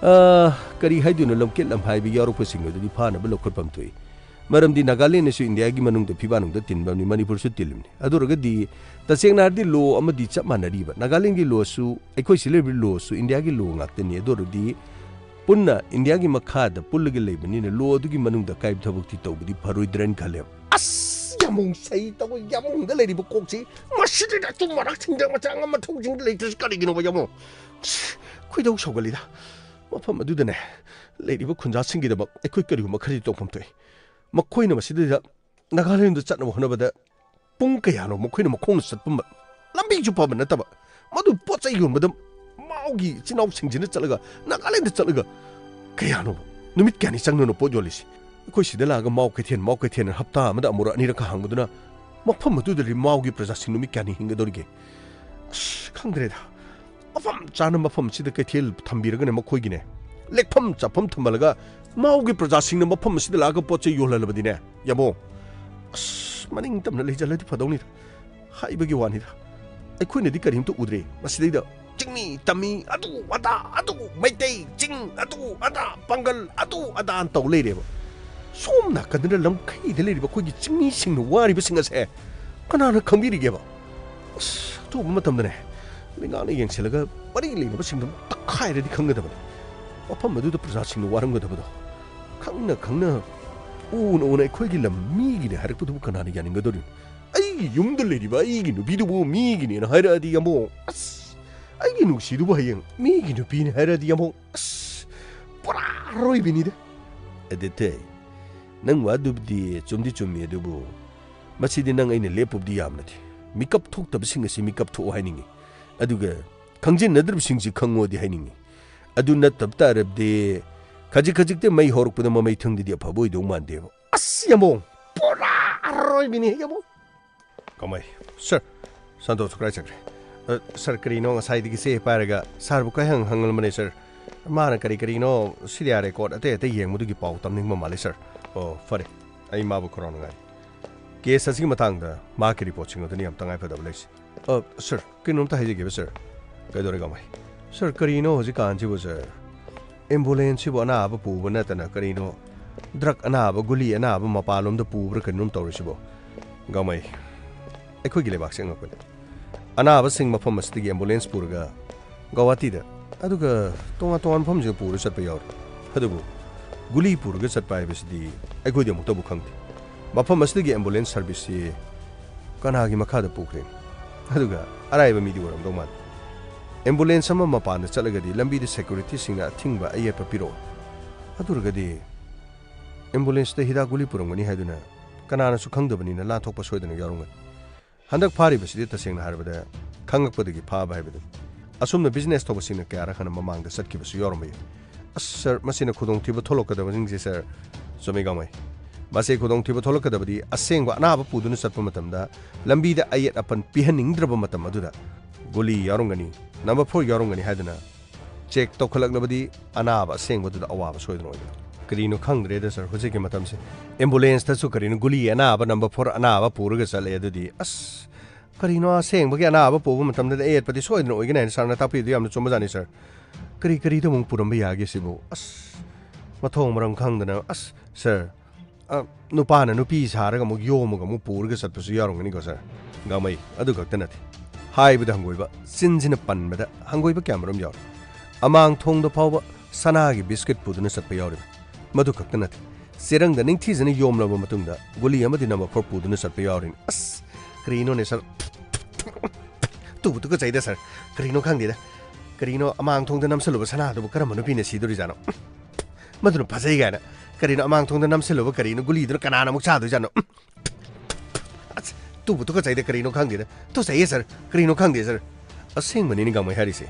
ꯑ, ꯀꯔꯤ ꯍꯥꯏꯗꯣꯏꯅꯣ, ꯂꯝꯀꯦꯠ ꯂꯝꯍꯥꯏꯕ ꯌꯥꯎꯔꯛꯄꯁꯤꯡ ꯑꯗꯨꯗꯤ ꯐꯥꯅꯕ ꯂꯧꯈꯠꯐꯝ ꯊꯣꯛꯏ꯫ ꯃꯔꯝꯗꯤ ꯅꯥꯒꯥꯂꯦꯟ ꯑꯁꯨ ꯏꯟꯗꯤꯌꯥꯒꯤ ꯃꯅꯨꯡꯗ ꯐꯤꯕꯥ ꯅꯨꯡꯗ ꯇꯤꯟꯕꯅꯤ, ꯃꯅꯤꯄꯨꯔꯁꯨ ꯇꯤꯜꯂꯤꯕꯅꯤ꯫ ꯑꯗꯨ ꯑꯣꯏꯔꯒꯗꯤ ꯇꯁꯦꯡꯅ ꯍꯥꯏꯔꯗꯤ ꯂꯣ ꯑꯃꯗꯤ ꯆꯞ ꯃꯥꯟꯅꯔꯤꯕ꯫ ꯅꯥꯒꯥꯂꯦꯟꯒꯤ ꯂꯣꯁꯨ, ꯑꯩꯈꯣꯏ ꯁꯤ ꯂꯩꯔꯤꯕ ꯂꯣꯁꯨ ꯏꯟꯗꯤꯌꯥꯒꯤ ꯂꯣ ꯉꯥꯛꯇꯅꯤ꯫ ꯑꯗꯨ ꯑꯣꯏꯔꯗꯤ ꯄꯨꯟꯅ ꯏꯟꯗꯤꯌꯥꯒꯤ ꯃꯈꯥꯗ ꯄꯨꯜꯂꯒ ꯂꯩꯕꯅꯤꯅ ꯂꯣ ꯑꯗꯨꯒꯤ ꯃꯅꯨꯡꯗ ꯑꯀꯥꯏꯕ ꯊꯕꯛꯇꯤ ꯇꯧꯕꯗꯤ ꯐꯔꯣꯏꯗ꯭ꯔꯅ ꯈꯜꯂꯦꯕ꯫ ꯑꯁ! ꯌꯥꯃꯣꯡ ꯁꯩ ꯇꯧꯕ ꯌꯥꯃꯣꯡꯗ ꯂꯩꯔꯤꯕ ꯀꯣꯛꯁꯤ ꯃꯁꯤꯗ ꯑꯆꯨꯝ ꯑꯔꯥꯛꯁꯤꯡꯗ ꯃꯆꯥ ꯑꯃ ꯃꯊꯧꯁꯤꯡꯗ ꯂꯩꯇ꯭ꯔꯤꯁꯤ ꯀꯔꯤꯒꯤꯅꯣꯕ ꯌꯥꯃꯣꯡ? ꯑꯁ! ꯈꯣꯏꯗꯧ ꯁꯧꯒꯠꯂꯤꯗ꯫ ꯃꯐꯝ ꯑꯗꯨꯗꯅꯦ ꯂꯩꯔꯤꯕ ꯈꯨꯟꯖꯥꯁꯤꯡꯒꯤꯗꯃꯛ ꯑꯩꯈꯣꯏ ꯀꯔꯤꯒꯨꯝꯕ ꯈꯔꯗꯤ ꯇꯧꯐꯝ ꯊꯣꯛꯏ꯫ ꯃꯈꯣꯏꯅ ꯃꯁꯤꯗꯩꯗ ꯅꯥꯒꯥꯂꯦꯟꯗ ꯆꯠꯅꯕ ꯍꯣꯠꯅꯕꯗ ꯄꯨꯡ ꯀꯌꯥꯅꯣ ꯃꯈꯣꯏꯅ ꯃꯈꯣꯡꯅ ꯆꯠꯄ ꯃ-, ꯂꯝꯕꯤꯁꯨ ꯐꯕ ꯅꯠꯇꯕ, ꯃꯗꯨ ꯄꯣꯠ ꯆꯩ ꯌꯣꯟꯕꯗ ꯃꯥꯎꯒꯤ ꯏꯆꯤꯟ ꯏꯅꯥꯎꯁꯤꯡꯁꯤꯅ ꯆꯠꯂꯒ ꯅꯥꯒꯥꯂꯦꯟꯗ ꯆꯠꯂꯒ ꯀꯌꯥꯅꯣ? ꯅꯨꯃꯤꯠ ꯀꯌꯥꯅꯤ ꯆꯪꯗꯣꯏꯅꯣ ꯄꯣꯠ ꯌꯣꯜꯂꯤꯁꯤ? ꯑꯩꯈꯣꯏ ꯁꯤꯗ ꯂꯥꯛꯑꯒ ꯃꯥꯎ ꯀꯩꯊꯦꯜ, ꯃꯥꯎ ꯀꯩꯊꯦꯜ ꯍꯞꯇꯥ ꯑꯃꯗ ꯑꯃꯨꯔꯛ ꯑꯅꯤꯔꯛꯀ ꯍꯥꯡꯕꯗꯨꯅ ꯃꯐꯝ ꯑꯗꯨꯗꯗꯤ ꯃꯥꯎꯒꯤ ꯄ꯭ꯔꯖꯥꯁꯤꯡ ꯅꯨꯃꯤꯠ ꯀꯌꯥꯅꯤ ꯍꯤꯡꯒꯗꯧꯔꯤꯒꯦ? ꯑꯁ, ꯈꯪꯗ꯭ꯔꯦꯗ꯫ ꯃꯐꯝ ꯆꯥꯅ ꯃꯐꯝꯁꯤꯗ ꯀꯩꯊꯦꯜ ꯊꯝꯕꯤꯔꯒꯅꯦ ꯃꯈꯣꯏꯒꯤꯅꯦ ꯂꯦꯛꯐꯝ ꯆꯥꯐꯝ ꯊꯝꯍꯜꯂꯒ ꯃꯥꯎꯒꯤ ꯄ꯭ꯔꯖꯥꯁꯤꯡꯅ ꯃꯐꯝ ꯑꯁꯤꯗ ꯂꯥꯛꯑꯒ ꯄꯣꯠ ꯆꯩ ꯌꯣꯜꯍꯜꯂꯕꯗꯤꯅꯦ, ꯌꯥꯃꯣ, ꯑꯁ, ꯃꯅꯤꯡ ꯇꯝꯅ ꯂꯩꯖꯜꯂꯗꯤ ꯐꯗꯧꯅꯤꯗ꯫ ꯍꯥꯏꯕꯒꯤ ꯋꯥꯅꯤꯗ꯫ ꯑꯩꯈꯣꯏꯅꯗꯤ ꯀꯔꯤꯝꯇ ꯎꯗ꯭ꯔꯦ꯫ ꯃꯁꯤꯗꯩꯗ ꯆꯤꯡꯃꯤ, ꯇꯝꯃꯤ, ꯑꯗꯨ ꯑꯗꯥ, ꯑꯗꯨ ꯃꯩꯇꯩ, ꯆꯤꯡ, ꯑꯗꯨ ꯑꯗꯥ, ꯄꯥꯡꯒꯜ, ꯑꯗꯨ ꯑꯗꯥꯅ ꯇꯧ ꯂꯩꯔꯦꯕ꯫ ꯁꯣꯝ ꯅꯥꯀꯟꯗꯅ ꯂꯝꯈꯩꯗ ꯂꯩꯔꯤꯕ ꯑꯩꯈꯣꯏꯒꯤ ꯆꯤꯡꯃꯤꯁꯤꯡꯅ ꯋꯥꯔꯤꯕꯁꯤꯡ ꯑꯁꯦ ꯀꯅꯥꯅ ꯈꯪꯕꯤꯔꯤꯒꯦꯕ? ꯑꯁ, ꯑꯊꯨꯕ ꯃꯇꯝꯗꯅꯦ ꯂꯩꯉꯥꯛꯅ ꯌꯦꯡꯁꯤꯜꯂꯒ ꯃꯔꯤ ꯂꯩꯅꯕꯁꯤꯡꯗꯣ ꯇꯛꯈꯥꯏꯔꯗꯤ ꯈꯪꯒꯗꯕꯅꯤ꯫ ꯃꯐꯝ ꯑꯗꯨꯗ ꯄ꯭ꯔꯖꯥꯁꯤꯡꯅ ꯋꯥꯔꯝꯒꯗꯕꯗꯣ ꯈꯪꯅ ꯈꯪꯅ, ꯎꯅ ꯎꯅ ꯑꯩꯈꯣꯏꯒꯤ ꯂꯝ ꯃꯤꯒꯤꯅꯦ ꯍꯥꯏꯔꯛꯄꯗꯨꯕꯨ ꯀꯅꯥꯅ ꯌꯥꯅꯤꯡꯒꯗꯧꯔꯤꯅꯣ? ꯑꯩꯒꯤ ꯌꯨꯝꯗ ꯂꯩꯔꯤꯕ ꯑꯩꯒꯤ ꯅꯨꯄꯤꯗꯨꯕꯨ ꯃꯤꯒꯤꯅꯦꯅ ꯍꯥꯏꯔꯛꯑꯗꯤ ꯌꯥꯝꯕꯣꯡ, ꯑꯁ, ꯑꯩꯒꯤ ꯅꯨꯡꯁꯤꯗꯨꯕꯨ ꯍꯌꯦꯡ ꯃꯤꯒꯤ ꯅꯨꯄꯤꯅꯦ ꯍꯥꯏꯔꯛꯑꯗꯤ ꯌꯥꯝꯕꯣꯡ, ꯑꯁ, ꯄꯨꯔꯥ ꯑꯔꯣꯏꯕꯤꯅꯤꯗ꯫ ꯑꯗꯨ ꯇꯩ, ꯅꯪ ꯋꯥꯗꯨꯕꯨꯗꯤ ꯆꯨꯝꯗꯤ ꯆꯨꯝꯃꯤ, ꯑꯗꯨꯕꯨ ꯃꯁꯤꯗꯤ ꯅꯪ ꯑꯩꯅ ꯂꯦꯞꯄꯨꯕꯗꯤ ꯌꯥꯝꯅꯗꯦ꯫ ꯃꯤꯀꯞ ꯊꯣꯛꯇꯕꯁꯤꯡ ꯑꯁꯤ ꯃꯤꯀꯞ ꯊꯣꯛꯑꯣ ꯍꯥꯏꯅꯤꯡꯉꯤ, ꯑꯗꯨꯒ ꯈꯪꯖꯤꯟꯅꯗ꯭ꯔꯕꯁꯤꯡꯁꯤ ꯈꯪꯉꯣꯗꯤ ꯍꯥꯏꯅꯤꯡꯉꯤ꯫ ꯑꯗꯨ ꯅꯠꯇꯕ ꯇꯥꯔꯕꯗꯤ ꯈꯖꯤꯛ ꯈꯖꯤꯛꯇ ꯃꯩ ꯍꯧꯔꯛꯄꯗ ꯃꯃꯩ ꯊꯪꯗꯗꯤ ꯑꯐꯕ ꯑꯣꯏꯗꯧ ꯃꯥꯟꯗꯦꯕ꯫ ꯑꯁ, ꯌꯥꯝꯕꯣꯡ! ꯄꯨꯔꯥ ꯑꯔꯣꯏꯕꯤꯅꯤ, ꯌꯥꯝꯕꯣꯡ! ꯀꯃꯥꯏ? ꯁꯥꯔ, ꯁꯟꯇꯣꯁ ꯀꯗꯥꯏ ꯆꯠꯈ꯭ꯔꯦ? ꯑ, ꯁꯥꯔ, ꯀꯔꯤꯅꯣ ꯉꯁꯥꯏꯗꯒꯤ ꯆꯦ ꯄꯥꯏꯔꯒ ꯁꯥꯔꯕꯨ ꯀꯥꯏꯍꯪ ꯍꯪꯂꯝꯕꯅꯦ, ꯁꯥꯔ꯫ ꯃꯥꯅ ꯀꯔꯤ ꯀꯔꯤꯅꯣ ꯁꯤꯔꯤꯌꯥ ꯔꯦꯀꯣꯔꯗ ꯑꯇꯩ ꯑꯇꯩ ꯌꯦꯡꯕꯗꯨꯒꯤ ꯄꯥꯎ ꯇꯝꯅꯤꯡꯕ ꯃꯥꯜꯂꯦ, ꯁꯥꯔ꯫ ꯑꯣ, ꯐꯔꯦ꯫ ꯑꯩ ꯃꯥꯕꯨ ꯈꯧꯔꯥꯡꯅ ꯉꯥꯏ꯫ ꯀꯦꯁ ꯑꯁꯤꯒꯤ ꯃꯇꯥꯡꯗ ꯃꯍꯥꯛꯀꯤ ꯔꯤꯄꯣꯔꯠꯁꯤꯡ ꯑꯗꯨꯅ ꯌꯥꯝ ꯇꯉꯥꯏ ꯐꯗꯕ ꯂꯩꯁꯤ꯫ ꯑ, ꯁꯥꯔ, ꯀꯩꯅꯣꯝꯇ ꯍꯥꯏꯖꯒꯦꯕ, ꯁꯥꯔ꯫ ꯀꯩꯗꯧꯔꯦ, ꯀꯃꯥꯏ? ꯁꯥꯔ, ꯀꯔꯤꯅꯣ ꯍꯧꯖꯤꯛꯀꯥꯟꯁꯤꯕꯨ, ꯁꯥꯔ? ꯑꯦꯝꯕꯨꯂꯦꯟꯁꯁꯤꯕꯨ ꯑꯅꯥꯕ ꯄꯨꯕ ꯅꯠꯇꯅ ꯀꯔꯤꯅꯣ ꯗ꯭ꯔꯒ ꯑꯅꯥꯕ, ꯒꯨꯂꯤ ꯑꯅꯥꯕ ꯃꯄꯥꯟꯂꯣꯝꯗ ꯄꯨꯕ꯭ꯔꯥ ꯀꯩꯅꯣꯝ ꯇꯧꯔꯤꯁꯤꯕꯣ? ꯒꯥꯡꯃꯩ, ꯑꯩꯈꯣꯏꯒꯤ ꯂꯩꯕꯥꯛꯁꯦ ꯑꯉꯛꯄꯅꯤ꯫ ꯑꯅꯥꯕꯁꯤꯡ ꯃꯐꯝ ꯑꯁꯤꯗꯒꯤ ꯑꯦꯝꯕꯨꯂꯦꯟꯁ ꯄꯨꯔꯒ ꯒꯧꯍꯥꯇꯤꯗ, ꯑꯗꯨꯒ ꯇꯣꯉꯥꯟ ꯇꯣꯉꯥꯟꯕ ꯃꯐꯝꯁꯤꯡꯗ ꯄꯨꯔꯒ ꯆꯠꯄ ꯌꯥꯎꯔꯤ꯫ ꯑꯗꯨꯕꯨ ꯒꯨꯂꯤ ꯄꯨꯔꯒ ꯆꯠꯄ ꯍꯥꯏꯕꯁꯤꯗꯤ ꯑꯩꯈꯣꯏꯗꯤ ꯑꯃꯨꯛꯇꯕꯨ ꯈꯪꯗꯦ꯫ ꯃꯐꯝ ꯑꯁꯤꯗꯒꯤ ꯑꯦꯝꯕꯨꯂꯦꯟꯁ ꯁꯥꯔꯚꯤꯁꯁꯤ ꯀꯅꯥꯒꯤ ꯃꯈꯥꯗ ꯄꯨꯈ꯭ꯔꯦ? ꯑꯗꯨꯒ ꯑꯔꯥꯏꯕ ꯃꯤꯗꯤ ꯑꯣꯏꯔꯝꯗꯧ ꯃꯥꯟꯗꯦ꯫ ꯑꯦꯝꯕꯨꯂꯦꯟꯁ ꯑꯃ ꯃꯄꯥꯟꯗ ꯆꯠꯂꯒꯗꯤ ꯂꯝꯕꯤꯗ ꯁꯦꯀ꯭ꯌꯨꯔꯤꯇꯤꯁꯤꯡꯅ ꯑꯊꯤꯡꯕ ꯑꯌꯦꯠꯄ ꯄꯤꯔꯛꯑꯣ꯫ ꯑꯗꯨ ꯑꯣꯏꯔꯒꯗꯤ ꯑꯦꯝꯕꯨꯂꯦꯟꯁꯇ ꯍꯤꯗꯥꯛ ꯒꯨꯂꯤ ꯄꯨꯔꯝꯒꯅꯤ ꯍꯥꯏꯗꯨꯅ ꯀꯅꯥꯅꯁꯨ ꯈꯪꯗꯕꯅꯤꯅ ꯂꯥꯟꯊꯣꯛꯄ ꯁꯣꯏꯗꯅ ꯌꯥꯎꯔꯝꯒꯅꯤ꯫ ꯍꯟꯗꯛ ꯐꯥꯔꯤꯕꯁꯤꯗꯤ ꯇꯁꯦꯡꯅ ꯍꯥꯏꯔꯕꯗ ꯈꯪꯉꯛꯄꯗꯒꯤ ꯐꯥꯕ ꯍꯥꯏꯕꯗꯨꯅꯤ꯫ ꯑꯁꯨꯝꯅ ꯕꯤꯖꯤꯅꯦꯁ ꯇꯧꯕꯁꯤꯡꯅ ꯀꯌꯥꯔꯛ ꯍꯥꯟꯅ ꯃꯃꯥꯡꯗ ꯆꯠꯈꯤꯕꯁꯨ ꯌꯥꯎꯔꯝꯕ ꯌꯥꯏ꯫ ꯑꯁ ꯁꯥꯔ, ꯃꯁꯤꯅ ꯈꯨꯗꯣꯡꯊꯤꯕ ꯊꯣꯛꯂꯛꯀꯗꯕꯁꯤꯡꯁꯦ ꯁꯥꯔ꯫ ꯆꯨꯝꯃꯤ ꯒꯥꯡꯃꯩ꯫ ꯃꯁꯤ ꯈꯨꯗꯣꯡꯊꯤꯕ ꯊꯣꯛꯂꯛꯀꯗꯕꯗꯤ ꯑꯁꯦꯡꯕ ꯑꯅꯥꯕ ꯄꯨꯗꯨꯅ ꯆꯠꯄ ꯃꯇꯝꯗ ꯂꯝꯕꯤꯗ ꯑꯌꯦꯠ ꯑꯄꯟ ꯄꯤꯍꯟꯅꯤꯡꯗ꯭ꯔꯕ ꯃꯇꯝ ꯑꯗꯨꯗ ꯒꯨꯂꯤ ꯌꯥꯎꯔꯝꯒꯅꯤ, ꯅꯝꯕꯔ ꯐꯣꯔ ꯌꯥꯎꯔꯝꯒꯅꯤ ꯍꯥꯏꯗꯨꯅ ꯆꯦꯛ ꯇꯧꯈꯠꯂꯛꯂꯕꯗꯤ ꯑꯅꯥꯕ ꯑꯁꯦꯡꯕꯗꯨꯗ ꯑꯋꯥꯕ ꯁꯣꯏꯗꯅ ꯑꯣꯏꯒꯅꯤ꯫ ꯀꯔꯤꯅꯣ ꯈꯪꯗ꯭ꯔꯦꯗ ꯁꯥꯔ, ꯍꯧꯖꯤꯛꯀꯤ ꯃꯇꯝꯁꯦ ꯑꯦꯝꯕꯨꯂꯦꯟꯁꯇꯁꯨ ꯀꯔꯤꯅꯣ ꯒꯨꯂꯤ ꯑꯅꯥꯕ ꯅꯝꯕꯔ ꯐꯣꯔ ꯑꯅꯥꯕ ꯄꯨꯔꯒ ꯆꯠꯂꯦ꯫ ꯑꯗꯨꯗꯤ ꯑꯁ, ꯀꯔꯤꯅꯣ ꯑꯁꯦꯡꯕꯒꯤ ꯑꯅꯥꯕ ꯄꯨꯕ ꯃꯇꯝꯗꯗꯤ ꯑꯌꯦꯠꯄꯗꯤ ꯁꯣꯏꯗꯅ ꯑꯣꯏꯒꯅꯤ ꯍꯥꯏꯅ ꯁꯥꯔꯅ ꯇꯥꯛꯄꯤꯕꯗꯨ ꯌꯥꯝꯅ ꯆꯨꯝꯕꯖꯥꯠꯅꯤ ꯁꯥꯔ꯫ ꯀꯔꯤ ꯀꯔꯤꯗ ꯑꯃꯨꯛ ꯄꯨꯔꯝꯕ ꯌꯥꯒꯦ ꯁꯤꯕꯨ? ꯑꯁ, ꯃꯊꯣꯡ ꯃꯔꯝ ꯈꯪꯗꯅ꯫ ꯑꯁ ꯁꯥꯔ, ꯑ, ꯅꯨꯄꯥꯅ ꯅꯨꯄꯤ ꯁꯥꯔꯒ ꯑꯃꯨꯛ ꯌꯣꯝꯃꯒ ꯑꯃꯨꯛ ꯄꯨꯔꯒ ꯆꯠꯄꯁꯨ ꯌꯥꯎꯔꯝꯒꯅꯤꯀꯣ ꯁꯥꯔ꯫ ꯒꯥꯡꯃꯩ, ꯑꯗꯨ ꯈꯛꯇ ꯅꯠꯇꯦ꯫ ꯍꯥꯏꯕꯗ ꯍꯪꯒꯣꯏꯕ, ꯆꯤꯟꯁꯤꯅ ꯄꯟꯕꯗ ꯍꯪꯒꯣꯏꯕ ꯀꯌꯥꯃꯔꯨꯝ ꯌꯥꯎꯔꯦ꯫ ꯑꯃꯥꯡ ꯊꯣꯡꯗ ꯐꯥꯎꯕ ꯁꯅꯥꯒꯤ ꯕꯤꯁꯀꯤꯠ ꯄꯨꯗꯨꯅ ꯆꯠꯄ ꯌꯥꯎꯔꯤꯕ꯫ ꯃꯗꯨ ꯈꯛꯇ ꯅꯠꯇꯦ, ꯆꯦꯔꯪꯗ ꯅꯤꯡꯊꯤꯖꯅ ꯌꯣꯝꯂꯕ ꯃꯇꯨꯡꯗ ꯒꯨꯂꯤ ꯑꯃꯗꯤ ꯅꯝꯕꯔ ꯐꯣꯔ ꯄꯨꯗꯨꯅ ꯆꯠꯄ ꯌꯥꯎꯔꯤꯅꯤ꯫ ꯑꯁ, ꯀꯔꯤꯅꯣꯅꯦ ꯁꯥꯔ? ꯇꯨꯕꯨ ꯇꯨꯀꯠꯆꯩꯗ ꯁꯥꯔ꯫ ꯀꯔꯤꯅꯣ ꯈꯪꯗꯦꯗ꯫ ꯀꯔꯤꯅꯣ ꯑꯃꯥꯡ ꯊꯣꯡꯗ ꯅꯝꯁꯜꯂꯨꯕ ꯁꯅꯥꯗꯨꯕꯨ ꯀꯔꯝꯕ ꯅꯨꯄꯤꯅ ꯁꯤꯗꯣꯔꯤꯖꯥꯠꯅꯣ? ꯃꯗꯨꯅ ꯐꯖꯩ ꯀꯥꯏꯅ꯫ ꯀꯔꯤꯅꯣ ꯑꯃꯥꯡ ꯊꯣꯡꯗ ꯅꯝꯁꯤꯜꯂꯨꯕ ꯀꯔꯤꯅꯣ? ꯒꯨꯂꯤꯗꯨꯅ ꯀꯅꯥꯅ ꯑꯃꯨꯛ ꯆꯥꯗꯣꯏꯖꯥꯠꯅꯣ? ꯎꯝ꯫ ꯑꯁ, ꯇꯨꯕꯨ ꯇꯨꯀꯠꯆꯩꯗ, ꯀꯔꯤꯅꯣ ꯈꯪꯗꯦꯗ꯫ ꯇꯨꯆꯩꯌꯦ ꯁꯥꯔ, ꯀꯔꯤꯅꯣ ꯈꯪꯗꯦ ꯁꯥꯔ꯫ ꯑꯁꯦꯡꯕꯅꯤꯅꯦ ꯒꯥꯡꯃꯩ ꯍꯥꯏꯔꯤꯁꯦ꯫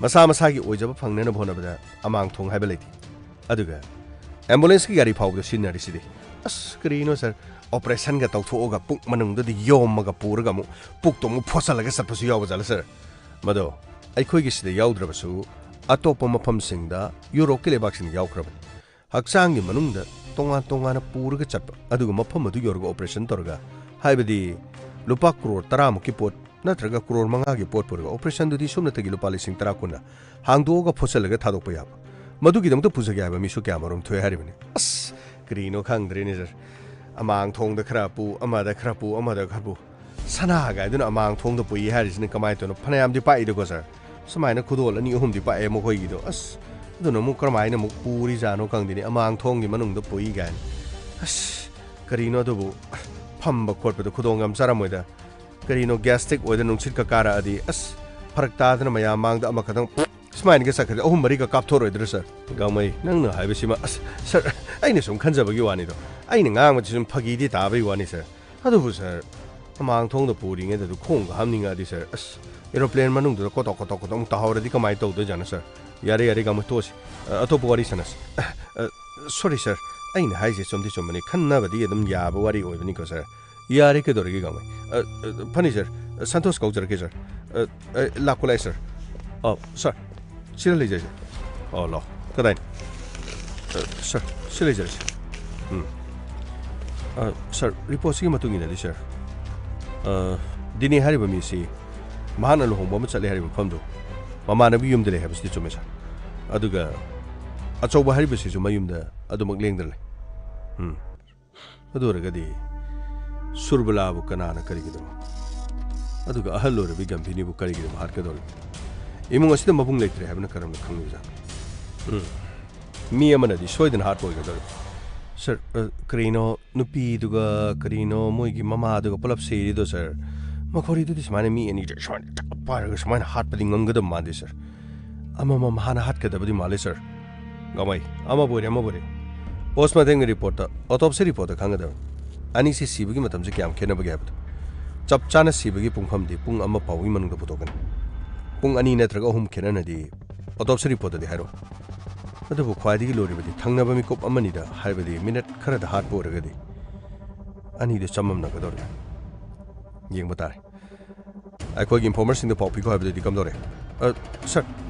ꯃꯁꯥ ꯃꯁꯥꯒꯤ ꯑꯣꯏꯖꯕ ꯐꯪꯅꯅꯕ ꯍꯣꯠꯅꯕꯗ ꯑꯃꯥꯡ ꯊꯣꯡ ꯍꯥꯏꯕ ꯂꯩꯇꯦ꯫ ꯑꯗꯨꯒ ꯑꯦꯝꯕꯨꯂꯦꯟꯁꯀꯤ ꯒꯥꯔꯤ ꯐꯥꯎꯕꯗ ꯁꯤꯖꯤꯟꯅꯔꯤꯁꯤꯗꯤ꯫ ꯑꯁ, ꯀꯔꯤꯅꯣ ꯁꯥꯔ, ꯑꯣꯄꯔꯦꯁꯟꯒ ꯇꯧꯊꯣꯛꯑꯒ ꯄꯨꯛ ꯃꯅꯨꯡꯗꯗꯤ ꯌꯣꯝꯃꯒ ꯄꯨꯔꯒ ꯑꯃꯨꯛ ꯄꯨꯛꯇꯣ ꯑꯃꯨꯛ ꯐꯣꯠꯆꯜꯂꯒ ꯆꯠꯄꯁꯨ ꯌꯥꯎꯕ ꯖꯥꯠꯂ ꯁꯥꯔ? ꯃꯗꯣ ꯑꯩꯈꯣꯏꯒꯤ ꯁꯤꯗ ꯌꯥꯎꯗ꯭ꯔꯕꯁꯨ ꯑꯇꯣꯞꯄ ꯃꯐꯝꯁꯤꯡꯗ, ꯌꯨꯔꯣꯞꯀꯤ ꯂꯩꯕꯥꯛꯁꯤꯡꯗ ꯌꯥꯎꯈ꯭ꯔꯕꯅꯤ꯫ ꯍꯛꯆꯥꯡꯒꯤ ꯃꯅꯨꯡꯗ ꯇꯣꯉꯥꯟ ꯇꯣꯉꯥꯟꯅ ꯄꯨꯔꯒ ꯆꯠꯄ, ꯑꯗꯨꯒ ꯃꯐꯝ ꯑꯗꯨ ꯌꯧꯔꯒ ꯑꯣꯄꯔꯦꯁꯟ ꯇꯧꯔꯒ, ꯍꯥꯏꯕꯗꯤ ꯂꯨꯄꯥ ꯀ꯭ꯔꯣꯔ ꯇꯔꯥꯃꯨꯛꯀꯤ ꯄꯣꯠ ꯅꯠꯇ꯭ꯔꯒ ꯀ꯭ꯔꯣꯔ ꯃꯉꯥꯒꯤ ꯄꯣꯠ ꯄꯨꯔꯒ ꯑꯣꯄꯔꯦꯁꯟꯗꯨꯗꯤ ꯁꯨꯞꯅꯇꯒꯤ ꯂꯨꯄꯥ ꯂꯤꯁꯤꯡ ꯇꯔꯥ ꯀꯨꯟꯅ ꯍꯥꯡꯗꯣꯛꯑꯒ ꯐꯣꯠꯆꯜꯂꯒ ꯊꯥꯗꯣꯛꯄ ꯌꯥꯕ꯫ ꯃꯗꯨꯒꯤꯗꯃꯛꯇ ꯄꯨꯖꯒꯦ ꯍꯥꯏꯕ ꯃꯤꯁꯨ ꯀꯌꯥꯃꯔꯨꯝ ꯊꯣꯛꯑꯦ ꯍꯥꯏꯔꯤꯕꯅꯤ꯫ ꯑꯁ, ꯀꯔꯤꯅꯣ ꯈꯪꯗ꯭ꯔꯦꯅꯦ ꯁꯥꯔ꯫ ꯑꯃꯥꯡ ꯊꯣꯡꯗ ꯈꯔ ꯄꯨ, ꯑꯃꯗ ꯈꯔ ꯄꯨ, ꯑꯃꯗ ꯈꯔ ꯄꯨ꯫ ꯁꯅꯥ ꯒꯥꯏꯗꯨꯅ ꯑꯃꯥꯡ ꯊꯣꯡꯗ ꯄꯨꯏ ꯍꯥꯏꯔꯤꯁꯤꯅ ꯀꯃꯥꯏꯅ ꯇꯧꯅꯣ? ꯐꯅꯌꯥꯝꯗꯤ ꯄꯥꯛꯏꯗꯀꯣ ꯁꯥꯔ꯫ ꯁꯨꯃꯥꯏꯅ ꯈꯨꯗꯣꯜ ꯑꯅꯤ ꯑꯍꯨꯝꯗꯤ ꯄꯥꯛꯑꯦ ꯃꯈꯣꯏꯒꯤꯗꯣ꯫ ꯑꯁ, ꯑꯗꯨꯅ ꯑꯃꯨꯛ ꯀꯔꯝꯍꯥꯏꯅ ꯑꯃꯨꯛ ꯄꯨꯔꯤꯖꯥꯠꯅꯣ ꯈꯪꯗꯦꯅꯦ, ꯑꯃꯥꯡ ꯊꯣꯡꯒꯤ ꯃꯅꯨꯡꯗ ꯄꯨꯏ ꯀꯥꯏꯅ꯫ ꯑꯁ, ꯀꯔꯤꯅꯣ ꯑꯗꯨꯕꯨ? ꯐꯝꯕ ꯈꯣꯠꯄꯗ ꯈꯨꯗꯣꯡ ꯌꯥꯝ ꯆꯥꯔꯝꯃꯣꯏꯗ꯫ ꯀꯔꯤꯅꯣ, ꯒ꯭ꯌꯥꯁꯇ꯭ꯔꯤꯛ ꯑꯣꯏꯗ ꯅꯨꯡꯁꯤꯠꯀ ꯀꯥꯔꯛꯑꯗꯤ, ꯑꯁ, ꯐꯔꯛ ꯇꯥꯗꯅ ꯃꯌꯥꯝ ꯃꯥꯡꯗ ꯑꯃꯈꯛꯇꯪ ꯁꯨꯃꯥꯏꯅꯒ ꯆꯠꯈ꯭ꯔꯗꯤ ꯑꯍꯨꯝ ꯃꯔꯤꯒ ꯀꯥꯞꯊꯣꯔꯣꯏꯗ꯭ꯔꯥ, ꯁꯥꯔ? ꯒꯥꯡꯃꯩ, ꯅꯪꯅ ꯍꯥꯏꯕꯁꯤꯃ, ꯑꯁ, ꯁꯥꯔ, ꯑꯩꯅ ꯁꯨꯝ ꯈꯟꯖꯕꯒꯤ ꯋꯥꯅꯤꯗꯣ꯫ ꯑꯩꯅ ꯉꯥꯡꯕꯁꯤ ꯁꯨꯝ ꯐꯥꯒꯤꯗꯤ ꯇꯥꯕꯒꯤ ꯋꯥꯅꯤ, ꯁꯥꯔ꯫ ꯑꯗꯨꯕꯨ, ꯁꯥꯔ, ꯑꯃꯥꯡ ꯊꯣꯡꯗ ꯄꯨꯔꯤꯉꯩꯗ ꯑꯗꯨ ꯈꯣꯡꯒ ꯍꯥꯝꯅꯤꯡꯉꯛꯑꯗꯤ, ꯁꯥꯔ, ꯑꯁ, ꯑꯦꯔꯣꯄ꯭ꯂꯦꯟ ꯃꯅꯨꯡꯗꯨꯗ ꯀꯣꯇꯣꯛ ꯀꯣꯇꯣꯛ ꯀꯣꯇꯣꯛ ꯑꯃꯨꯛ ꯇꯥꯍꯧꯔꯗꯤ ꯀꯃꯥꯏꯅ ꯇꯧꯗꯣꯏꯖꯥꯠꯅꯣ, ꯁꯥꯔ? ꯌꯥꯔꯦ, ꯌꯥꯔꯦ, ꯒꯥꯡꯃꯩ, ꯇꯣꯛꯑꯁꯤ꯫ ꯑ, ꯑꯇꯣꯞꯄ ꯋꯥꯔꯤ ꯁꯥꯟꯅꯁꯤ꯫ ꯑ, ꯑ, ꯁꯣꯔꯤ, ꯁꯥꯔ, ꯑꯩꯅ ꯍꯥꯏꯁꯦ ꯆꯨꯝꯗꯤ ꯆꯨꯝꯕꯅꯤ, ꯈꯟꯅꯕꯗꯤ ꯑꯗꯨꯝ ꯌꯥꯕ ꯋꯥꯔꯤ ꯑꯣꯏꯕꯅꯤꯀꯣ, ꯁꯥꯔ꯫ ꯌꯥꯔꯦ, ꯀꯩꯗꯧꯔꯒꯦ, ꯒꯥꯡꯃꯩ? ꯑ, ꯑ, ꯐꯅꯤ, ꯁꯥꯔ꯫ ꯑ, ꯁꯟꯇꯣꯁ ꯀꯧꯖꯔꯛꯀꯦ, ꯁꯥꯔ꯫ ꯑ, ꯑ, ꯂꯥꯛꯄ ꯂꯥꯛꯑꯦ, ꯁꯥꯔ꯫ ꯑ, ꯁꯥꯔ, ꯁꯤꯗ ꯂꯩꯖꯩ, ꯁꯥꯔ꯫ ꯑ, ꯂꯥꯛꯑꯣ꯫ ꯀꯗꯥꯏꯅꯣ? ꯑ, ꯁꯥꯔ, ꯁꯤ ꯂꯩꯖꯔꯦ, ꯁꯥꯔ꯫ ꯎꯝ꯫ ꯑ, ꯁꯥꯔ, ꯔꯤꯄꯣꯔꯠꯁꯤꯒꯤ ꯃꯇꯨꯡ ꯏꯟꯅꯗꯤ, ꯁꯥꯔ, ꯑ, ꯗꯤꯅꯦ ꯍꯥꯏꯔꯤꯕ ꯃꯤꯁꯤ ꯃꯍꯥꯛꯅ ꯂꯨꯍꯣꯡꯕ ꯑꯃ ꯆꯠꯂꯦ ꯍꯥꯏꯔꯤꯕ ꯃꯐꯝꯗꯣ ꯃꯃꯥꯟꯅꯕꯒꯤ ꯌꯨꯝꯗ ꯂꯩ ꯍꯥꯏꯕꯁꯤꯗꯤ ꯆꯨꯝꯃꯦ, ꯁꯥꯔ꯫ ꯑꯗꯨꯒ ꯑꯆꯧꯕ ꯍꯥꯏꯔꯤꯕꯁꯤꯁꯨ ꯃꯌꯨꯝꯗ ꯑꯗꯨꯃꯛ ꯂꯦꯡꯗꯅ ꯂꯩ꯫ ꯎꯝ꯫ ꯑꯗꯨ ꯑꯣꯏꯔꯒꯗꯤ ꯁꯨꯔꯕꯂꯥꯕꯨ ꯀꯅꯥꯅ ꯀꯔꯤꯒꯤꯗꯃꯛ? ꯑꯗꯨꯒ ꯑꯍꯜ ꯑꯣꯏꯔꯕꯤ ꯒꯝꯚꯤꯅꯤꯕꯨ ꯀꯔꯤꯒꯤꯗꯃꯛ ꯍꯥꯠꯀꯗꯧꯔꯤꯕ? ꯏꯃꯨꯡ ꯑꯁꯤꯗ ꯃꯕꯨꯡ ꯂꯩꯇ꯭ꯔꯦ ꯍꯥꯏꯕꯅ ꯀꯔꯝꯅ ꯈꯪꯂꯤꯕꯖꯥꯠꯅꯣ? ꯎꯝ꯫ ꯃꯤ ꯑꯃꯅꯗꯤ ꯁꯣꯏꯗꯅ ꯍꯥꯠꯄ ꯑꯣꯏꯒꯗꯧꯔꯤꯕ꯫ ꯁꯥꯔ, ꯑ, ꯀꯔꯤꯅꯣ, ꯅꯨꯄꯤꯗꯨꯒ ꯀꯔꯤꯅꯣ, ꯃꯣꯏꯒꯤ ꯃꯃꯥꯗꯨꯒ ꯄꯨꯂꯞ ꯁꯤꯔꯤꯗꯣ, ꯁꯥꯔ? ꯃꯈꯣꯏꯗꯨꯗꯤ ꯁꯨꯃꯥꯏꯅ ꯃꯤ ꯑꯅꯤꯗ ꯁꯨꯃꯥꯏꯅ ꯄꯥꯏꯔꯒ ꯁꯨꯃꯥꯏꯅ ꯍꯥꯠꯄꯗꯤ ꯉꯝꯒꯗꯕ ꯃꯥꯟꯗꯦ, ꯁꯥꯔ꯫ ꯑꯃꯃꯝ ꯍꯥꯟꯅ ꯍꯥꯠꯀꯗꯕꯗꯤ ꯃꯥꯜꯂꯦ, ꯁꯥꯔ꯫ ꯀꯃꯥꯏ? ꯑꯃꯕꯨ ꯑꯣꯏꯔꯦ, ꯑꯃꯕꯨ ꯑꯣꯏꯔꯦ꯫ Post mortemꯒꯤ reportꯇ, autopsy reportꯇ ꯈꯪꯒꯗꯕꯅꯤ꯫ ꯑꯅꯤꯁꯤ ꯁꯤꯕꯒꯤ ꯃꯇꯝꯁꯦ ꯀꯌꯥꯝ ꯈꯦꯠꯅꯕꯒꯦ ꯍꯥꯏꯕꯗꯣ꯫ ꯆꯞ ꯆꯥꯅ ꯁꯤꯕꯒꯤ ꯄꯨꯡꯐꯝꯗꯤ ꯄꯨꯡ ꯑꯃ ꯐꯥꯎꯕꯒꯤ ꯃꯅꯨꯡꯗ ꯄꯨꯊꯣꯛꯀꯅꯤ꯫ ꯄꯨꯡ ꯑꯅꯤ ꯅꯠꯇ꯭ꯔꯒ ꯑꯍꯨꯝ ꯈꯦꯠꯅꯅꯗꯤ autopsy reportꯇꯗꯤ ꯍꯥꯏꯔꯣꯏ꯫ ꯑꯗꯨꯕꯨ ꯈ꯭ꯋꯥꯏꯗꯒꯤ ꯂꯨꯔꯤꯕꯗꯤ ꯊꯪꯅꯕ ꯃꯤꯀꯨꯞ ꯑꯃꯅꯤꯗ, ꯍꯥꯏꯕꯗꯤ minute ꯈꯔꯗ ꯍꯥꯠꯄ ꯑꯣꯏꯔꯒꯗꯤ, ꯑꯅꯤꯗꯨ ꯆꯃꯝꯅꯒꯗꯧꯔꯦ꯫ ꯌꯦꯡꯕ ꯇꯥꯔꯦ꯫ ꯑꯩꯈꯣꯏꯒꯤ informerꯁꯤꯡꯗ ꯄꯥꯎ ꯄꯤꯈꯣ ꯍꯥꯏꯕꯗꯨꯗꯤ ꯀꯝꯗꯧꯔꯦ? ꯑ, sir,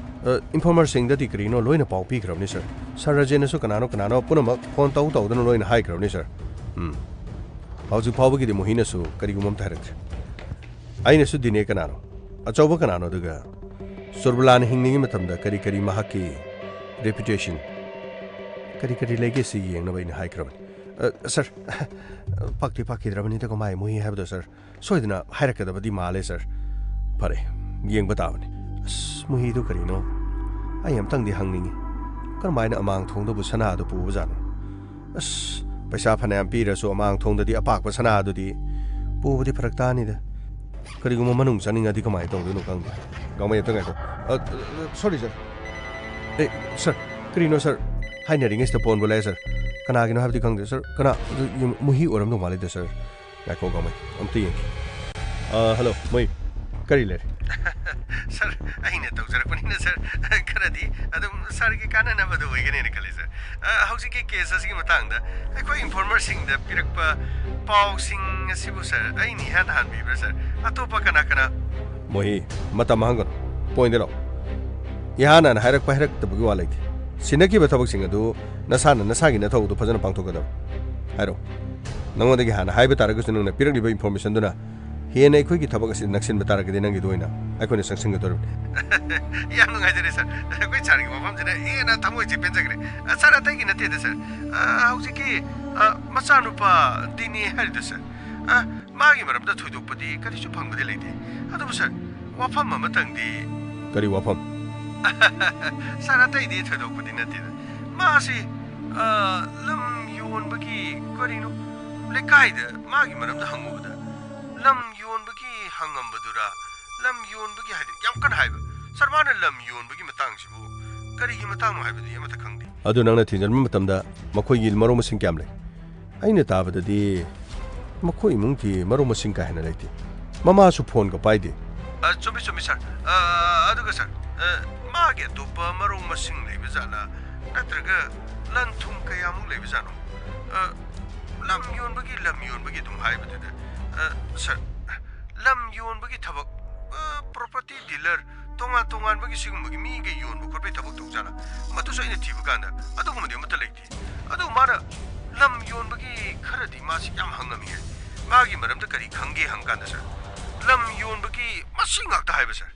ꯑ, informerꯁꯤꯡꯗꯗꯤ ꯀꯔꯤꯅꯣ ꯂꯣꯏꯅ ꯄꯥꯎ ꯄꯤꯈ꯭ꯔꯕꯅꯤ, sir꯫ Sir ꯔꯥꯖꯦꯟꯅꯁꯨ ꯀꯅꯥꯅꯣ ꯀꯅꯥꯅꯣ ꯄꯨꯝꯅꯃꯛ phone ꯇꯧ ꯇꯧꯗꯅ ꯂꯣꯏꯅ ꯍꯥꯏꯈ꯭ꯔꯕꯅꯤ, sir꯫ ꯎꯝ꯫ ꯍꯧꯖꯤꯛ ꯐꯥꯎꯕꯒꯤꯗꯤ ꯃꯣꯍꯤꯅꯁꯨ ꯀꯔꯤꯒꯨꯝꯕ ꯑꯝꯇ ꯍꯥꯏꯔꯛꯇ꯭ꯔꯤ꯫ ꯑꯩꯅꯁꯨ ꯗꯤꯅꯦ ꯀꯅꯥꯅꯣ, ꯑꯆꯧꯕ ꯀꯅꯥꯅꯣ, ꯑꯗꯨꯒ ꯁꯨꯔꯕꯂꯥꯅ ꯍꯤꯡꯂꯤꯉꯩ ꯃꯇꯝꯗ ꯀꯔꯤ ꯀꯔꯤ ꯃꯍꯥꯛꯀꯤ reputation, ꯀꯔꯤ ꯀꯔꯤ ꯂꯩꯒꯦ ꯁꯤ ꯌꯦꯡꯅꯕ ꯑꯩꯅ ꯍꯥꯏꯈ꯭ꯔꯕꯅꯤ꯫ ꯑ, sir, ꯄꯥꯛꯇꯤ ꯄꯥꯛꯈꯤꯗ꯭ꯔꯕꯅꯤꯗꯀꯣ ꯃꯥꯏ ꯃꯣꯍꯤ ꯍꯥꯏꯕꯗꯣ, sir꯫ ꯁꯣꯏꯗꯅ ꯍꯥꯏꯔꯛꯀꯗꯕꯗꯤ ꯃꯥꯜꯂꯦ, sir꯫ ꯐꯔꯦ, ꯌꯦꯡꯕ ꯇꯥꯕꯅꯤ꯫ ꯑꯁ, ꯃꯣꯍꯤꯗꯨ ꯀꯔꯤꯅꯣ? ꯑꯩ ꯑꯝꯇꯪꯗꯤ ꯍꯪꯅꯤꯡꯉꯤ꯫ ꯀꯔꯝꯍꯥꯏꯅ ꯑꯃꯥꯡ ꯊꯣꯡꯗꯕꯨ ꯁꯅꯥꯗꯨ ꯄꯨꯕꯖꯥꯠꯅꯣ? ꯑꯁ, ꯄꯩꯁꯥ ꯐꯅꯌꯥꯝ ꯄꯤꯔꯁꯨ ꯑꯃꯥꯡ ꯊꯣꯡꯗꯗꯤ ꯑꯄꯥꯛꯄ ꯁꯅꯥꯗꯨꯗꯤ ꯄꯨꯕꯗꯤ ꯐꯔꯛ ꯇꯥꯅꯤꯗ꯫ ꯀꯔꯤꯒꯨꯝꯕ ꯃꯅꯨꯡ ꯆꯪꯅꯤꯡꯉꯗꯤ ꯀꯃꯥꯏꯅ ꯇꯧꯗꯣꯏꯅꯣ ꯈꯪꯗꯦ꯫ ꯒꯥꯡꯃꯩ, ꯑꯝꯇ ꯉꯥꯏꯈꯣ꯫ ꯑ, ꯑ, sorry, sir꯫ ꯑꯦ, sir, ꯀꯔꯤꯅꯣ, sir? ꯍꯥꯏꯅꯔꯤꯉꯩꯁꯤꯗ phoneꯕꯨ ꯂꯥꯛꯑꯦ, sir꯫ ꯀꯅꯥꯒꯤꯅꯣ ꯍꯥꯏꯕꯗꯤ ꯈꯪꯗꯦ, sir꯫ ꯀꯅꯥ? ꯑꯗꯨ ꯌꯨꯝ-, ꯃꯣꯍꯤ ꯑꯣꯏꯔꯝꯗꯧ ꯃꯥꯜꯂꯤꯗ, sir꯫ ꯉꯥꯏꯈꯣ, ꯒꯥꯡꯃꯩ, ꯑꯝꯇ ꯌꯦꯡꯒꯦ꯫ ꯑ, hello, ꯃꯣꯍꯤ꯫ ꯀꯔꯤ ꯂꯩꯔꯦ? Sir, ꯑꯩꯅ ꯇꯧꯖꯔꯛꯄꯅꯤꯅ, sir, ꯈꯔꯗꯤ ꯑꯗꯨꯝ sirꯒꯤ ꯀꯥꯟꯅꯅꯕꯗꯨ ꯑꯣꯏꯒꯅꯤꯅ ꯈꯜꯂꯤ, sir꯫ ꯑ, ꯍꯧꯖꯤꯛꯀꯤ case ꯑꯁꯤꯒꯤ ꯃꯇꯥꯡꯗ ꯑꯩꯈꯣꯏ informerꯁꯤꯡꯗ ꯄꯤꯔꯛꯄ ꯄꯥꯎꯁꯤꯡ ꯑꯁꯤꯕꯨ, sir, ꯑꯩꯅ ꯏꯍꯥꯟ ꯍꯥꯟꯕꯤꯕ꯭ꯔꯥ, sir? ꯑꯇꯣꯞꯄ ꯀꯅꯥ ꯀꯅꯥ? ꯃꯣꯍꯤ, ꯃꯇꯝ ꯃꯥꯡꯍꯟꯒꯅꯨ꯫ Pointꯗ ꯂꯥꯛꯑꯣ꯫ ꯏꯍꯥꯟ ꯍꯥꯟꯅ ꯍꯥꯏꯔꯛꯄ ꯍꯥꯏꯔꯛꯇꯕꯒꯤ ꯋꯥ ꯂꯩꯇꯦ꯫ ꯁꯤꯟꯅꯈꯤꯕ ꯊꯕꯛꯁꯤꯡ ꯑꯗꯨ ꯅꯁꯥꯅ ꯅꯁꯥꯒꯤ ꯅꯊꯧꯗꯨ ꯐꯖꯅ ꯄꯥꯡꯊꯣꯛꯀꯗꯕꯅꯤ꯫ ꯍꯥꯏꯔꯛꯑꯣ꯫ ꯅꯉꯣꯟꯗꯒꯤ ꯍꯥꯟꯅ ꯍꯥꯏꯕ ꯇꯥꯔꯒꯁꯨ, ꯅꯪꯅ ꯄꯤꯔꯛꯂꯤꯕ informationꯗꯨꯅ ꯍꯦꯟꯅ ꯑꯩꯈꯣꯏꯒꯤ ꯊꯕꯛ ꯑꯁꯤꯗ ꯅꯛꯁꯤꯟꯕ ꯇꯥꯔꯒꯗꯤ, ꯅꯪꯒꯤꯗ ꯑꯣꯏꯅ ꯑꯩꯈꯣꯏꯅ ꯆꯪꯁꯤꯟꯒꯗꯧꯔꯤꯕꯅꯤ꯫ ꯌꯥꯝ ꯅꯨꯡꯉꯥꯏꯖꯔꯦ, sir꯫ ꯑꯩꯈꯣꯏ sirꯒꯤ ꯋꯥꯐꯝꯁꯤꯅ ꯍꯦꯟꯅ ꯊꯃꯣꯏ ꯆꯦꯠ ꯄꯦꯟꯖꯈ꯭ꯔꯦ꯫ ꯑ, sir, ꯑꯇꯩꯒꯤ ꯅꯠꯇꯦꯗ, sir꯫ ꯑ, ꯍꯧꯖꯤꯛꯀꯤ, ꯑ, ꯃꯆꯥꯅꯨꯄꯥ ꯗꯤꯅꯦ ꯍꯥꯏꯔꯤꯗꯣ, sir꯫ ꯑ, ꯃꯥꯒꯤ ꯃꯔꯝꯗ ꯊꯣꯏꯗꯣꯛꯄꯗꯤ ꯀꯔꯤꯁꯨ ꯐꯪꯕꯗꯤ ꯂꯩꯇꯦ꯫ ꯑꯗꯨꯕꯨ, sir, ꯋꯥꯐꯝ ꯑꯃꯇꯪꯗꯤ꯫ ꯀꯔꯤ ꯋꯥꯐꯝ? Sir, ꯑꯇꯩꯗꯤ ꯊꯣꯏꯗꯣꯛꯄꯗꯤ ꯅꯠꯇꯦꯗ꯫ ꯃꯥꯁꯤ, ꯑ, ꯂꯝ ꯌꯣꯟꯕꯒꯤ ꯀꯔꯤꯅꯣ, ꯂꯩꯀꯥꯏꯗ ꯃꯥꯒꯤ ꯃꯔꯝꯗ ꯍꯪꯉꯨꯕꯗ, ꯂꯝ ꯌꯣꯟꯕꯒꯤ ꯍꯪꯉꯝꯕꯗꯨꯔꯥ, ꯂꯝ ꯌꯣꯟꯕꯒꯤ ꯍꯥꯏꯗꯤ ꯌꯥꯝ ꯀꯟꯅ ꯍꯥꯏꯕ꯫ Sir, ꯃꯥꯅ ꯂꯝ ꯌꯣꯟꯕꯒꯤ ꯃꯇꯥꯡꯁꯤꯕꯨ ꯀꯔꯤꯒꯤ ꯃꯇꯥꯡꯅꯣ ꯍꯥꯏꯕꯗꯤ ꯑꯃꯠꯇ ꯈꯪꯗꯦ꯫ ꯑꯗꯨ ꯅꯪꯅ ꯊꯤꯡꯖꯤꯟꯕ ꯃꯇꯝꯗ ꯃꯈꯣꯏꯒꯤ ꯃꯔꯨꯞ ꯃꯁꯤꯡ ꯀꯌꯥꯝ ꯂꯩ? ꯑꯩꯅ ꯇꯥꯕꯗꯗꯤ ꯃꯈꯣꯏ ꯏꯃꯨꯡꯒꯤ ꯃꯔꯨꯞ ꯃꯁꯤꯡ ꯀꯥ ꯍꯦꯟꯅ ꯂꯩꯇꯦ꯫ ꯃꯃꯥꯁꯨ ꯐꯣꯟꯒ ꯄꯥꯏꯗꯦ꯫ ꯑ, ꯆꯨꯝꯃꯤ, ꯆꯨꯝꯃꯤ, ꯁꯥꯔ꯫ ꯑ, ꯑꯗꯨꯒ, ꯁꯥꯔ, ꯑ, ꯃꯥꯒꯤ ꯑꯇꯣꯞꯄ ꯃꯔꯨꯞ ꯃꯁꯤꯡ ꯂꯩꯕ ꯖꯥꯠꯂꯥ? ꯅꯠꯇ꯭ꯔꯒ ꯂꯟ ꯊꯨꯝ ꯀꯌꯥꯃꯨꯛ ꯂꯩꯕ ꯖꯥꯠꯅꯣ? ꯑ, ꯂꯝ ꯌꯣꯟꯕꯒꯤ, ꯂꯝ ꯌꯣꯟꯕꯒꯤ ꯑꯗꯨꯝ ꯍꯥꯏꯕꯗꯨꯗ, ꯑ, ꯁꯥꯔ, ꯂꯝ ꯌꯣꯟꯕꯒꯤ ꯊꯕꯛ, ꯑ, ꯄ꯭ꯔꯣꯄꯔꯇꯤ ꯗꯤꯂꯔ, ꯇꯣꯉꯥꯟ ꯇꯣꯉꯥꯟꯕꯒꯤ ꯁꯤꯒꯨꯝꯕꯒꯤ ꯃꯤꯒ ꯌꯣꯟꯕ ꯈꯣꯠꯄꯒꯤ ꯊꯕꯛ ꯇꯧꯖꯥꯠꯂꯥ? ꯃꯗꯨꯁꯨ ꯑꯩꯅ ꯊꯤꯕ ꯀꯥꯟꯗ ꯑꯗꯨꯒꯨꯝꯕꯗꯤ ꯑꯃꯠꯇ ꯂꯩꯇꯦ꯫ ꯑꯗꯨ ꯃꯥꯅ ꯂꯝ ꯌꯣꯟꯕꯒꯤ ꯈꯔꯗꯤ ꯃꯥꯁꯤ ꯌꯥꯝ ꯍꯪꯉꯝꯃꯤ ꯍꯥꯏ꯫ ꯃꯥꯒꯤ ꯃꯔꯝꯗ ꯀꯔꯤ ꯈꯪꯒꯦ ꯍꯪꯀꯥꯟꯗ, ꯁꯥꯔ, ꯂꯝ ꯌꯣꯟꯕꯒꯤ ꯃꯁꯤꯡ ꯉꯥꯛꯇ ꯍꯥꯏꯕ, ꯁꯥꯔ꯫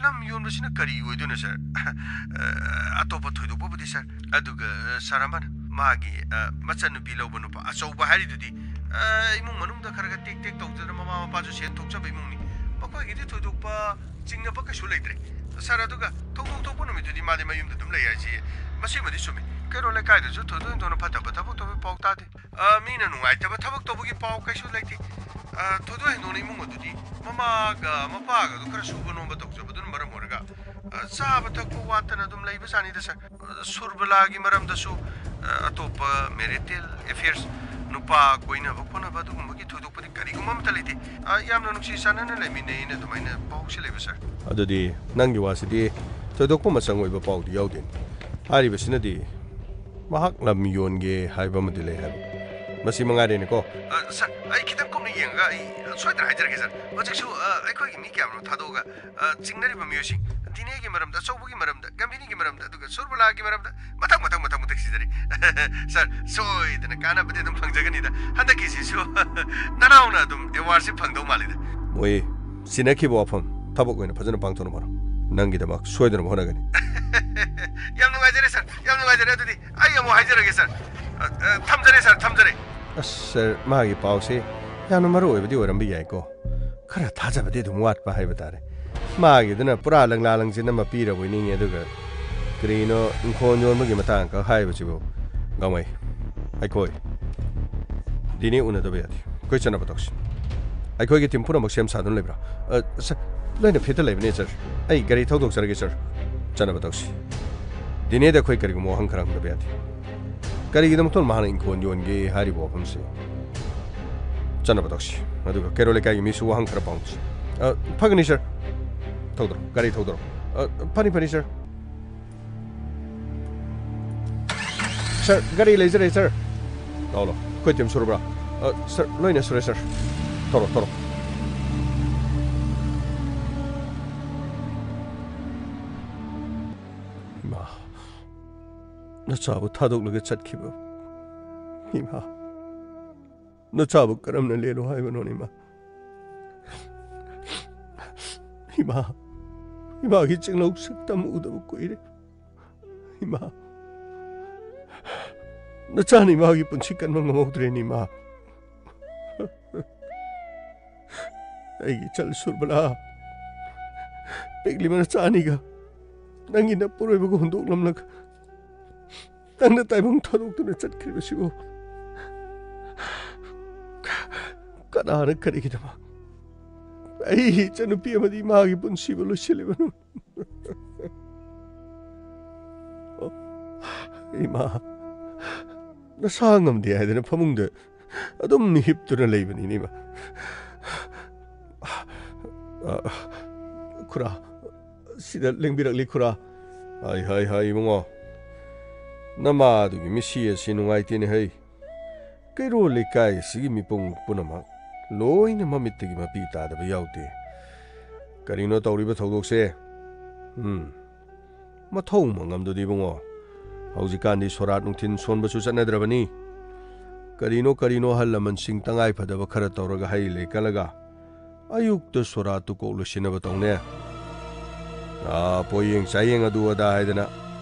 ꯂꯝ ꯌꯣꯟꯕꯁꯤꯅ ꯀꯔꯤ ꯑꯣꯏꯗꯣꯏꯅꯣ, ꯁꯥꯔ? ꯑ, ꯑꯇꯣꯞꯄ ꯊꯣꯏꯗꯣꯛꯄꯕꯨꯗꯤ, ꯁꯥꯔ꯫ ꯑꯗꯨꯒ, ꯑ, ꯁꯥꯔ, ꯑꯃꯅ ꯃꯥꯒꯤ, ꯑ, ꯃꯆꯟꯅꯨꯄꯤ ꯂꯧꯕ ꯅꯨꯄꯥ ꯑꯆꯧꯕ ꯍꯥꯏꯔꯤꯗꯨꯗꯤ, ꯑ, ꯏꯃꯨꯡ ꯃꯅꯨꯡꯗ ꯈꯔ ꯈꯔ ꯇꯦꯛ ꯇꯦꯛ ꯇꯧꯖꯗꯅ ꯃꯃꯥ ꯃꯄꯥꯁꯨ ꯁꯦꯟ ꯊꯣꯛꯆꯕ ꯏꯃꯨꯡꯅꯤ꯫ ꯃꯈꯣꯏꯒꯤꯗꯤ ꯊꯣꯏꯗꯣꯛꯄ ꯆꯤꯡꯅꯕ ꯀꯩꯁꯨ ꯂꯩꯇ꯭ꯔꯦ, ꯁꯥꯔ꯫ ꯑꯗꯨꯒ ꯊꯧꯗꯣꯛ ꯊꯣꯛꯄ ꯅꯨꯃꯤꯠꯇꯨꯗꯤ ꯃꯥꯗꯤ ꯃꯌꯨꯝꯗ ꯑꯗꯨꯝ ꯂꯩ ꯍꯥꯏꯁꯤ, ꯃꯁꯤꯃꯗꯤ ꯆꯨꯝꯃꯤ꯫ ꯀꯩꯔꯣꯜ ꯂꯩꯀꯥꯏꯗꯁꯨ ꯊꯣꯏꯗꯣꯛ ꯍꯦꯟꯗꯣꯛꯅ ꯐꯠꯇꯕ ꯊꯕꯛ ꯇꯧꯕꯒꯤ ꯄꯥꯎ ꯇꯥꯗꯦ꯫ ꯑ, ꯃꯤꯅ ꯅꯨꯡꯉꯥꯏꯇꯕ ꯊꯕꯛ ꯇꯧꯕꯒꯤ ꯄꯥꯎ ꯀꯩꯁꯨ ꯂꯩꯇꯦ꯫ ꯑ, ꯊꯣꯏꯗꯣꯛ ꯍꯦꯟꯗꯣꯛꯅ ꯏꯃꯨꯡ ꯑꯗꯨꯗꯤ ꯃꯃꯥꯒ ꯃꯄꯥꯒꯗꯣ ꯈꯔ ꯁꯨꯕ ꯅꯣꯝꯕ ꯇꯧꯖꯕꯗꯨꯅ ꯃꯔꯝ ꯑꯣꯏꯔꯒ, ꯑ, ꯆꯥꯕ ꯊꯛꯄ ꯋꯥꯠꯇꯅ ꯑꯗꯨꯝ ꯂꯩꯕꯖꯥꯠꯅꯤꯗ, ꯁꯥꯔ꯫ ꯑ, ꯁꯨꯔꯕꯂꯥꯒꯤ ꯃꯔꯝꯗꯁꯨ, ꯑ, ꯑꯇꯣꯞꯄ ꯃꯦꯔꯤꯇꯦꯜ ꯑꯦꯐꯤꯌꯔꯁ, ꯅꯨꯄꯥ ꯀꯣꯏꯅꯕ ꯈꯣꯠꯅꯕ ꯑꯗꯨꯒꯨꯝꯕꯒꯤ ꯊꯣꯏꯗꯣꯛꯄꯗꯤ ꯀꯔꯤꯒꯨꯝꯕ ꯑꯃꯠꯇ ꯂꯩꯇꯦ꯫ ꯑ, ꯌꯥꯝꯅ ꯅꯨꯡꯁꯤ ꯆꯥꯟꯅꯅ ꯂꯩꯃꯤꯟꯅꯩꯅ ꯑꯗꯨꯃꯥꯏꯅ ꯄꯥꯎꯁꯤ ꯂꯩꯕ, ꯁꯥꯔ꯫ ꯑꯗꯨꯗꯤ ꯅꯪꯒꯤ ꯋꯥꯁꯤꯗꯤ ꯊꯣꯏꯗꯣꯛꯄ ꯃꯆꯪ ꯑꯣꯏꯕ ꯄꯥꯎꯗꯤ ꯌꯥꯎꯗꯦ꯫ ꯍꯥꯏꯔꯤꯕꯁꯤꯅꯗꯤ ꯃꯍꯥꯛ ꯂꯝ ꯌꯣꯟꯒꯦ ꯍꯥꯏꯕ ꯑꯃꯗꯤ ꯂꯩ ꯍꯥꯏꯕ꯫ ꯃꯁꯤ ꯃꯉꯥꯏꯔꯦꯅꯦꯀꯣ꯫ ꯑ, ꯁꯥꯔ, ꯑꯩ ꯈꯤꯇꯪ ꯀꯨꯞꯅ ꯌꯦꯡꯉꯒ ꯑꯩ ꯁꯣꯏꯗꯅ ꯍꯥꯏꯖꯔꯛꯀꯦ, ꯁꯥꯔ꯫ ꯍꯧꯖꯤꯛꯁꯨ, ꯑ, ꯑꯩꯈꯣꯏꯒꯤ ꯃꯤ ꯀꯌꯥꯃꯔꯣꯝ ꯊꯥꯗꯣꯛꯑꯒ, ꯑ, ꯆꯤꯡꯅꯔꯤꯕ ꯃꯤꯑꯣꯏꯁꯤꯡ, ꯗꯤꯅꯦꯒꯤ ꯃꯔꯝꯗ, ꯑꯆꯧꯕꯒꯤ ꯃꯔꯝꯗ, ꯒꯝꯚꯤꯅꯤꯒꯤ ꯃꯔꯝꯗ, ꯑꯗꯨꯒ ꯁꯨꯔꯕꯂꯥꯒꯤ ꯃꯔꯝꯗ ꯃꯊꯪ, ꯃꯊꯪ, ꯃꯊꯪ, ꯃꯊꯪ ꯁꯤꯖꯔꯤ꯫ ꯁꯥꯔ, ꯁꯣꯏꯗꯅ ꯀꯥꯟꯅꯕꯗꯤ ꯑꯗꯨꯝ ꯐꯪꯖꯒꯅꯤꯗ꯫ ꯍꯟꯗꯛꯀꯤꯁꯤꯁꯨ ꯅꯅꯥꯎꯅ ꯑꯗꯨꯝ ꯑꯦꯋꯥꯔꯗꯁꯤ ꯐꯪꯗꯧ ꯃꯥꯜꯂꯤꯗ꯫ ꯃꯣꯏ ꯁꯤꯟꯅꯈꯤꯕ ꯋꯥꯐꯝ ꯊꯕꯛ ꯑꯣꯏꯅ ꯐꯖꯅ ꯄꯥꯡꯊꯣꯛꯅꯕ ꯍꯣꯠꯅꯧ꯫ ꯅꯪꯒꯤꯗꯃꯛ ꯁꯣꯏꯗꯅꯕ ꯍꯣꯠꯅꯒꯅꯤ꯫ ꯌꯥꯝ ꯅꯨꯡꯉꯥꯏꯖꯔꯦ, ꯁꯥꯔ, ꯌꯥꯝ ꯅꯨꯡꯉꯥꯏꯖꯔꯦ꯫ ꯑꯗꯨꯗꯤ ꯑꯩ ꯑꯃꯨꯛ ꯍꯥꯏꯖꯔꯒꯦ, ꯁꯥꯔ꯫ ꯑ, ꯑ, ꯊꯝꯖꯔꯦ, ꯁꯥꯔ, ꯊꯝꯖꯔꯦ꯫ ꯑꯁ, ꯁꯥꯔ, ꯃꯥꯒꯤ ꯄꯥꯎꯁꯦ ꯌꯥꯝꯅ ꯃꯔꯨ ꯑꯣꯏꯕꯗꯤ ꯑꯣꯏꯔꯝꯕ ꯌꯥꯏꯀꯣ꯫ ꯈꯔ ꯊꯥꯖꯕꯗꯤ ꯑꯗꯨꯝ ꯋꯥꯠꯄ ꯍꯥꯏꯕ ꯇꯥꯔꯦ꯫ ꯃꯥꯒꯤꯗꯨꯅ ꯄꯨꯔꯥ ꯂꯪꯂꯥ ꯂꯪꯖꯤꯟ ꯑꯃ ꯄꯤꯔꯕꯣꯏ ꯅꯤꯡꯉꯤ, ꯑꯗꯨꯒ ꯀꯔꯤꯅꯣ ꯏꯪꯈꯣꯜ ꯌꯣꯟꯕꯒꯤ ꯃꯇꯥꯡ ꯈꯛ ꯍꯥꯏꯕꯁꯤꯕꯨ? ꯒꯥꯡꯃꯩ, ꯑꯩꯈꯣꯏ ꯗꯤꯅꯦ ꯎꯅꯗꯕ ꯌꯥꯗꯦ꯫ ꯑꯩꯈꯣꯏ ꯆꯠꯅꯕ ꯇꯧꯁꯤ꯫ ꯑꯩꯈꯣꯏꯒꯤ ꯇꯤꯝ ꯄꯨꯝꯅꯃꯛ ꯁꯦꯝ ꯁꯥꯗꯨꯅ ꯂꯩꯕ꯭ꯔꯥ? ꯑ, ꯁꯥꯔ, ꯂꯣꯏꯅ ꯐꯤꯠꯇ ꯂꯩꯕꯅꯦ, ꯁꯥꯔ꯫ ꯑꯩ ꯒꯥꯔꯤ ꯊꯧꯗꯣꯛꯆꯔꯒꯦ, ꯁꯥꯔ꯫ ꯆꯠꯅꯕ ꯇꯧꯁꯤ꯫ ꯗꯤꯅꯦꯗ ꯑꯩꯈꯣꯏ ꯀꯔꯤꯒꯨꯝꯕ ꯋꯥꯍꯪ ꯈꯔ ꯍꯪꯗꯕ ꯌꯥꯗꯦ꯫ ꯀꯔꯤꯒꯤꯗꯃꯛꯇ ꯃꯍꯥꯛꯅ ꯏꯪꯈꯣꯜ ꯌꯣꯟꯒꯦ ꯍꯥꯏꯔꯤꯕ ꯋꯥꯐꯝꯁꯤ? ꯆꯠꯅꯕ ꯇꯧꯁꯤ꯫ ꯑꯗꯨꯒ ꯀꯦꯔꯣꯜ ꯂꯩꯀꯥꯏꯒꯤ ꯃꯤꯁꯨ ꯋꯥꯍꯪ ꯈꯔ ꯄꯥꯎꯅꯁꯤ꯫ ꯑ, ꯐꯒꯅꯤ, ꯁꯥꯔ꯫ ꯊꯧꯗꯔꯣ, ꯒꯥꯔꯤ ꯊꯧꯗꯔꯣ꯫ ꯑ, ꯐꯅꯤ, ꯐꯅꯤ, ꯁꯥꯔ꯫ ꯁꯥꯔ, ꯒꯥꯔꯤ ꯂꯩꯖꯔꯦ, ꯁꯥꯔ꯫ ꯂꯥꯛꯑꯣ, ꯂꯥꯛꯑꯣ꯫ ꯑꯩꯈꯣꯏ ꯇꯤꯝ ꯁꯨꯔꯕ꯭ꯔꯥ? ꯑ, ꯁꯥꯔ, ꯂꯣꯏꯅ ꯁꯨꯔꯦ, ꯁꯥꯔ꯫ ꯊꯧꯔꯣ, ꯊꯧꯔꯣ꯫ ꯏꯃꯥ, ꯅꯆꯥꯕꯨ ꯊꯥꯗꯣꯛꯂꯒ ꯆꯠꯈꯤꯕ꯫ ꯏꯃꯥ, ꯅꯆꯥꯕꯨ ꯀꯔꯝꯅ ꯂꯦꯜꯂꯣ ꯍꯥꯏꯕꯅꯣꯅꯦ, ꯏꯃꯥ? ꯏꯃꯥ, ꯏꯃꯥꯒꯤ ꯆꯤꯡꯂꯧ ꯁꯛꯇꯝ ꯎꯗꯕ ꯀꯨꯏꯔꯦ꯫ ꯏꯃꯥ, ꯅꯆꯥꯅ ꯏꯃꯥꯒꯤ ꯄꯨꯟꯁꯤ ꯀꯟꯕ ꯉꯝꯍꯧꯗ꯭ꯔꯦꯅꯦ, ꯏꯃꯥ꯫ ꯑꯩꯒꯤ ꯏꯆꯜ ꯁꯨꯔꯕꯂꯥ, ꯄꯤꯛꯂꯤꯕ ꯅꯆꯥ ꯑꯅꯤꯒ ꯅꯪꯒꯤ ꯅꯄꯨꯔꯣꯏꯕꯒ ꯍꯨꯟꯗꯣꯛꯂꯝꯂꯒ ꯅꯪꯅ ꯇꯥꯏꯕꯪ ꯊꯥꯗꯣꯛꯇꯨꯅ ꯆꯠꯈ꯭ꯔꯤꯕꯁꯤꯕꯨ ꯀꯅꯥꯅ ꯀꯔꯤꯒꯤꯗꯃꯛ ꯑꯩ ꯏꯆꯟꯅꯨꯄꯤ ꯑꯃꯗꯤ ꯏꯃꯥꯒꯤ ꯄꯨꯟꯁꯤꯕꯨ ꯂꯣꯏꯁꯤꯜꯂꯤꯕꯅꯣ? ꯏꯃꯥ, ꯅꯁꯥ ꯉꯝꯗꯦ ꯍꯥꯏꯗꯅ ꯐꯃꯨꯡꯗ ꯑꯗꯨꯝ ꯍꯤꯞꯇꯨꯅ ꯂꯩꯕꯅꯤꯅꯦ, ꯏꯃꯥ꯫ ꯑ, ꯈꯨꯔꯥ, ꯁꯤꯗ ꯂꯦꯡꯕꯤꯔꯛꯂꯤ, ꯈꯨꯔꯥ꯫ ꯍꯥꯏ, ꯍꯥꯏ, ꯍꯥꯏ, ꯏꯕꯨꯡꯉꯣ꯫ ꯅꯃꯥꯗꯨꯒꯤ ꯃꯤꯠꯁꯤ ꯑꯁꯤ ꯅꯨꯡꯉꯥꯏꯇꯦꯅꯦ, ꯍꯩ꯫ ꯀꯩꯔꯣꯜ ꯂꯩꯀꯥꯏ ꯑꯁꯤꯒꯤ ꯃꯤꯄꯨꯝ ꯄꯨꯝꯅꯃꯛ ꯂꯣꯏꯅ ꯃꯃꯤꯠꯇꯒꯤ ꯃꯄꯤ ꯇꯥꯗꯕ ꯌꯥꯎꯗꯦ꯫ ꯀꯔꯤꯅꯣ ꯇꯧꯔꯤꯕ ꯊꯧꯗꯣꯛꯁꯦ? ꯎꯝ꯫ ꯃꯊꯧ ꯃꯉꯝꯗꯨꯗꯤ ꯏꯕꯨꯡꯉꯣ, ꯍꯧꯖꯤꯛꯀꯥꯟꯗꯤ ꯁꯣꯔꯥꯠ ꯅꯨꯡꯊꯤꯟ ꯁꯣꯟꯕꯁꯨ ꯆꯠꯅꯗ꯭ꯔꯕꯅꯤ꯫ ꯀꯔꯤꯅꯣ ꯀꯔꯤꯅꯣ ꯑꯍꯜ ꯂꯃꯟꯁꯤꯡ ꯇꯉꯥꯏ ꯐꯗꯕ ꯈꯔ ꯇꯧꯔꯒ ꯍꯩ ꯂꯩ ꯀꯠꯂꯒ ꯑꯌꯨꯛꯇ ꯁꯣꯔꯥꯠꯇꯨ ꯀꯣꯛ ꯂꯣꯏꯁꯤꯟꯅꯕ ꯇꯧꯅꯦ꯫ ꯑꯥ, ꯄꯣꯌꯦꯡ ꯆꯥꯌꯦꯡ ꯑꯗꯨ ꯑꯗꯥ ꯍꯥꯏꯗꯅ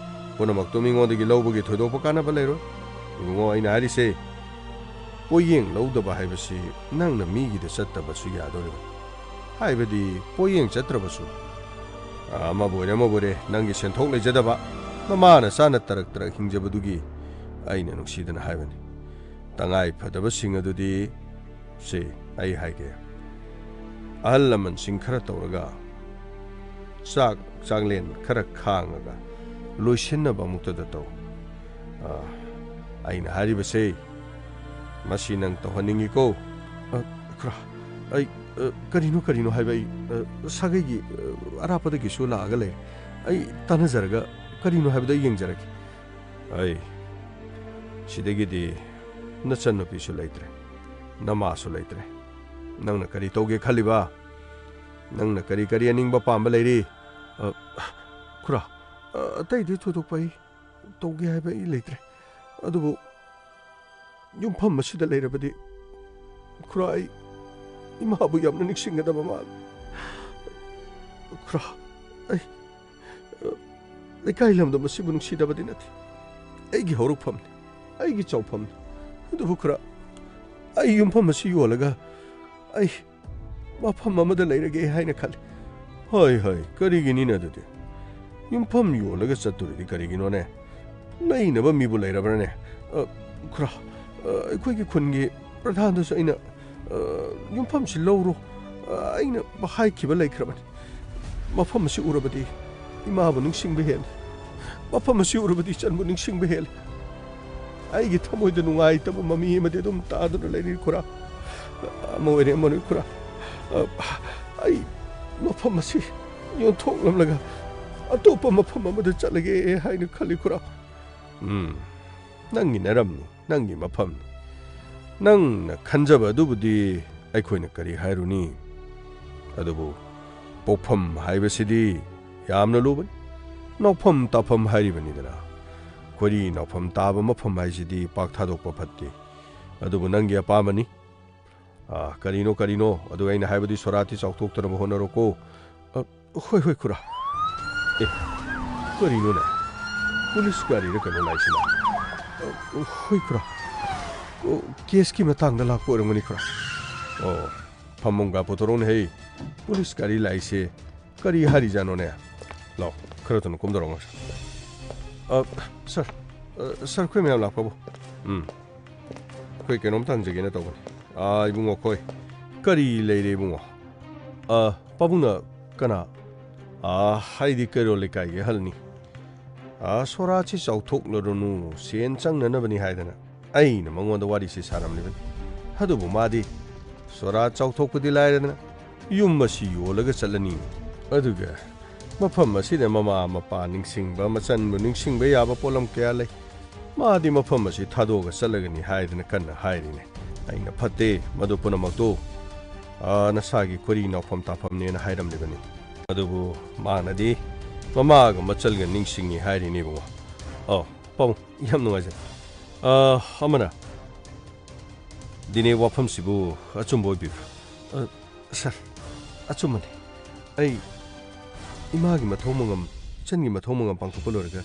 ꯄꯨꯝꯅꯃꯛꯇꯨ ꯃꯤꯉꯣꯟꯗꯒꯤ ꯂꯧꯕꯒꯤ ꯊꯣꯏꯗꯣꯛꯄ ꯀꯥꯟꯅꯕ ꯂꯩꯔꯣꯏ꯫ ꯏꯕꯨꯡꯉꯣ, ꯑꯩꯅ ꯍꯥꯏꯔꯤꯁꯦ, ꯄꯣꯌꯦꯡ ꯂꯧꯗꯕ ꯍꯥꯏꯕꯁꯤ ꯅꯪꯅ ꯃꯤꯒꯤꯗ ꯆꯠꯇꯕꯁꯨ ꯌꯥꯗꯣꯔꯤꯕꯅꯤ꯫ ꯍꯥꯏꯕꯗꯤ ꯄꯣꯌꯦꯡ ꯆꯠꯇ꯭ꯔꯕꯁꯨ, ꯑꯃꯕꯨ ꯑꯣꯏꯔꯦ ꯑꯃꯕꯨ ꯑꯣꯏꯔꯦ, ꯅꯪꯒꯤ ꯁꯦꯟꯊꯣꯛ ꯂꯩꯖꯗꯕ, ꯅꯃꯥ ꯅꯆꯥꯅ ꯇꯔꯛ ꯇꯔꯛ ꯍꯤꯡꯖꯕꯗꯨꯒꯤ ꯑꯩꯅ ꯅꯨꯡꯁꯤꯗꯅ ꯍꯥꯏꯕꯅꯤ꯫ ꯇꯉꯥꯏ ꯐꯗꯕꯁꯤꯡ ꯑꯗꯨꯗꯤ, ꯁꯦ, ꯑꯩ ꯍꯥꯏꯒꯦ, ꯑꯍꯜ ꯂꯃꯟꯁꯤꯡ ꯈꯔ ꯇꯧꯔꯒ, ꯆꯥꯛ ꯆꯥꯛꯂꯦꯟ ꯈꯔ ꯈꯥꯡꯉꯒ, ꯂꯣꯏꯁꯤꯟꯅꯕ ꯑꯃꯨꯛꯇꯗ ꯇꯧ꯫ ꯑ, ꯑꯩꯅ ꯍꯥꯏꯔꯤꯕꯁꯦ, ꯃꯁꯤ ꯅꯪ ꯇꯧꯍꯟꯅꯤꯡꯉꯤꯀꯣ? ꯑ, ꯈꯨꯔꯥ, ꯑꯩ, ꯑ, ꯀꯔꯤꯅꯣ, ꯀꯔꯤꯅꯣ ꯍꯥꯏꯕ ꯑꯩ, ꯑ, ꯁꯥꯒꯩꯒꯤ, ꯑ, ꯑꯔꯥꯞꯄꯗꯒꯤꯁꯨ ꯂꯥꯛꯑꯒ ꯂꯩꯔꯦ꯫ ꯑꯩ ꯇꯥꯟꯅꯖꯔꯒ ꯀꯔꯤꯅꯣ ꯍꯥꯏꯕꯗꯣ ꯑꯩ ꯌꯦꯡꯖꯔꯒꯦ꯫ ꯑꯩ, ꯁꯤꯗꯒꯤꯗꯤ ꯅꯆꯟꯅꯨꯄꯤꯁꯨ ꯂꯩꯇ꯭ꯔꯦ, ꯅꯃꯥꯁꯨ ꯂꯩꯇ꯭ꯔꯦ꯫ ꯅꯪꯅ ꯀꯔꯤ ꯇꯧꯒꯦ ꯈꯜꯂꯤꯕ? ꯅꯪꯅ ꯀꯔꯤ ꯀꯔꯤ ꯑꯅꯤꯡꯕ ꯄꯥꯝꯕ ꯂꯩꯔꯤ? ꯑ, ꯈꯨꯔꯥ, ꯑ, ꯑꯇꯩꯗꯤ ꯊꯣꯏꯗꯣꯛꯄ ꯑꯩ ꯇꯧꯒꯦ ꯍꯥꯏꯕ ꯑꯩ ꯂꯩꯇ꯭ꯔꯦ꯫ ꯑꯗꯨꯕꯨ ꯌꯨꯝꯐꯝ ꯑꯁꯤꯗ ꯂꯩꯔꯕꯗꯤ, ꯈꯨꯔꯥ, ꯑꯩ ꯏꯃꯥꯕꯨ ꯌꯥꯝꯅ ꯅꯤꯡꯁꯤꯡꯒꯗꯕ ꯃꯥꯜꯂꯤ꯫ ꯈꯨꯔꯥ, ꯑꯩ, ꯑ, ꯂꯩꯀꯥꯏ ꯂꯝꯗꯝ ꯑꯁꯤꯕꯨ ꯅꯨꯡꯁꯤꯗꯕꯗꯤ ꯅꯠꯇꯦ꯫ ꯑꯩꯒꯤ ꯍꯧꯔꯛꯐꯝꯅꯤ, ꯑꯩꯒꯤ ꯆꯥꯎꯐꯝꯅꯤ꯫ ꯑꯗꯨꯕꯨ ꯈꯨꯔꯥ, ꯑꯩ ꯌꯨꯝꯐꯝ ꯑꯁꯤ ꯌꯣꯜꯂꯒ ꯑꯩ ꯃꯐꯝ ꯑꯃꯗ ꯂꯩꯔꯒꯦ ꯍꯥꯏꯅ ꯈꯜꯂꯤ꯫ ꯍꯣꯏ, ꯍꯣꯏ, ꯀꯔꯤꯒꯤꯅꯤꯅ ꯑꯗꯨꯗꯤ? ꯌꯨꯝꯐꯝ ꯌꯣꯜꯂꯒ ꯆꯠꯇꯣꯔꯤꯗꯤ ꯀꯔꯤꯒꯤꯅꯣꯅꯦ? ꯂꯩꯅꯕ ꯃꯤꯕꯨ ꯂꯩꯔꯕ꯭ꯔꯥꯅꯦ? ꯑ, ꯈꯨꯔꯥ, ꯑ, ꯑꯩꯈꯣꯏꯒꯤ ꯈꯨꯟꯒꯤ ꯄ꯭ꯔꯙꯥꯟꯗꯨꯁꯨ ꯑꯩꯅ, ꯑ, "ꯌꯨꯝꯐꯝꯁꯤ ꯂꯧꯔꯣ, ꯑ, ꯑꯩꯅ ꯍꯥꯏꯈꯤꯕ ꯂꯩꯈ꯭ꯔꯕꯅꯤ꯫ ꯃꯐꯝ ꯑꯁꯤ ꯎꯔꯕꯗꯤ ꯏꯃꯥꯕꯨ ꯅꯤꯡꯁꯤꯡꯕ ꯍꯦꯜꯂꯤ꯫ ꯃꯐꯝ ꯑꯁꯤ ꯎꯔꯕꯗꯤ ꯏꯆꯟꯕꯨ ꯅꯤꯡꯁꯤꯡꯕ ꯍꯦꯜꯂꯤ꯫ ꯑꯩꯒꯤ ꯊꯃꯣꯏꯗ ꯅꯨꯡꯉꯥꯏꯇꯕ ꯃꯃꯤ ꯑꯃꯗꯤ ꯑꯗꯨꯝ ꯇꯥꯗꯨꯅ ꯂꯩꯔꯤ, ꯈꯨꯔꯥ꯫ ꯑꯃ ꯑꯣꯏꯔꯦ, ꯑꯃ ꯑꯣꯏꯔꯦ, ꯈꯨꯔꯥ꯫ ꯑ, ꯑꯩ ꯃꯐꯝ ꯑꯁꯤ ꯌꯣꯟꯊꯣꯛꯂꯝꯂꯒ ꯑꯇꯣꯞꯄ ꯃꯐꯝ ꯑꯃꯗ ꯆꯠꯂꯒꯦ ꯍꯥꯏꯅ ꯈꯜꯂꯤ, ꯈꯨꯔꯥ꯫" ꯎꯝ, ꯅꯪꯒꯤ ꯅꯔꯝꯅꯤ, ꯅꯪꯒꯤ ꯃꯐꯝꯅꯤ꯫ ꯅꯪꯅ ꯈꯟꯖꯕ ꯑꯗꯨꯕꯨꯗꯤ ꯑꯩꯈꯣꯏꯅ ꯀꯔꯤ ꯍꯥꯏꯔꯨꯅꯤ? ꯑꯗꯨꯕꯨ ꯄꯣꯛꯐꯝ ꯍꯥꯏꯕꯁꯤꯗꯤ ꯌꯥꯝꯅ ꯂꯨꯕꯅꯤ꯫ ꯅꯥꯎꯐꯝ ꯇꯥꯐꯝ ꯍꯥꯏꯔꯤꯕꯅꯤꯗꯅ꯫ ꯈꯣꯏꯔꯤ ꯅꯥꯎꯐꯝ ꯇꯥꯕ ꯃꯐꯝ ꯍꯥꯏꯁꯤꯗꯤ ꯄꯥꯛ ꯊꯥꯗꯣꯛꯄ ꯐꯠꯇꯦ꯫ ꯑꯗꯨꯕꯨ ꯅꯪꯒꯤ ꯑꯄꯥꯝꯕꯅꯤ꯫ ꯑꯥ, ꯀꯔꯤꯅꯣ, ꯀꯔꯤꯅꯣ? ꯑꯗꯨ ꯑꯩꯅ ꯍꯥꯏꯕꯗꯤ ꯁꯣꯔꯥꯠꯇꯤ ꯆꯥꯎꯊꯣꯛꯇꯅꯕ ꯍꯣꯠꯅꯔꯣꯀꯣ꯫ ꯑ, ꯍꯣꯏ, ꯍꯣꯏ, ꯈꯨꯔꯥ꯫ ꯑꯦ, ꯀꯔꯤꯅꯣꯅꯦ? ꯄꯨꯂꯤꯁ ꯒꯥꯔꯤꯔ ꯀꯩꯅꯣ ꯂꯥꯛꯏꯁꯤꯅ? ꯑ, ꯍꯣꯏ, ꯈꯨꯔꯥ꯫ ꯑꯣ, ꯀꯦꯁꯀꯤ ꯃꯇꯥꯡꯗ ꯂꯥꯛꯄ ꯑꯣꯏꯔꯝꯒꯅꯤ, ꯈꯨꯔꯥ꯫ ꯑꯣ, ꯐꯝꯃꯣꯡꯒ ꯄꯨꯊꯣꯔꯛꯎꯅꯦ, ꯍꯩ꯫ ꯄꯨꯂꯤꯁ ꯒꯥꯔꯤ ꯂꯥꯛꯏꯁꯦ ꯀꯔꯤ ꯍꯥꯏꯔꯤꯖꯥꯠꯅꯣꯅꯦ? ꯂꯥꯎ, ꯈꯔ ꯊꯨꯅ ꯀꯨꯝꯊꯔꯛꯑꯣ꯫ ꯑ, ꯁꯥꯔ, ꯑ, ꯁꯥꯔ, ꯑꯩꯈꯣꯏ ꯃꯌꯥꯝ ꯂꯥꯛꯄꯕꯨ? ꯎꯝ꯫ ꯑꯩꯈꯣꯏ ꯀꯩꯅꯣꯝꯇ ꯍꯪꯖꯒꯦꯅ ꯇꯧꯕꯅꯤ꯫ ꯑꯥ, ꯏꯕꯨꯡꯉꯣ, ꯑꯩꯈꯣꯏ ꯀꯔꯤ ꯂꯩꯔꯦ, ꯏꯕꯨꯡꯉꯣ? ꯑꯥ, ꯄꯥꯕꯨꯡꯅ ꯀꯅꯥ? ꯑꯥ, ꯍꯥꯏꯗꯤ ꯀꯩꯔꯣꯜ ꯂꯩꯀꯥꯏꯒꯤ ꯑꯍꯜꯅꯤ꯫ "ꯑꯥ, ꯁꯣꯔꯥꯠꯁꯤ ꯆꯥꯎꯊꯣꯛꯂꯔꯨꯅꯨ, ꯁꯦꯟ ꯆꯪꯅꯅꯕꯅꯤ" ꯍꯥꯏꯗꯅ ꯑꯩꯅ ꯃꯉꯣꯟꯗ ꯋꯥꯔꯤꯁꯤ ꯁꯥꯔꯝꯂꯤꯕꯅꯤ꯫ ꯑꯗꯨꯕꯨ ꯃꯥꯗꯤ ꯁꯣꯔꯥꯠ ꯆꯥꯎꯊꯣꯛꯄꯗꯤ ꯂꯥꯏꯔꯗꯅ ꯌꯨꯝ ꯑꯁꯤ ꯌꯣꯜꯂꯒ ꯆꯠꯂꯅꯤ꯫ ꯑꯗꯨꯒ ꯃꯐꯝ ꯑꯁꯤꯗ ꯃꯃꯥ ꯃꯄꯥ ꯅꯤꯡꯁꯤꯡꯕ, ꯃꯆꯟꯕꯨ ꯅꯤꯡꯁꯤꯡꯕ ꯌꯥꯕ ꯄꯣꯠꯂꯝ ꯀꯌꯥ ꯂꯩ꯫ ꯃꯥꯗꯤ ꯃꯐꯝ ꯑꯁꯤ ꯊꯥꯗꯣꯛꯑꯒ ꯆꯠꯂꯒꯅꯤ ꯍꯥꯏꯗꯅ ꯀꯟꯅ ꯍꯥꯏꯔꯤꯅꯦ꯫ ꯑꯩꯅ "ꯐꯠꯇꯦ, ꯃꯗꯨ ꯄꯨꯝꯅꯃꯛꯇꯨ, ꯑꯥ, ꯅꯁꯥꯒꯤ ꯈꯣꯏꯔꯤ ꯅꯥꯎꯐꯝ ꯇꯥꯐꯝꯅꯦꯅ" ꯍꯥꯏꯔꯝꯂꯤꯕꯅꯤ꯫ ꯑꯗꯨꯕꯨ ꯃꯥꯅꯗꯤ ꯃꯃꯥꯒ ꯃꯆꯜꯒ ꯅꯤꯡꯁꯤꯡꯉꯤ ꯍꯥꯏꯔꯤꯅꯦ, ꯏꯕꯨꯡꯉꯣ꯫ ꯑꯧ, ꯄꯥꯕꯨꯡ, ꯌꯥꯝ ꯅꯨꯡꯉꯥꯏꯖꯔꯦ꯫ ꯑꯥ, ꯑꯃꯅ, ꯗꯤꯅꯦ, ꯋꯥꯐꯝꯁꯤꯕꯨ ꯑꯆꯨꯝꯕ ꯑꯣꯏꯕꯤꯕ꯭ꯔꯥ? ꯑ, ꯁꯥꯔ, ꯑꯆꯨꯝꯕꯅꯤ꯫ ꯑꯩ ꯏꯃꯥꯒꯤ ꯃꯊꯧ ꯃꯉꯝ, ꯏꯆꯟꯒꯤ ꯃꯊꯧ ꯃꯉꯝ ꯄꯥꯡꯊꯣꯛꯄ ꯂꯣꯏꯔꯒ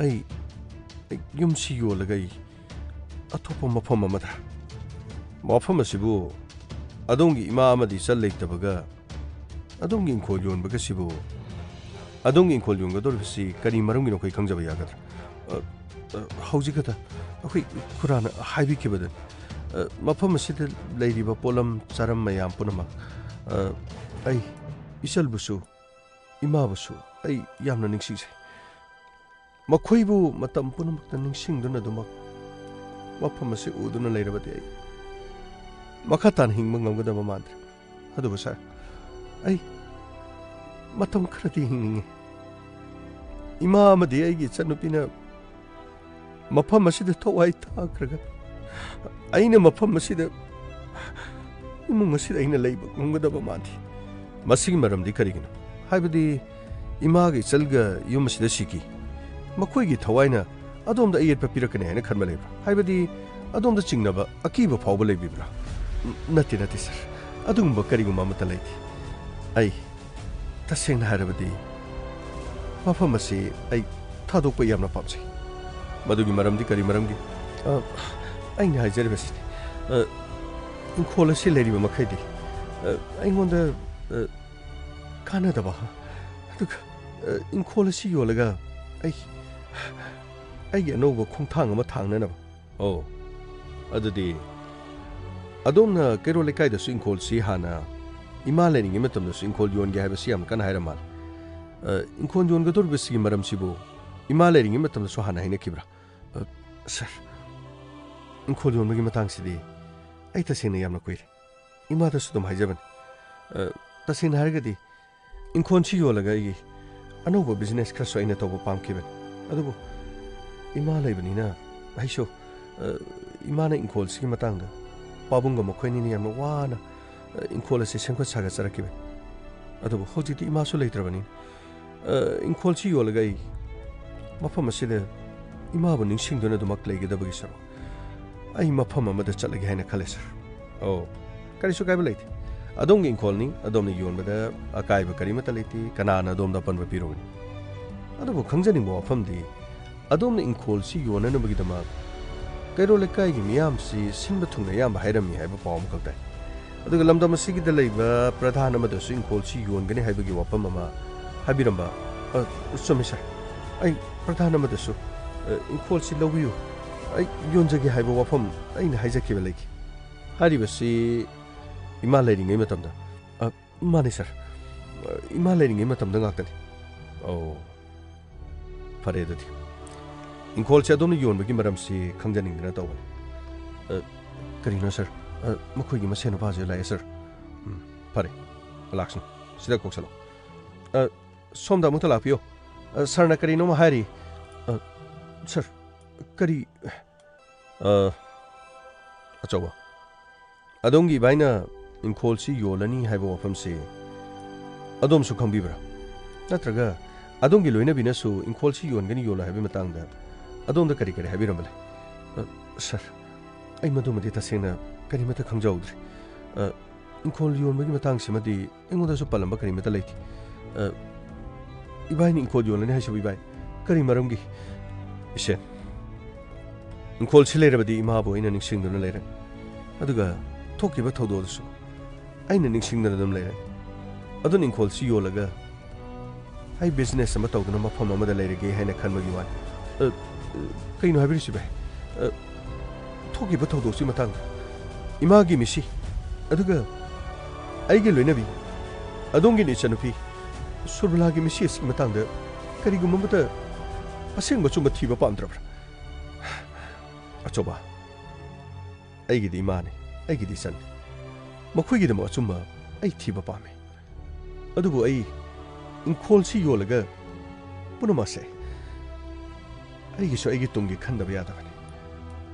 ꯑꯩ, ꯑꯩ ꯌꯨꯝꯁꯤ ꯌꯣꯜꯂꯒ ꯑꯩ ꯑꯇꯣꯞꯄ ꯃꯐꯝ ꯑꯃꯗ, ꯃꯐꯝ ꯑꯁꯤꯕꯨ ꯑꯗꯣꯝꯒꯤ ꯏꯃꯥ ꯑꯃꯗꯤ ꯏꯆꯜ ꯂꯩꯇꯕꯒ ꯑꯗꯣꯝꯒꯤ ꯏꯪꯈꯣꯜ ꯌꯣꯟꯕꯒꯁꯤꯕꯨ, ꯑꯗꯣꯝꯒꯤ ꯏꯪꯈꯣꯜ ꯌꯣꯟꯒꯗꯧꯔꯤꯕꯁꯤ ꯀꯔꯤ ꯃꯔꯝꯒꯤꯅꯣ ꯑꯩꯈꯣꯏ ꯈꯪꯖꯕ ꯌꯥꯒꯗ꯭ꯔꯥ? ꯑ, ꯑ, ꯍꯧꯖꯤꯛ ꯈꯛꯇ ꯑꯩꯈꯣꯏ ꯈꯨꯔꯥꯅ ꯍꯥꯏꯕꯤꯈꯤꯕꯗꯨꯅꯤ꯫ ꯑ, ꯃꯐꯝ ꯑꯁꯤꯗ ꯂꯩꯔꯤꯕ ꯄꯣꯠꯂꯝ ꯆꯥꯔꯝ ꯃꯌꯥꯝ ꯄꯨꯝꯅꯃꯛ, ꯑ, ꯑꯩ ꯏꯆꯜꯕꯨꯁꯨ, ꯏꯃꯥꯕꯨꯁꯨ ꯑꯩ ꯌꯥꯝꯅ ꯅꯤꯡꯁꯤꯡꯖꯩ꯫ ꯃꯈꯣꯏꯕꯨ ꯃꯇꯝ ꯄꯨꯝꯅꯃꯛꯇ ꯅꯤꯡꯁꯤꯡꯗꯨꯅ ꯑꯗꯨꯃꯛ ꯃꯐꯝ ꯑꯁꯤ ꯎꯗꯨꯅ ꯂꯩꯔꯕꯗꯤ ꯑꯩ ꯃꯈꯥ ꯇꯥꯅ ꯍꯤꯡꯕ ꯉꯝꯒꯗꯕ ꯃꯥꯟꯗ꯭ꯔꯦ꯫ ꯑꯗꯨꯕꯨ ꯁꯥꯔ, ꯑꯩ ꯃꯇꯝ ꯈꯔꯗꯤ ꯍꯤꯡꯅꯤꯡꯉꯤ꯫ ꯏꯃꯥ ꯑꯃꯗꯤ ꯑꯩꯒꯤ ꯏꯆꯟꯅꯨꯄꯤꯅ ꯃꯐꯝ ꯑꯁꯤꯗ ꯊꯋꯥꯏ ꯊꯥꯈ꯭ꯔꯒ ꯑꯩꯅ ꯃꯐꯝ ꯑꯁꯤꯗ, ꯏꯃꯨꯡ ꯑꯁꯤꯗ ꯑꯩꯅ ꯂꯩꯕ ꯉꯝꯒꯗꯕ ꯃꯥꯟꯗꯦ꯫ ꯃꯁꯤꯒꯤ ꯃꯔꯝꯗꯤ ꯀꯔꯤꯒꯤꯅꯣ? ꯍꯥꯏꯕꯗꯤ ꯏꯃꯥꯒ ꯏꯆꯜꯒ ꯌꯨꯝ ꯑꯁꯤꯗ ꯁꯤꯈꯤ꯫ ꯃꯈꯣꯏꯒꯤ ꯊꯋꯥꯏꯅ ꯑꯗꯣꯝꯗ ꯑꯌꯦꯠꯄ ꯄꯤꯔꯛꯀꯅꯤ ꯍꯥꯏꯅ ꯈꯟꯕ ꯂꯩꯕ꯭ꯔꯥ? ꯍꯥꯏꯕꯗꯤ ꯑꯗꯣꯝꯗ ꯆꯤꯡꯅꯕ, ꯑꯀꯤꯕ ꯐꯥꯎꯕ ꯂꯩꯕꯤꯕ꯭ꯔꯥ? ꯅ-, ꯅꯠꯇꯦ, ꯅꯠꯇꯦ, ꯁꯥꯔ꯫ ꯑꯗꯨꯒꯨꯝꯕ ꯀꯔꯤꯒꯨꯝꯕ ꯑꯃꯠꯇ ꯂꯩꯇꯦ꯫ ꯑꯩ, ꯇꯁꯦꯡꯅ ꯍꯥꯏꯔꯕꯗꯤ, ꯃꯐꯝ ꯑꯁꯤ ꯑꯩ ꯊꯥꯗꯣꯛꯄ ꯌꯥꯝꯅ ꯄꯥꯝꯖꯩ꯫ ꯃꯗꯨꯒꯤ ꯃꯔꯝꯗꯤ ꯀꯔꯤ ꯃꯔꯝꯒꯤ? ꯑ, ꯑꯩꯅ ꯍꯥꯏꯖꯔꯤꯕꯁꯤꯅꯤ꯫ ꯑ, ꯏꯪꯈꯣꯜ ꯑꯁꯤ ꯂꯩꯔꯤꯕ ꯃꯈꯩꯗꯤ, ꯑ, ꯑꯩꯉꯣꯟꯗ, ꯑ, ꯀꯥꯟꯅꯗꯕ, ꯑꯗꯨꯒ, ꯑ, ꯏꯪꯈꯣꯜ ꯑꯁꯤ ꯌꯣꯜꯂꯒ ꯑꯩ, ꯑꯩꯒꯤ ꯑꯅꯧꯕ ꯈꯣꯡꯊꯥꯡ ꯑꯃ ꯊꯥꯡꯅꯅꯕ꯫ ꯑꯣ, ꯑꯗꯨꯗꯤ ꯑꯗꯣꯝꯅ ꯀꯩꯔꯣꯜ ꯂꯩꯀꯥꯏꯗꯁꯨ ꯏꯪꯈꯣꯜꯁꯤ ꯍꯥꯟꯅ ꯏꯃꯥ ꯂꯩꯔꯤꯉꯩ ꯃꯇꯝꯗꯁꯨ ꯏꯪꯈꯣꯜ ꯌꯣꯟꯒꯦ ꯍꯥꯏꯕꯁꯤ ꯌꯥꯝ ꯀꯟꯅ ꯍꯥꯏꯔ ꯃꯥꯜꯂꯦ꯫ ꯑ, ꯏꯪꯈꯣꯜ ꯌꯣꯟꯒꯗꯧꯔꯤꯕꯁꯤꯒꯤ ꯃꯔꯝꯁꯤꯕꯨ? ꯏꯃꯥ ꯂꯩꯔꯤꯉꯩ ꯃꯇꯝꯗꯁꯨ ꯍꯥꯟꯅ ꯍꯥꯏꯅꯈꯤꯕ꯭ꯔꯥ? ꯑ, ꯁꯥꯔ, ꯏꯪꯈꯣꯜ ꯌꯣꯟꯕꯒꯤ ꯃꯇꯥꯡꯁꯤꯗꯤ ꯑꯩ ꯇꯁꯦꯡꯅ ꯌꯥꯝꯅ ꯀꯨꯏꯔꯦ꯫ ꯏꯃꯥꯗꯁꯨ ꯑꯗꯨꯝ ꯍꯥꯏꯖꯕꯅꯤ꯫ ꯑ, ꯇꯁꯦꯡꯅ ꯍꯥꯏꯔꯒꯗꯤ ꯏꯪꯈꯣꯜꯁꯤ ꯌꯣꯜꯂꯒ ꯑꯩꯒꯤ ꯑꯅꯧꯕ ꯕꯤꯖꯤꯅꯦꯁ ꯈꯔꯁꯨ ꯑꯩꯅ ꯇꯧꯕ ꯄꯥꯝꯈꯤꯕꯅꯤ꯫ ꯑꯗꯨꯕꯨ ꯏꯃꯥ ꯂꯩꯕꯅꯤꯅ ꯑꯩꯁꯨ, ꯑ, ꯏꯃꯥꯅ ꯏꯪꯈꯣꯜꯁꯤꯒꯤ ꯃꯇꯥꯡꯗ ꯄꯥꯕꯨꯡꯒ ꯃꯈꯣꯏꯅꯤꯅ ꯌꯥꯝꯅ ꯋꯥꯅ, ꯑ, ꯏꯪꯈꯣꯜ ꯑꯁꯤ ꯁꯦꯝꯒꯠ ꯁꯥꯒꯠꯆꯔꯛꯈꯤꯕꯅꯤ꯫ ꯑꯗꯨꯕꯨ ꯍꯧꯖꯤꯛꯇꯤ ꯏꯃꯥꯁꯨ ꯂꯩꯇ꯭ꯔꯕꯅꯤ꯫ ꯑ, ꯏꯪꯈꯣꯜꯁꯤ ꯌꯣꯜꯂꯒ ꯑꯩ ꯃꯐꯝ ꯑꯁꯤꯗ ꯏꯃꯥꯕꯨ ꯅꯤꯡꯁꯤꯡꯗꯨꯅ ꯑꯗꯨꯃꯛ ꯂꯩꯒꯗꯕꯒꯤ ꯁꯔꯨꯛ, ꯑꯩ ꯃꯐꯝ ꯑꯃꯗ ꯆꯠꯂꯒꯦ ꯍꯥꯏꯅ ꯈꯜꯂꯦ, ꯁꯥꯔ꯫ ꯑꯣ, ꯀꯔꯤꯁꯨ ꯀꯥꯏꯕ ꯂꯩꯇꯦ꯫ ꯑꯗꯣꯝꯒꯤ ꯏꯪꯈꯣꯜꯅꯤ, ꯑꯗꯣꯝꯅ ꯌꯣꯟꯕꯗ ꯑꯀꯥꯏꯕ ꯀꯔꯤꯃꯠꯇ ꯂꯩꯇꯦ꯫ ꯀꯅꯥꯅ ꯑꯗꯣꯝꯗ ꯑꯄꯟꯕ ꯄꯤꯔꯨꯒꯅꯤ? ꯑꯗꯨꯕꯨ ꯈꯪꯖꯅꯤꯡꯕ ꯋꯥꯐꯝꯗꯤ, ꯑꯗꯣꯝꯅ ꯏꯪꯈꯣꯜꯁꯤ ꯌꯣꯟꯅꯅꯕꯒꯤꯗꯃꯛ ꯀꯩꯔꯣꯜ ꯂꯩꯀꯥꯏꯒꯤ ꯃꯤꯌꯥꯝꯁꯤ ꯁꯤꯟꯕ ꯊꯨꯡꯅ ꯑꯌꯥꯝꯕ ꯍꯥꯏꯔꯝꯃꯤ ꯍꯥꯏꯕ ꯄꯥꯎ ꯑꯃꯈꯛ ꯇꯥꯏ꯫ ꯑꯗꯨꯒ ꯂꯝꯗꯝ ꯑꯁꯤꯒꯤꯗ ꯂꯩꯕ ꯄ꯭ꯔꯙꯥꯟ ꯑꯃꯗꯁꯨ ꯏꯪꯈꯣꯜꯁꯤ ꯌꯣꯟꯒꯅꯤ ꯍꯥꯏꯕꯒꯤ ꯋꯥꯐꯝ ꯑꯃ ꯍꯥꯏꯕꯤꯔꯝꯕ꯫ ꯑ, ꯆꯨꯝꯃꯤ, ꯁꯥꯔ꯫ ꯑꯩ ꯄ꯭ꯔꯙꯥꯟ ꯑꯃꯗꯁꯨ, ꯑ, ꯏꯪꯈꯣꯜꯁꯤ ꯂꯧꯕꯤꯌꯨ, ꯑꯩ ꯌꯣꯟꯖꯒꯦ ꯍꯥꯏꯕ ꯋꯥꯐꯝ ꯑꯩꯅ ꯍꯥꯏꯖꯈꯤꯕ ꯂꯩꯈꯤ꯫ ꯍꯥꯏꯔꯤꯕꯁꯤ ꯏꯃꯥ ꯂꯩꯔꯤꯉꯩ ꯃꯇꯝꯗ, ꯑ, ꯃꯥꯅꯤ, ꯁꯥꯔ꯫ ꯑ, ꯏꯃꯥ ꯂꯩꯔꯤꯉꯩ ꯃꯇꯝꯗ ꯉꯥꯛꯇꯅꯤ꯫ ꯑꯣ, ꯐꯔꯦ ꯑꯗꯨꯗꯤ꯫ ꯏꯪꯈꯣꯜꯁꯦ ꯑꯗꯣꯝꯅ ꯌꯣꯟꯕꯒꯤ ꯃꯔꯝꯁꯤ ꯈꯪꯖꯅꯤꯡꯗꯅ ꯇꯧꯕꯅꯤ꯫ ꯑ, ꯀꯔꯤꯅꯣ, ꯁꯥꯔ? ꯑ, ꯃꯈꯣꯏꯒꯤ ꯃꯁꯦꯟ ꯅꯨꯄꯥꯁꯦ ꯂꯥꯛꯑꯦ, ꯁꯥꯔ꯫ ꯎꯝ, ꯐꯔꯦ꯫ ꯂꯥꯛꯁꯅꯨ꯫ ꯁꯤꯗ ꯀꯧꯁꯜꯂꯣ꯫ ꯑ, ꯁꯣꯝꯗ ꯑꯃꯨꯛꯇ ꯂꯥꯛꯄꯤꯌꯨ꯫ ꯑ, ꯁꯥꯔꯅ ꯀꯔꯤꯅꯣꯃ ꯍꯥꯏꯔꯤ꯫ ꯑ, ꯁꯥꯔ, ꯀꯔꯤ? ꯑ, ꯑꯆꯧꯕ, ꯑꯗꯣꯝꯒꯤ ꯏꯕꯥꯏꯅ ꯏꯪꯈꯣꯜꯁꯤ ꯌꯣꯜꯂꯅꯤ ꯍꯥꯏꯕ ꯋꯥꯐꯝꯁꯤ ꯑꯗꯣꯝꯁꯨ ꯈꯪꯕꯤꯕ꯭ꯔꯥ? ꯅꯠꯇ꯭ꯔꯒ ꯑꯗꯣꯝꯒꯤ ꯂꯣꯏꯅꯕꯤꯅꯁꯨ ꯏꯪꯈꯣꯜꯁꯤ ꯌꯣꯟꯒꯅꯤ, ꯌꯣꯜꯂꯣꯏ ꯍꯥꯏꯕꯒꯤ ꯃꯇꯥꯡꯗ ꯑꯗꯣꯝꯗ ꯀꯔꯤ ꯀꯔꯤ ꯍꯥꯏꯕꯤꯔꯝꯕ ꯂꯩ? ꯑ, ꯁꯥꯔ, ꯑꯩ ꯃꯗꯨꯃꯗꯤ ꯇꯁꯦꯡꯅ ꯀꯔꯤꯃꯠꯇ ꯈꯪꯖꯍꯧꯗ꯭ꯔꯤ꯫ ꯑ, ꯏꯪꯈꯣꯜ ꯌꯣꯟꯕꯒꯤ ꯃꯇꯥꯡꯁꯤꯃꯗꯤ ꯑꯩꯉꯣꯟꯗꯁꯨ ꯄꯜꯂꯝꯕ ꯀꯔꯤꯃꯠꯇ ꯂꯩꯇꯦ꯫ ꯑ, ꯏꯕꯥꯏꯅ ꯏꯪꯈꯣꯜ ꯌꯣꯜꯂꯅꯤ ꯍꯥꯏꯁꯤꯕꯨ, ꯏꯕꯥꯏ, ꯀꯔꯤ ꯃꯔꯝꯒꯤ? ꯏꯆꯦ, ꯏꯪꯈꯣꯜꯁꯤ ꯂꯩꯔꯕꯗꯤ ꯏꯃꯥꯕꯨ ꯑꯩꯅ ꯅꯤꯡꯁꯤꯡꯗꯨꯅ ꯂꯩꯔꯦ꯫ ꯑꯗꯨꯒ ꯊꯣꯛꯈꯤꯕ ꯊꯧꯗꯣꯛ ꯑꯗꯨꯁꯨ ꯑꯩꯅ ꯅꯤꯡꯁꯤꯡꯗꯨꯅ ꯑꯗꯨꯝ ꯂꯩꯔꯦ꯫ ꯑꯗꯨꯅ ꯏꯪꯈꯣꯜꯁꯤ ꯌꯣꯜꯂꯒ ꯑꯩ ꯕꯤꯖꯤꯅꯦꯁ ꯑꯃ ꯇꯧꯗꯨꯅ ꯃꯐꯝ ꯑꯃꯗ ꯂꯩꯔꯒꯦ ꯍꯥꯏꯅ ꯈꯟꯕꯒꯤ ꯋꯥꯅꯤ꯫ ꯑ, ꯀꯩꯅꯣ ꯍꯥꯏꯕꯤꯔꯤꯁꯤ, ꯚꯥꯏ? ꯑ, ꯊꯣꯛꯈꯤꯕ ꯊꯧꯗꯣꯛꯁꯤ ꯃꯇꯥꯡꯗ, ꯏꯃꯥꯒꯤ ꯃꯤꯁꯤ, ꯑꯗꯨꯒ ꯑꯩꯒꯤ ꯂꯣꯏꯅꯕꯤ, ꯑꯗꯣꯝꯒꯤ ꯏꯆꯟꯅꯨꯄꯤ ꯁꯨꯔꯕꯂꯥꯒꯤ ꯃꯤꯁꯤ ꯑꯁꯤꯒꯤ ꯃꯇꯥꯡꯗ ꯀꯔꯤꯒꯨꯝꯕ ꯑꯃꯠꯇ ꯑꯁꯦꯡꯕ ꯑꯆꯨꯝꯕ ꯊꯤꯕ ꯄꯥꯝꯗ꯭ꯔꯕ꯭ꯔꯥ? ꯑꯆꯧꯕ, ꯑꯩꯒꯤꯗꯤ ꯏꯃꯥꯅꯤ, ꯑꯩꯒꯤꯗꯤ ꯏꯆꯟꯅꯤ꯫ ꯃꯈꯣꯏꯒꯤꯗꯃꯛ ꯑꯆꯨꯝꯕ ꯑꯩ ꯊꯤꯕ ꯄꯥꯝꯃꯤ꯫ ꯑꯗꯨꯕꯨ ꯑꯩ ꯏꯪꯈꯣꯜꯁꯤ ꯌꯣꯜꯂꯒ ꯄꯨꯝꯅꯃꯛꯁꯦ ꯑꯩꯒꯤꯁꯨ ꯑꯩꯒꯤ ꯇꯨꯡꯒꯤ ꯈꯟꯗꯕ ꯌꯥꯗꯕꯅꯤ꯫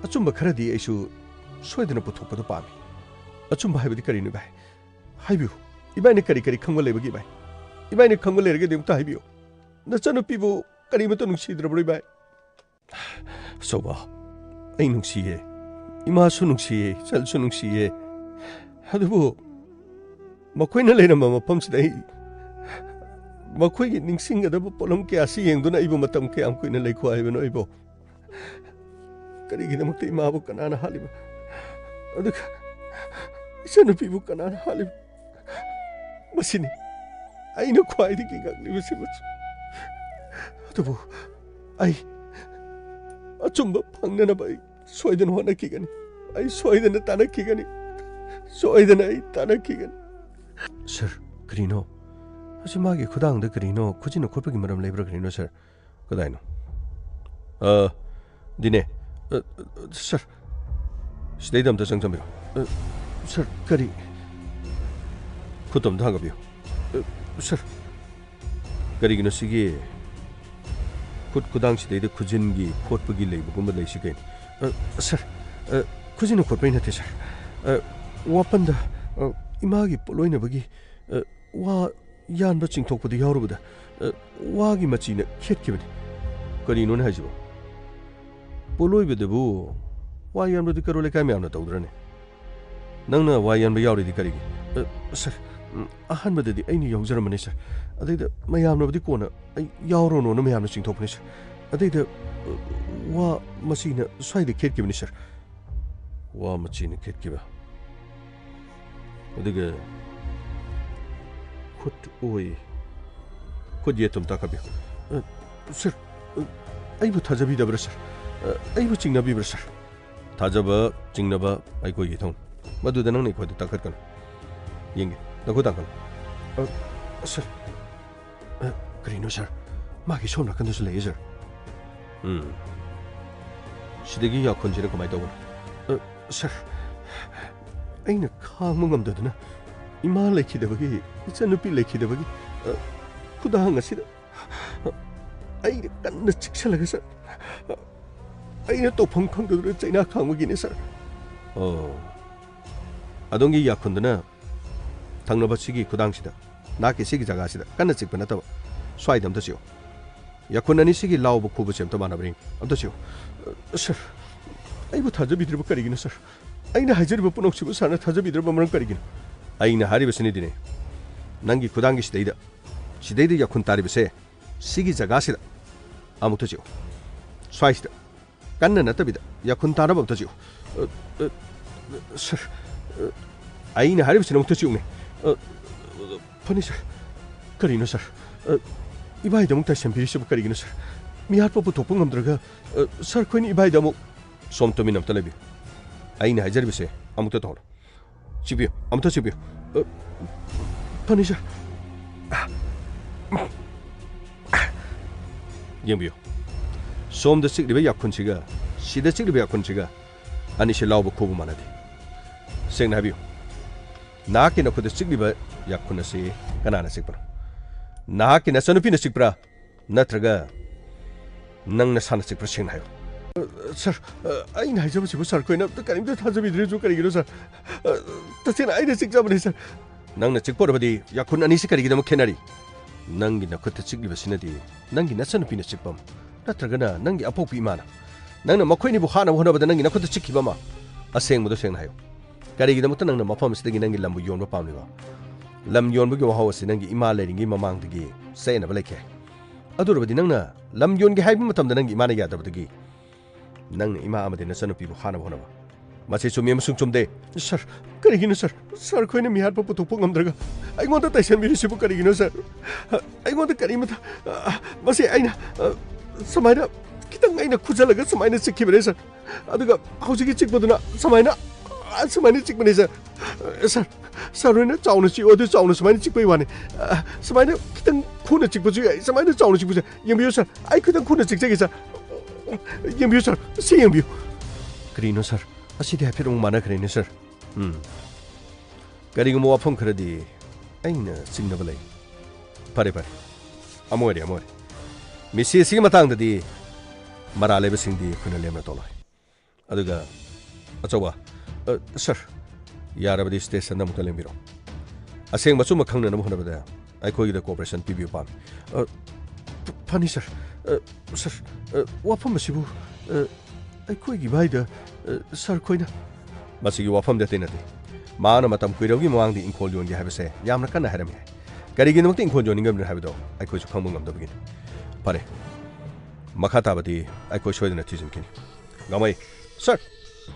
ꯑꯆꯨꯝꯕ ꯈꯔꯗꯤ ꯑꯩꯁꯨ ꯁꯣꯏꯗꯅ ꯄꯨꯊꯣꯛꯄꯗꯨ ꯄꯥꯝꯃꯤ꯫ ꯑꯆꯨꯝꯕ ꯍꯥꯏꯕꯗꯤ ꯀꯔꯤꯅꯣ, ꯏꯕꯥꯏ? ꯍꯥꯏꯕꯤꯌꯨ꯫ ꯏꯕꯥꯏꯅ ꯀꯔꯤ ꯀꯔꯤ ꯈꯪꯕ ꯂꯩꯕꯒꯦ, ꯏꯕꯥꯏ? ꯏꯕꯥꯏꯅ ꯈꯪꯕ ꯂꯩꯔꯒꯗꯤ ꯑꯃꯨꯛꯇ ꯍꯥꯏꯕꯤꯌꯨ꯫ ꯅꯆꯟꯅꯨꯄꯤꯕꯨ ꯀꯔꯤꯃꯠꯇ ꯅꯨꯡꯁꯤꯗ꯭ꯔꯕ꯭ꯔꯣ, ꯏꯕꯥꯏ? ꯑꯆꯧꯕ, ꯑꯩ ꯅꯨꯡꯁꯤꯌꯦ꯫ ꯏꯃꯥꯁꯨ ꯅꯨꯡꯁꯤꯌꯦ, ꯏꯆꯜꯁꯨ ꯅꯨꯡꯁꯤꯌꯦ꯫ ꯑꯗꯨꯕꯨ ꯃꯈꯣꯏꯅ ꯂꯩꯔꯝꯕ ꯃꯐꯝꯁꯤꯗ ꯑꯩ ꯃꯈꯣꯏꯒꯤ ꯅꯤꯡꯁꯤꯡꯒꯗꯕ ꯄꯣꯠꯂꯝ ꯀꯌꯥꯁꯤ ꯌꯦꯡꯗꯨꯅ ꯑꯩꯕꯨ ꯃꯇꯝ ꯀꯌꯥꯝ ꯀꯨꯏꯅ ꯂꯩꯈꯣ ꯍꯥꯏꯕꯅꯣ ꯑꯩꯕꯨ? ꯀꯔꯤꯒꯤꯗꯃꯛꯇ ꯏꯃꯥꯕꯨ ꯀꯅꯥꯅ ꯍꯥꯠꯂꯤꯕ? ꯑꯗꯨꯒ ꯏꯆꯟꯅꯨꯄꯤꯕꯨ ꯀꯅꯥꯅ ꯍꯥꯠꯂꯤꯕ? ꯃꯁꯤꯅꯤ ꯑꯩꯅ ꯈ꯭ꯋꯥꯏꯗꯒꯤ ꯉꯛꯂꯤꯕꯁꯤ꯫ ꯃꯁꯤ, ꯑꯗꯨꯕꯨ ꯑꯩ ꯑꯆꯨꯝꯕ ꯐꯪꯅꯅꯕ ꯑꯩ ꯁꯣꯏꯗꯅ ꯍꯣꯠꯅꯈꯤꯒꯅꯤ꯫ ꯑꯩ ꯁꯣꯏꯗꯅ ꯇꯥꯟꯅꯈꯤꯒꯅꯤ꯫ ꯁꯣꯏꯗꯅ ꯑꯩ ꯇꯥꯟꯅꯈꯤꯒꯅꯤ꯫ ꯁꯥꯔ, ꯀꯔꯤꯅꯣ? ꯑꯁꯤ ꯃꯥꯒꯤ ꯈꯨꯗꯥꯡꯗ ꯀꯔꯤꯅꯣ ꯈꯨꯖꯤꯟꯅ ꯈꯣꯠꯄꯒꯤ ꯃꯔꯝ ꯂꯩꯕ꯭ꯔꯥ ꯀꯔꯤꯅꯣ, ꯁꯥꯔ? ꯀꯗꯥꯏꯅꯣ? ꯑ, ꯗꯤꯅꯦ꯫ ꯑ, ꯑ, ꯁꯥꯔ, ꯁꯤꯗꯩꯗ ꯑꯝꯇ ꯆꯪꯖꯟꯕꯤꯔꯣ꯫ ꯑ, ꯁꯥꯔ, ꯀꯔꯤ? ꯈꯨꯠꯇꯣ ꯑꯝꯇ ꯊꯥꯡꯒꯠꯄꯤꯌꯨ꯫ ꯑ, ꯁꯥꯔ, ꯀꯔꯤꯒꯤꯅꯣ ꯁꯤꯒꯤ ꯈꯨꯠ ꯈꯨꯗꯥꯡꯁꯤꯗꯩꯗ ꯈꯨꯖꯤꯟꯒꯤ ꯈꯣꯠꯄꯒꯤ ꯂꯩꯕꯒꯨꯝꯕ ꯂꯩꯁꯤ ꯀꯩꯅꯣ? ꯑ, ꯁꯥꯔ, ꯑ, ꯈꯨꯖꯤꯟꯅ ꯈꯣꯠꯄꯩ ꯅꯠꯇꯦ, ꯁꯥꯔ꯫ ꯑ, ꯋꯥꯄꯟꯗ, ꯑ, ꯏꯃꯥꯒꯤ ꯄꯣꯠꯂꯣꯏꯅꯕꯒꯤ, ꯑ, ꯋꯥ ꯌꯥꯟꯕ ꯆꯤꯡꯊꯣꯛꯄꯗ ꯌꯥꯎꯔꯨꯕꯗ, ꯑ, ꯋꯥꯒꯤ ꯃꯆꯤꯅ ꯈꯦꯠꯈꯤꯕꯅꯤ꯫ ꯀꯔꯤꯅꯣꯅꯦ ꯍꯥꯏꯁꯤꯕꯣ? ꯄꯣꯠꯂꯣꯏꯕꯗꯕꯨ ꯋꯥ ꯌꯥꯟꯕꯗꯤ ꯀꯔꯣꯜ ꯂꯩꯀꯥꯏ ꯃꯌꯥꯝꯅ ꯇꯧꯗ꯭ꯔꯅꯦ? ꯅꯪꯅ ꯋꯥ ꯌꯥꯟꯕ ꯌꯥꯎꯔꯤꯗꯤ ꯀꯔꯤꯒꯤ? ꯑ, ꯁꯥꯔ, ꯎꯝ, ꯑꯍꯥꯟꯕꯗꯗꯤ ꯑꯩꯅ ꯌꯥꯎꯖꯔꯝꯕꯅꯤ, ꯁꯥꯔ꯫ ꯑꯗꯩꯗ ꯃꯌꯥꯝꯅꯕꯨꯗꯤ ꯀꯣꯟꯅ ꯑꯩ ꯌꯥꯎꯔꯨꯅꯣꯅ ꯃꯌꯥꯝꯅ ꯆꯤꯡꯊꯣꯛꯄꯅꯤ, ꯁꯥꯔ꯫ ꯑꯗꯩꯗ, ꯑ, ꯋꯥ ꯃꯆꯤꯅ ꯁ꯭ꯋꯥꯏꯗ ꯈꯦꯠꯈꯤꯕꯅꯤ, ꯁꯥꯔ꯫ ꯋꯥ ꯃꯆꯤꯅ ꯈꯦꯠꯈꯤꯕ? ꯑꯗꯨꯒ ꯈꯨꯠ ꯑꯣꯏ, ꯈꯨꯠ ꯌꯦꯠꯇꯨꯝ ꯇꯥꯈꯠꯄꯤꯌꯨ꯫ ꯑ, ꯁꯥꯔ, ꯑ, ꯑꯩꯕꯨ ꯊꯥꯖꯕꯤꯗꯕ꯭ꯔꯥ, ꯁꯥꯔ? ꯑ, ꯑꯩꯕꯨ ꯆꯤꯡꯅꯕꯤꯕ꯭ꯔꯥ, ꯁꯥꯔ? ꯊꯥꯖꯕ, ꯆꯤꯡꯅꯕ ꯑꯩꯈꯣꯏꯒꯤ ꯏꯊꯧꯅꯤ꯫ ꯃꯗꯨꯗ ꯅꯪꯅ ꯑꯩꯈꯣꯏꯗ ꯇꯥꯈꯠꯀꯅꯨ꯫ ꯌꯦꯡꯒꯦ, ꯅꯈꯨꯠ ꯇꯥꯡꯈꯠꯂꯨ꯫ ꯑ, ꯁꯥꯔ꯫ ꯑ, ꯀꯔꯤꯅꯣ, ꯁꯥꯔ? ꯃꯥꯒꯤ ꯁꯣꯝ ꯅꯥꯀꯟꯗꯁꯨ ꯂꯩꯌꯦ, ꯁꯥꯔ꯫ ꯎꯝ꯫ ꯁꯤꯗꯒꯤ ꯌꯥꯈꯨꯟꯁꯤꯅ ꯀꯃꯥꯏꯅ ꯇꯧꯕꯅꯣ? ꯑ, ꯁꯥꯔ, ꯑꯩꯅ ꯈꯥꯡꯕ ꯉꯝꯗꯗꯨꯅ ꯏꯃꯥ ꯂꯩꯈꯤꯗꯕꯒꯤ, ꯏꯆꯟꯅꯨꯄꯤ ꯂꯩꯈꯤꯗꯕꯒꯤ, ꯑ, ꯈꯨꯗꯥꯡ ꯑꯁꯤꯗ ꯑꯩꯅ ꯀꯟꯅ ꯆꯤꯛꯁꯜꯂꯒ, ꯁꯥꯔ, ꯑꯩꯅ ꯇꯧꯐꯝ ꯈꯪꯗꯗꯨꯅ ꯆꯩꯅꯥ ꯈꯥꯡꯕꯒꯤꯅꯦ, ꯁꯥꯔ꯫ ꯑꯣ꯫ ꯑꯗꯣꯝꯒꯤ ꯌꯥꯈꯨꯟꯗꯨꯅ ꯊꯪꯅꯕ ꯁꯤꯒꯤ ꯈꯨꯗꯥꯡꯁꯤꯗ, ꯅꯍꯥꯛꯀꯤ ꯁꯤꯒꯤ ꯖꯒꯥꯁꯤꯗ ꯀꯟꯅ ꯆꯤꯛꯄ ꯅꯠꯇꯕ, ꯁ꯭ꯋꯥꯏꯗ ꯑꯝꯇ ꯆꯤꯛꯎ꯫ ꯌꯥꯈꯨꯟ ꯑꯅꯤ ꯁꯤꯒꯤ ꯂꯥꯎꯕ ꯈꯨꯕꯁꯦ ꯑꯝꯇ ꯃꯥꯟꯅꯕ꯭ꯔꯥ ꯌꯦꯡꯉꯨ꯫ ꯑꯝꯇ ꯆꯤꯛꯎ꯫ ꯑ, ꯁꯥꯔ, ꯑꯩꯕꯨ ꯊꯥꯖꯕꯤꯗ꯭ꯔꯤꯕ ꯀꯔꯤꯒꯤꯅꯣ, ꯁꯥꯔ? ꯑꯩꯅ ꯍꯥꯏꯖꯔꯤꯕ ꯄꯨꯝꯅꯃꯛꯁꯤꯕꯨ ꯁꯥꯔꯅ ꯊꯥꯖꯕꯤꯗ꯭ꯔꯕ ꯃꯔꯝ ꯀꯔꯤꯒꯤꯅꯣ? ꯑꯩꯅ ꯍꯥꯏꯔꯤꯕꯁꯤꯅꯗꯤꯅꯦ, ꯅꯪꯒꯤ ꯈꯨꯗꯥꯡꯒꯤ ꯁꯤꯗꯩꯗ, ꯁꯤꯗꯩꯗ ꯌꯥꯈꯨꯟ ꯇꯥꯔꯤꯕꯁꯦ, ꯁꯤꯒꯤ ꯖꯒꯥꯁꯤꯗ ꯑꯃꯨꯛꯇ ꯆꯤꯛꯎ꯫ ꯁ꯭ꯋꯥꯏꯁꯤꯗ꯫ ꯀꯟꯅ ꯅꯠꯇꯕꯤꯗ, ꯌꯥꯈꯨꯟ ꯇꯥꯅꯕ ꯑꯝꯇ ꯆꯤꯛꯎ꯫ ꯑ, ꯑ, ꯁꯥꯔ, ꯑ, ꯑꯩꯅ ꯍꯥꯏꯔꯤꯕꯁꯤꯅ ꯑꯃꯨꯛꯇ ꯆꯤꯛꯎꯅꯦ꯫ ꯑ, ꯐꯅꯤ, ꯁꯥꯔ꯫ ꯀꯔꯤꯅꯣ, ꯁꯥꯔ? ꯑ, ꯏꯕꯥꯏꯗ ꯑꯃꯨꯛ ꯇꯥꯏꯁꯟꯕꯤꯔꯤꯁꯤꯕꯨ ꯀꯔꯤꯒꯤꯅꯣ, ꯁꯥꯔ? ꯃꯤꯍꯥꯠꯄ ꯄꯨꯊꯣꯛꯄ ꯉꯝꯗ꯭ꯔꯒ, ꯑ, ꯁꯥꯔ, ꯑꯩꯈꯣꯏꯅ ꯏꯕꯥꯏꯗ ꯑꯃꯨꯛ ꯁꯣꯝ ꯇꯨꯃꯤꯟ ꯑꯝꯇ ꯂꯩꯕꯤꯌꯨ꯫ ꯑꯩꯅ ꯍꯥꯏꯖꯔꯤꯕꯁꯦ ꯑꯃꯨꯛꯇ ꯇꯧꯍꯧꯔꯣ꯫ ꯆꯤꯛꯄꯤꯌꯨ, ꯑꯃꯨꯛꯇ ꯆꯤꯛꯄꯤꯌꯨ꯫ ꯑ, ꯐꯅꯤ, ꯁꯥꯔ꯫ ꯌꯦꯡꯕꯤꯌꯨ꯫ ꯁꯣꯝꯗ ꯆꯤꯛꯂꯤꯕ ꯌꯥꯈꯨꯟꯁꯤꯒ ꯁꯤꯗ ꯆꯤꯛꯂꯤꯕ ꯌꯥꯈꯨꯟꯁꯤꯒ ꯑꯅꯤꯁꯤ ꯂꯥꯎꯕ ꯈꯨꯕ ꯃꯥꯟꯅꯗꯦ꯫ ꯁꯦꯡꯅ ꯍꯥꯏꯕꯤꯌꯨ, ꯅꯍꯥꯛꯀꯤ ꯅꯈꯨꯠꯇ ꯆꯤꯛꯂꯤꯕ ꯌꯥꯈꯨꯟ ꯑꯁꯤ ꯀꯅꯥꯅ ꯆꯤꯛꯄꯅꯣ? ꯅꯍꯥꯛꯀꯤ ꯅꯆꯟꯅꯨꯄꯤꯅ ꯆꯤꯛꯄ꯭ꯔꯥ? ꯅꯠꯇ꯭ꯔꯒ ꯅꯪ ꯅꯁꯥꯅ ꯆꯤꯛꯄ꯭ꯔꯥ? ꯁꯦꯡꯅ ꯍꯥꯏꯌꯨ꯫ ꯑ, ꯁꯥꯔ, ꯑ, ꯑꯩꯅ ꯍꯥꯏꯖꯕꯁꯤꯕꯨ ꯁꯥꯔ, ꯑꯩꯈꯣꯏꯅ ꯑꯝꯇ ꯀꯔꯤꯝꯇ ꯊꯥꯖꯕꯤꯗ꯭ꯔꯤꯁꯨ ꯀꯔꯤꯒꯤꯅꯣ, ꯁꯥꯔ? ꯑ, ꯇꯁꯦꯡꯅ ꯑꯩꯅ ꯆꯤꯛꯆꯕꯅꯤ, ꯁꯥꯔ꯫ ꯅꯪꯅ ꯆꯤꯛꯄ ꯑꯣꯏꯔꯕꯗꯤ ꯌꯥꯈꯨꯟ ꯑꯅꯤꯁꯤ ꯀꯔꯤꯒꯤꯗꯃꯛ ꯈꯦꯠꯅꯔꯤ? ꯅꯪꯒꯤ ꯅꯈꯨꯠꯇ ꯆꯤꯛꯂꯤꯕꯁꯤꯅꯗꯤ ꯅꯪꯒꯤ ꯅꯆꯟꯅꯨꯄꯤꯅ ꯆꯤꯛꯄ ꯑꯃ, ꯅꯠꯇ꯭ꯔꯒꯅ ꯅꯪꯒꯤ ꯑꯄꯣꯛꯄꯤ ꯏꯃꯥꯅ, ꯅꯪꯅ ꯃꯈꯣꯏꯅꯤꯕꯨ ꯍꯥꯠꯅꯕ ꯍꯣꯠꯅꯕꯗ ꯅꯪꯒꯤ ꯅꯈꯨꯠꯇ ꯆꯤꯛꯈꯤꯕ ꯑꯃ? ꯑꯁꯦꯡꯕꯗꯣ ꯁꯦꯡꯅ ꯍꯥꯏꯌꯨ꯫ ꯀꯔꯤꯒꯤꯗꯃꯛꯇ ꯅꯪꯅ ꯃꯐꯝ ꯑꯁꯤꯗꯒꯤ ꯅꯪꯒꯤ ꯂꯝꯕꯨ ꯌꯣꯟꯕ ꯄꯥꯝꯂꯤꯕ? ꯂꯝ ꯌꯣꯟꯕꯒꯤ ꯋꯥꯍꯧ ꯑꯁꯤ ꯅꯪꯒꯤ ꯏꯃꯥ ꯂꯩꯔꯤꯉꯩ ꯃꯃꯥꯡꯗꯒꯤ ꯆꯌꯦꯠꯅꯕ ꯂꯩꯈꯤ꯫ ꯑꯗꯨ ꯑꯣꯏꯔꯕꯗꯤ ꯅꯪꯅ ꯂꯝ ꯌꯣꯟꯒꯦ ꯍꯥꯏꯕ ꯃꯇꯝꯗ ꯅꯪꯒꯤ ꯏꯃꯥꯅ ꯌꯥꯗꯕꯗꯒꯤ ꯅꯪꯅ ꯏꯃꯥ ꯑꯃꯗꯤ ꯅꯆꯟꯅꯨꯄꯤꯕꯨ ꯍꯥꯠꯅꯕ ꯍꯣꯠꯅꯕ꯫ ꯃꯁꯤ ꯆꯨꯝꯃꯤ ꯑꯃꯁꯨꯡ ꯆꯨꯝꯗꯦ꯫ ꯁꯥꯔ, ꯀꯔꯤꯒꯤꯅꯣ, ꯁꯥꯔ? ꯁꯥꯔ, ꯑꯩꯈꯣꯏꯅ ꯃꯤꯍꯥꯠꯄ ꯄꯨꯊꯣꯛꯄ ꯉꯝꯗ꯭ꯔꯒ ꯑꯩꯉꯣꯟꯗ ꯇꯥꯏꯁꯟꯕꯤꯔꯤꯁꯤꯕꯨ ꯀꯔꯤꯒꯤꯅꯣ, ꯁꯥꯔ? ꯑꯩꯉꯣꯟꯗ ꯀꯔꯤꯃꯇ, ꯃꯁꯤ ꯑꯩꯅ, ꯁꯨꯃꯥꯏꯅ ꯈꯤꯇꯪ ꯑꯩꯅ ꯈꯨꯖꯜꯂꯒ ꯁꯨꯃꯥꯏꯅ ꯆꯤꯛꯈꯤꯕꯅꯦ, ꯁꯥꯔ꯫ ꯑꯗꯨꯒ ꯍꯧꯖꯤꯛꯀꯤ ꯆꯤꯛꯄꯗꯨꯅ ꯁꯨꯃꯥꯏꯅ, ꯁꯨꯃꯥꯏꯅ ꯆꯤꯛꯄꯅꯦ, ꯁꯥꯔ꯫ ꯁꯥꯔ, ꯁꯥꯔ ꯍꯣꯏꯅ ꯆꯥꯎꯅ ꯆꯤꯛꯑꯣ, ꯑꯗꯨ ꯆꯥꯎꯅ ꯁꯨꯃꯥꯏꯅ ꯆꯤꯛꯄꯩ ꯋꯥꯅꯤ꯫ ꯁꯨꯃꯥꯏꯅ ꯈꯤꯇꯪ ꯈꯨꯅ ꯆꯤꯛꯄꯁꯨ ꯌꯥꯏ, ꯁꯨꯃꯥꯏꯅ ꯆꯥꯎꯅ ꯆꯤꯛꯄꯁꯨ ꯌꯥꯏ꯫ ꯌꯦꯡꯕꯤꯌꯨ, ꯁꯥꯔ, ꯑꯩ ꯈꯤꯇꯪ ꯈꯨꯅ ꯆꯤꯛꯆꯒꯦ, ꯁꯥꯔ꯫ ꯌꯦꯡꯕꯤꯌꯨ ꯁꯥꯔ, ꯁꯤ ꯌꯦꯡꯕꯤꯌꯨ꯫ ꯀꯔꯤꯅꯣ ꯁꯥꯔ? ꯑꯁꯤꯗꯤ ꯍꯥꯏꯐꯦꯠ ꯑꯃꯨꯛ ꯃꯥꯟꯅꯈ꯭ꯔꯦꯅꯦ ꯁꯥꯔ꯫ ꯎꯝ꯫ ꯀꯔꯤꯒꯨꯝꯕ ꯋꯥꯐꯝ ꯈꯔꯗꯤ ꯑꯩꯅ ꯆꯤꯡꯅꯕ ꯂꯩ꯫ ꯐꯔꯦ, ꯐꯔꯦ꯫ ꯑꯃ ꯑꯣꯏꯔꯦ, ꯑꯃ ꯑꯣꯏꯔꯦ꯫ ꯃꯤꯁꯤ ꯑꯁꯤꯒꯤ ꯃꯇꯥꯡꯗꯗꯤ ꯃꯔꯥꯜ ꯂꯩꯕꯁꯤꯡꯗꯤ ꯑꯩꯈꯣꯏꯅ ꯂꯦꯝꯅ ꯇꯣꯛꯂꯣꯏ꯫ ꯑꯗꯨꯒ ꯑꯆꯧꯕ, ꯑ, ꯁꯥꯔ, ꯌꯥꯔꯕꯗꯤ ꯁ꯭ꯇꯦꯁꯟꯗ ꯑꯃꯨꯛꯇ ꯂꯦꯡꯕꯤꯔꯣ꯫ ꯑꯁꯦꯡꯕ ꯑꯆꯨꯝꯕ ꯈꯪꯅꯅꯕ ꯍꯣꯠꯅꯕꯗ ꯑꯩꯈꯣꯏꯒꯤꯗ ꯀꯣꯑꯣꯄꯔꯦꯁꯟ ꯄꯤꯕꯤꯌꯨ ꯄꯥꯝꯃꯤ꯫ ꯑ, ꯐ-, ꯐꯅꯤ ꯁꯥꯔ꯫ ꯑ, ꯁꯥꯔ, ꯑ, ꯋꯥꯐꯝ ꯑꯁꯤꯕꯨ, ꯑ, ꯑꯩꯈꯣꯏꯒꯤ ꯚꯥꯏꯗ, ꯑ, ꯁꯥꯔ ꯈꯣꯏꯅ꯫ ꯃꯁꯤꯒꯤ ꯋꯥꯐꯝꯗꯤ ꯑꯇꯩ ꯅꯠꯇꯦ꯫ ꯃꯍꯥꯛꯅ ꯃꯇꯝ ꯀꯨꯏꯔꯕꯒꯤ ꯃꯃꯥꯡꯗ ꯏꯪꯈꯣꯜ ꯌꯣꯟꯒꯦ ꯍꯥꯏꯕꯁꯦ ꯌꯥꯝꯅ ꯀꯟꯅ ꯍꯥꯏꯔꯝꯃꯤ ꯍꯥꯏ꯫ ꯀꯔꯤꯒꯤꯗꯃꯛꯇ ꯏꯪꯈꯣꯜ ꯌꯣꯟꯅꯤꯡꯉꯝꯂꯤꯅꯣ ꯍꯥꯏꯕꯗꯣ ꯑꯩꯈꯣꯏꯁꯨ ꯈꯪꯕ ꯉꯝꯗꯕꯒꯤꯅꯤ꯫ ꯐꯔꯦ, ꯃꯈꯥ ꯇꯥꯕꯗꯤ ꯑꯩꯈꯣꯏ ꯁꯣꯏꯗꯅ ꯊꯤꯖꯤꯟꯈꯤꯅꯤ꯫ ꯒꯥꯡꯃꯩ, ꯁꯥꯔ,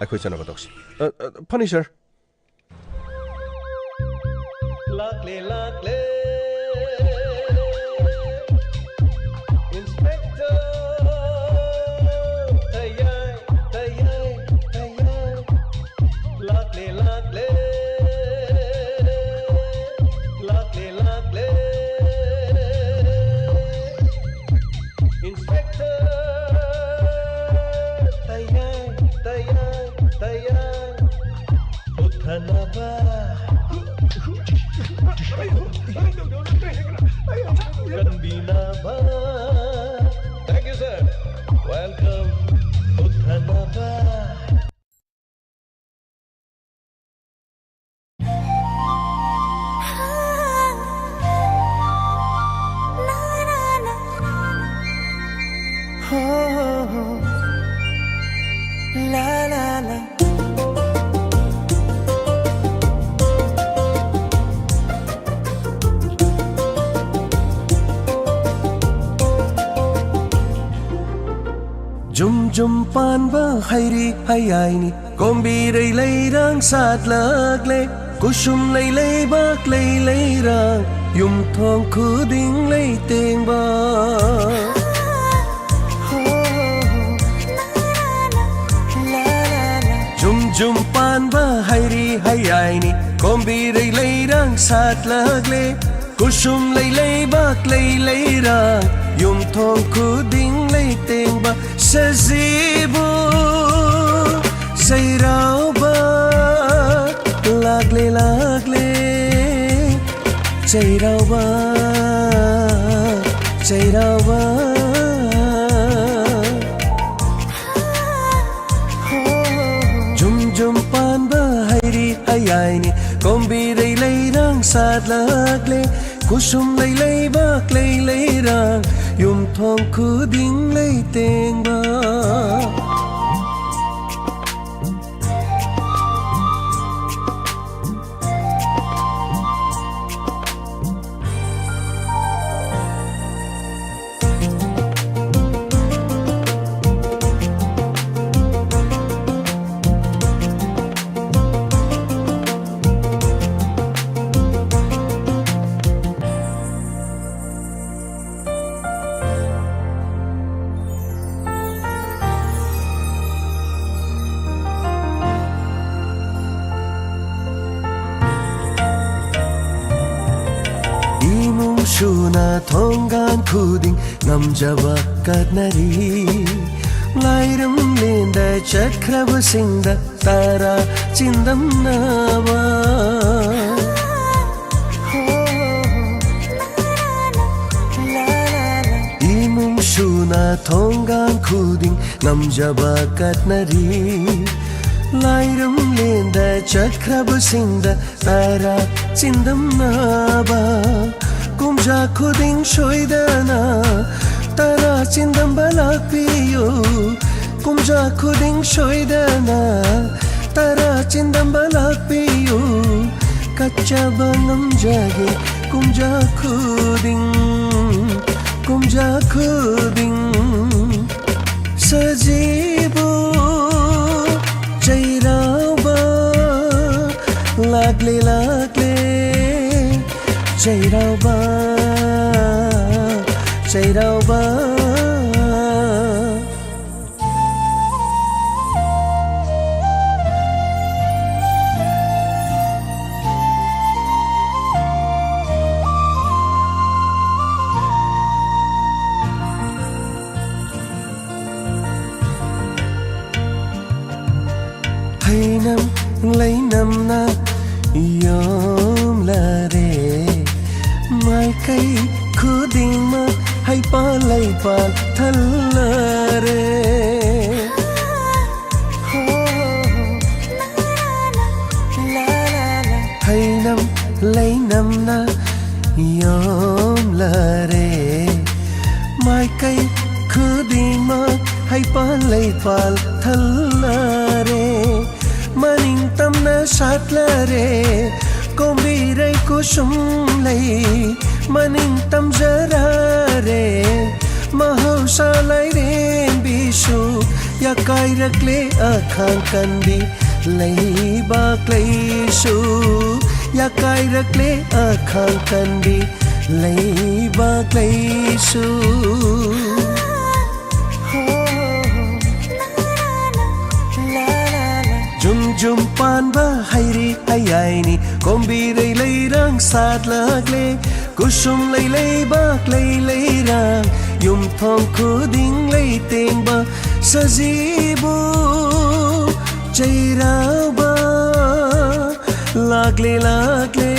ꯑꯩꯈꯣꯏ ꯆꯠꯅꯕ ꯇꯧꯁꯤ꯫ ꯑ, ꯑ, ꯐꯅꯤ, ꯁꯥꯔ꯫ ꯂꯥꯛꯂꯦ, ꯂꯥꯛꯂꯦ, ꯏꯟꯁꯄꯦꯛꯇꯔ ꯇꯌꯥꯏ, ꯇꯌꯥꯏ, ꯇꯌꯥꯏ꯫ ꯂꯥꯛꯂꯦ, ꯂꯥꯛꯂꯦ, ꯂꯥꯛꯂꯦ, ꯂꯥꯛꯂꯦ, ꯏꯟꯁꯄꯦꯛꯇꯔ ꯇꯌꯥꯏ, ꯇꯌꯥꯏ, ꯇꯌꯥꯏ꯫ ꯎꯠꯊꯅꯕ, ꯀꯟꯕꯤꯅꯕ꯫ Thank you, sir. Welcome. ꯎꯠꯊꯅꯕ꯫ ꯖꯨꯝ ꯖꯨꯝ ꯄꯥꯟꯕ ꯍꯩꯔꯤ ꯍꯩꯌꯥꯏꯅꯤ, ꯀꯣꯝꯕꯤꯔꯩ ꯂꯩꯔꯥꯡ ꯁꯥꯠꯂꯛꯂꯦ, ꯀꯨꯁꯨꯝ ꯂꯩ ꯂꯩꯕꯥꯛ ꯂꯩ ꯂꯩꯔꯥꯡ, ꯌꯨꯝꯊꯣꯡ ꯈꯨꯗꯤꯡ ꯂꯩ ꯇꯦꯡꯕ꯫ ꯖꯨꯝ ꯖꯨꯝ ꯄꯥꯟꯕ ꯍꯩꯔꯤ ꯍꯩꯌꯥꯏꯅꯤ, ꯀꯣꯝꯕꯤꯔꯩ ꯂꯩꯔꯥꯡ ꯁꯥꯠꯂꯛꯂꯦ, ꯀꯨꯁꯨꯝ ꯂꯩ ꯂꯩꯕꯥꯛ ꯂꯩ ꯂꯩꯔꯥꯡ, ꯌꯨꯝꯊꯣꯡ ꯈꯨꯗꯤꯡ ꯂꯩ ꯇꯦꯡꯕ꯫ ꯁꯖꯤꯕꯨ ꯆꯩꯔꯥꯎꯕ ꯂꯥꯛꯂꯦ, ꯂꯥꯛꯂꯦ, ꯆꯩꯔꯥꯎꯕ, ꯆꯩꯔꯥꯎꯕ꯫ ꯖꯨꯝ ꯖꯨꯝ ꯄꯥꯟꯕ ꯍꯩꯔꯤ ꯍꯌꯥꯏꯅꯤ, ꯀꯣꯝꯕꯤꯔꯩ ꯂꯩꯔꯥꯡ ꯁꯥꯠꯂꯛꯂꯦ, ꯀꯨꯁꯨꯝ ꯂꯩ ꯂꯩꯕꯥꯛ ꯂꯩ ꯂꯩꯔꯥꯡ, ꯌꯨꯝꯊꯣꯡ ꯈꯨꯗꯤꯡ ꯂꯩꯇꯦꯡꯕ꯫ ꯏꯃꯨꯡ ꯁꯨꯅ ꯊꯣꯡꯒꯥꯟ ꯈꯨꯗꯤꯡ ꯉꯝꯖꯕ ꯀꯠꯅꯔꯤ꯫ ꯂꯥꯏꯔꯝꯂꯦꯟꯗ ꯆꯠꯈ꯭ꯔꯕꯁꯤꯡꯗ ꯇꯔꯥ ꯆꯤꯟꯗꯝꯅꯕ꯫ ꯏꯃꯨꯡ ꯁꯨꯅ ꯊꯣꯡꯒꯥꯟ ꯈꯨꯗꯤꯡ ꯉꯝꯖꯕ ꯀꯠꯅꯔꯤ꯫ ꯂꯥꯏꯔꯝꯂꯦꯟꯗ ꯆꯠꯈ꯭ꯔꯕꯁꯤꯡꯗ ꯇꯔꯥ ꯆꯤꯟꯗꯝꯅꯕ꯫ ꯀꯨꯝꯖꯥ ꯈꯨꯗꯤꯡ ꯁꯣꯏꯗꯅ ꯇꯔꯥ ꯆꯤꯟꯗꯝꯕ ꯂꯥꯛꯄꯤꯌꯨ꯫ ꯀꯨꯝꯖꯥ ꯈꯨꯗꯤꯡ ꯁꯣꯏꯗꯅ ꯇꯔꯥ ꯆꯤꯟꯗꯝꯕ ꯂꯥꯛꯄꯤꯌꯨ꯫ ꯀꯠꯆꯕ ꯉꯝꯖꯒꯦ ꯀꯨꯝꯖꯥ ꯈꯨꯗꯤꯡ, ꯀꯨꯝꯖꯥ ꯈꯨꯗꯤꯡ꯫ ꯁꯖꯤꯕꯨ ꯆꯩꯔꯥꯎꯕ ꯂꯥꯛꯂꯦ, ꯂꯥꯛꯂꯦ, ꯆꯩꯔꯥꯎꯕ, ꯆꯩꯔꯥꯎꯕ꯫ ꯂꯩꯅꯝꯅ ꯌꯣꯝꯂꯔꯦ꯫ ꯃꯥꯏꯀꯩ ꯈꯨꯗꯤꯡꯃꯛ ꯍꯩꯄꯥꯜ ꯂꯩꯄꯥꯜ ꯊꯜꯂꯔꯦ꯫ ꯍꯩꯅꯝ ꯂꯩꯅꯝꯅ ꯌꯣꯝꯂꯔꯦ꯫ ꯃꯥꯏꯀꯩ ꯈꯨꯗꯤꯡꯃꯛ ꯍꯩꯄꯥꯜ ꯂꯩꯄꯥꯜ ꯊꯜꯂꯔꯦ꯫ ꯃꯅꯤꯡ ꯇꯝꯅ ꯁꯥꯠꯂꯔꯦ꯫ ꯀꯣꯝꯕꯤꯔꯩ ꯀꯨꯁꯨꯝ ꯂꯩ ꯃꯅꯤꯡ ꯇꯝꯖꯔꯔꯦ꯫ ꯃꯍꯧꯁꯥ ꯂꯥꯏꯔꯦꯝꯕꯤꯁꯨ ꯌꯥꯀꯥꯏꯔꯛꯂꯦ ꯑꯈꯥꯡ ꯀꯟꯕꯤ ꯂꯩꯕꯥꯛ ꯂꯩꯁꯨ꯫ ꯌꯥꯀꯥꯏꯔꯛꯂꯦ ꯑꯈꯥꯡ ꯀꯟꯕꯤ ꯂꯩꯕꯥꯛ ꯂꯩꯁꯨ꯫ ꯖꯨꯝ ꯖꯨꯝ ꯄꯥꯟꯕ ꯍꯩꯔꯤ ꯍꯌꯥꯏꯅꯤ ꯀꯣꯝꯕꯤꯔꯩ ꯂꯩꯔꯥꯡ ꯁꯥꯠꯂꯛꯂꯦ꯫ ꯀꯨꯁꯨꯝ ꯂꯩ ꯂꯩꯕꯥꯛ ꯂꯩ ꯂꯩꯔꯥꯡ ꯌꯨꯝꯊꯣꯡ ꯈꯨꯗꯤꯡ ꯂꯩꯇꯦꯡꯕ ꯁꯖꯤꯕꯨ ꯆꯩꯔꯥꯎꯕ ꯂꯥꯛꯂꯦ ꯂꯥꯛꯂꯦ꯫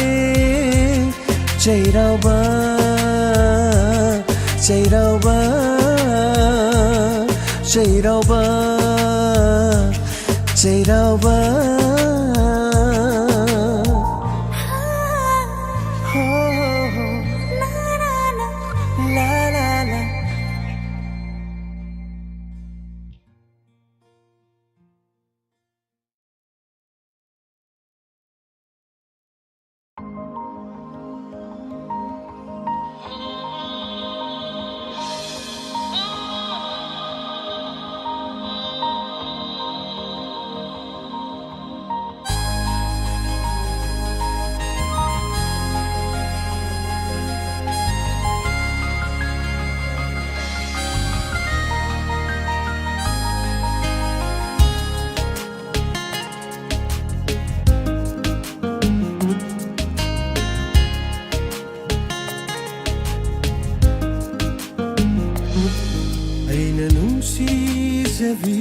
ꯆꯩꯔꯥꯎꯕ ꯆꯩꯔꯥꯎꯕ ꯆꯩꯔꯥꯎꯕ ꯆꯩꯔꯥꯎꯕ꯫ ꯑꯩꯅ ꯅꯨꯡꯁꯤꯖꯕꯤ꯫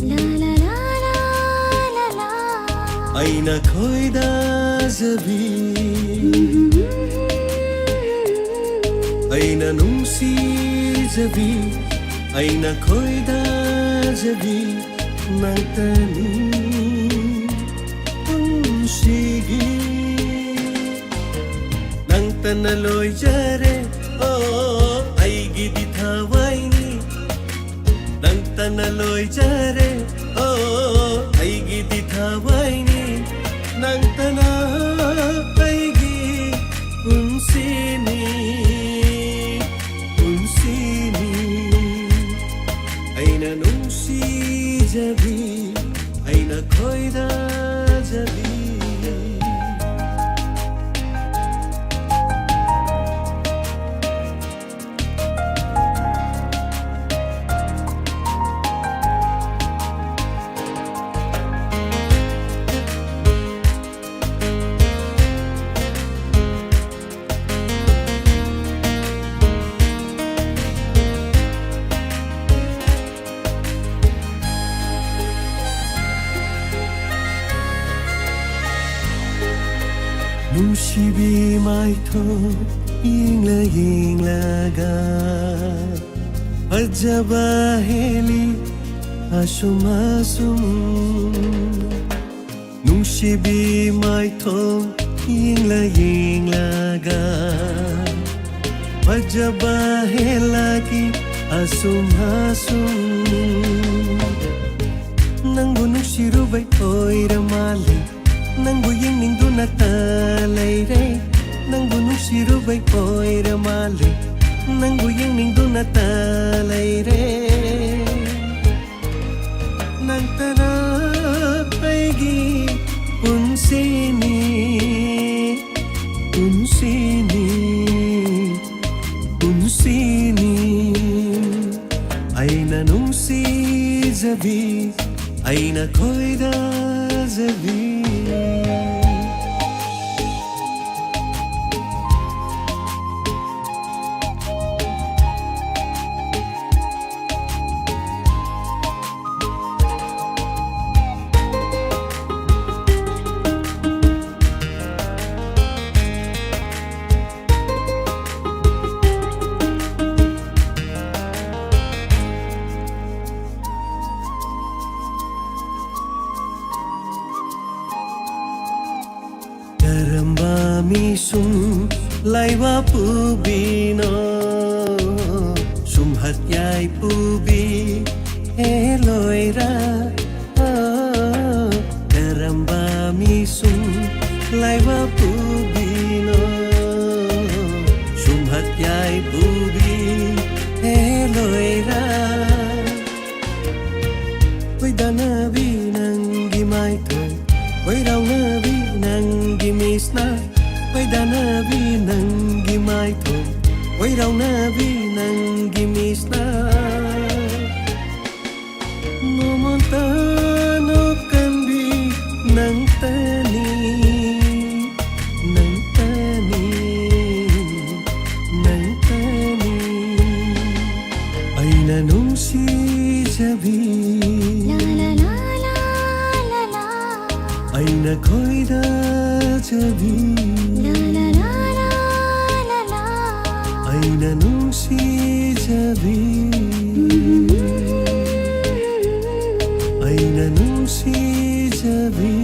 ꯂꯥ, ꯂꯥ, ꯂꯥ, ꯂꯥ, ꯂꯥ, ꯂꯥ꯫ ꯑꯩꯅ ꯈꯣꯏꯗꯥꯖꯕꯤ, ꯑꯩꯅ ꯅꯨꯡꯁꯤꯖꯕꯤ, ꯑꯩꯅ ꯈꯣꯏꯗꯥꯖꯕꯤ ꯅꯪꯇꯅꯤ ꯄꯨꯟꯁꯤꯒꯤ꯫ ꯅꯪꯇꯅ ꯂꯣꯏꯖꯔꯦ, ꯑꯣ, ꯑꯩꯒꯤꯗꯤ ꯊꯋꯥꯏꯅꯤ꯫ ꯅꯪꯇꯅ ꯂꯣꯏꯖꯔꯦ, ꯑꯣ, ꯑꯩꯒꯤꯗꯤ ꯊꯋꯥꯏꯅꯤ꯫ ꯅꯪꯇꯅ ꯑꯩꯒꯤ ꯄꯨꯟꯁꯤꯅꯤ, ꯄꯨꯟꯁꯤꯅꯤ꯫ ꯑꯩꯅ ꯅꯨꯡꯁꯤꯖꯕꯤ, ꯑꯩꯅ ꯈꯣꯏꯗꯥꯖꯕꯤ꯫ ꯅꯨꯡꯁꯤꯕꯤ ꯃꯥꯏꯊꯣꯡ ꯌꯦꯡꯂ ꯌꯦꯡꯂꯒ ꯐꯖꯕ ꯍꯦꯜꯂꯤ ꯑꯁꯨꯝ ꯑꯁꯨꯝ꯫ ꯅꯨꯡꯁꯤꯕꯤ ꯃꯥꯏꯊꯣꯡ ꯌꯦꯡꯂ ꯌꯦꯡꯂꯒ ꯐꯖꯕ ꯍꯦꯜꯂꯛꯏ ꯑꯁꯨꯝ ꯑꯁꯨꯝ꯫ ꯅꯪꯕꯨ ꯅꯨꯡꯁꯤꯔꯨꯕꯩ ꯑꯣꯏꯔ ꯃꯥꯜꯂꯦ, ꯅꯪꯕꯨ ꯌꯦꯡꯅꯤꯡꯗꯨꯅꯇ ꯂꯩꯔꯦ꯫ ꯅꯪꯕꯨ ꯅꯨꯡꯁꯤꯔꯨꯕꯩ ꯑꯣꯏꯔ ꯃꯥꯜꯂꯦ, ꯅꯪꯕꯨ ꯌꯦꯡꯅꯤꯡꯗꯨꯅꯇ ꯂꯩꯔꯦ꯫ ꯅꯪꯇꯅ ꯑꯩꯒꯤ ꯄꯨꯟꯁꯤꯅꯤ, ꯄꯨꯟꯁꯤꯅꯤ, ꯄꯨꯟꯁꯤꯅꯤ꯫ ꯑꯩꯅ ꯅꯨꯡꯁꯤꯖꯕꯤ, ꯑꯩꯅ ꯈꯣꯏꯗꯥꯖꯕꯤ꯫ ꯂꯩꯕ ꯄꯨꯕꯤꯅꯣ, ꯁꯨꯝꯍꯠ ꯌꯥꯏ ꯄꯨꯕꯤ ꯍꯦ ꯂꯣꯏꯔ꯫ ꯀꯔꯝꯕ ꯃꯤꯁꯨꯝ ꯂꯩꯕ ꯄꯨꯕꯤꯅꯣ, ꯁꯨꯝꯍꯠ ꯌꯥꯏ ꯄꯨꯕꯤ ꯍꯦ ꯂꯣꯏꯔ꯫ ꯈꯣꯏꯗꯥꯅꯕꯤ ꯅꯪꯒꯤ ꯃꯥꯏꯊꯣꯡ, ꯈꯣꯏꯔꯥꯎꯅꯕꯤ ꯅꯪꯒꯤ ꯃꯤꯠꯁꯅ, ꯈꯣꯏꯗꯥꯅꯕꯤ ꯅꯪꯒꯤ ꯃꯥꯏꯊꯣꯡ, ꯈꯣꯏꯔꯥꯎꯅꯕꯤ ꯅꯪꯒꯤ ꯃꯤꯠꯁꯅ꯫ ꯃꯣꯃꯣꯟꯇ ꯅꯣꯛꯀꯟꯕꯤ ꯅꯪꯇꯅꯤ, ꯅꯪꯇꯅꯤ, ꯅꯪꯇꯅꯤ꯫ ꯑꯩꯅ ꯅꯨꯡꯁꯤꯖꯕꯤ, ꯑꯩꯅ ꯈꯣꯏꯗꯥꯖꯕꯤ, ꯑꯩꯅ ꯅꯨꯡꯁꯤꯖꯕꯤ, ꯑꯩꯅ ꯅꯨꯡꯁꯤꯖꯕꯤ꯫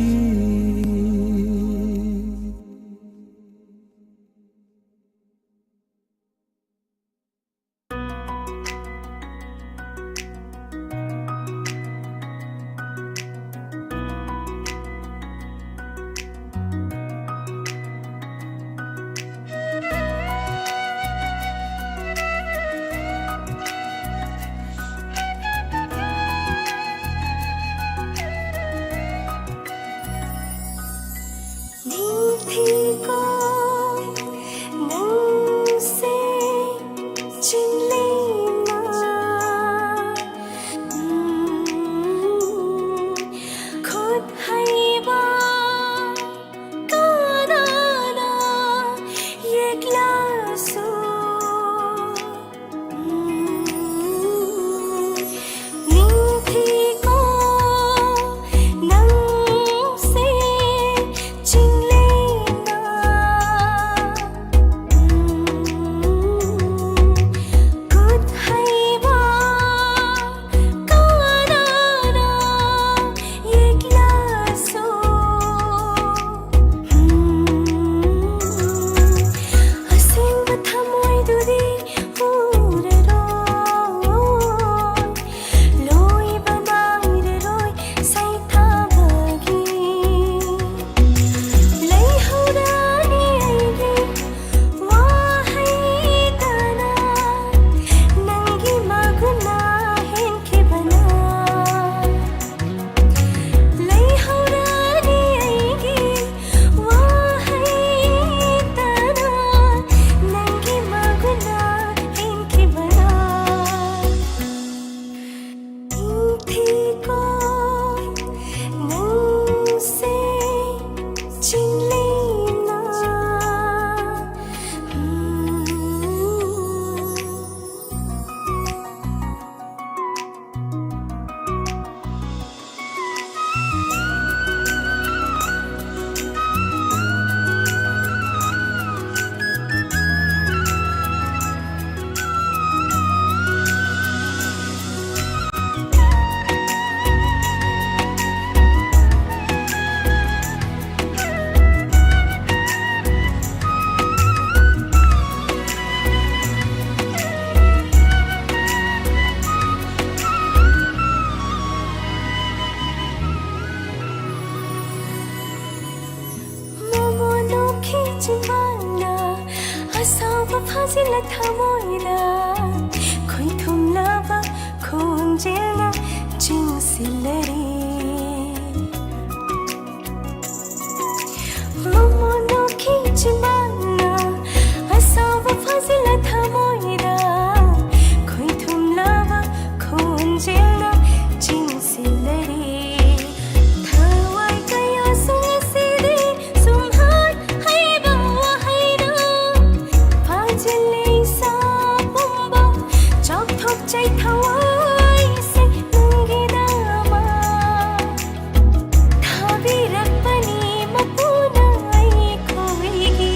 ꯐꯥꯖꯤꯜꯂ ꯊꯃꯣꯏꯗ ꯈꯣꯏꯊꯨꯝꯂꯕ ꯈꯣꯟꯖꯦꯜꯅ ꯆꯤꯡꯁꯤꯜꯂꯔꯦ꯫ ꯃꯃꯣꯟ ꯅꯣꯛꯈꯤ ꯆꯤꯝꯕꯥꯜꯅ ꯑꯁꯥꯎꯕ ꯐꯥꯖꯤꯜꯂ ꯊꯃꯣꯏꯗ ꯈꯣꯏꯊꯨꯝꯂꯕ ꯈꯣꯟꯖꯦꯜꯅ ꯆꯤꯡꯁꯤꯜꯂꯔꯦ꯫ ꯊꯋꯥꯏ ꯀꯌꯥꯁꯨ ꯉꯁꯤꯗꯤ ꯁꯨꯝꯍꯠ ꯍꯩꯕ ꯋꯥꯍꯩꯅ ꯐꯥꯖꯤꯜꯂꯦ ꯏꯁꯥ ꯄꯨꯝꯕ꯫ ꯆꯥꯎꯊꯣꯛꯆꯩ ꯊꯋꯥꯏꯁꯦ ꯅꯪꯒꯤꯗꯃꯛ ꯊꯥꯕꯤꯔꯛꯄꯅꯤ ꯃꯄꯨꯅ ꯑꯩꯈꯣꯏꯒꯤ꯫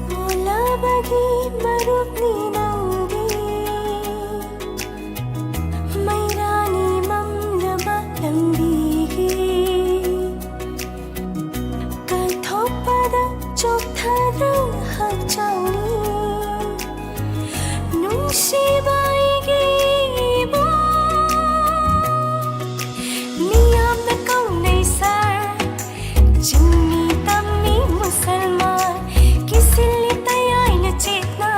ꯃꯣꯂꯕꯒꯤ ꯃꯔꯨꯞꯅꯤ ꯅꯪꯗꯤ, ꯃꯩꯔꯥꯅꯤ ꯃꯝꯂꯕ ꯂꯝꯕꯤꯒꯤ꯫ ꯀꯠꯊꯣꯛꯄꯗ ꯆꯣꯛꯊꯗ ꯍꯛꯆꯥꯡꯅꯤ, ꯅꯨꯡꯁꯤꯕ ꯑꯩꯒꯤ ꯏꯕꯨꯡ꯫ ꯃꯤꯌꯥꯝꯅ ꯀꯧꯅꯩ ꯁꯥꯔ, ꯆꯤꯡꯃꯤ ꯇꯝꯃꯤ ꯃꯨꯁꯜꯃꯥꯟ, ꯀꯤꯁꯤꯜꯂꯤ ꯇꯌꯥꯏꯅ ꯆꯦꯠꯅ,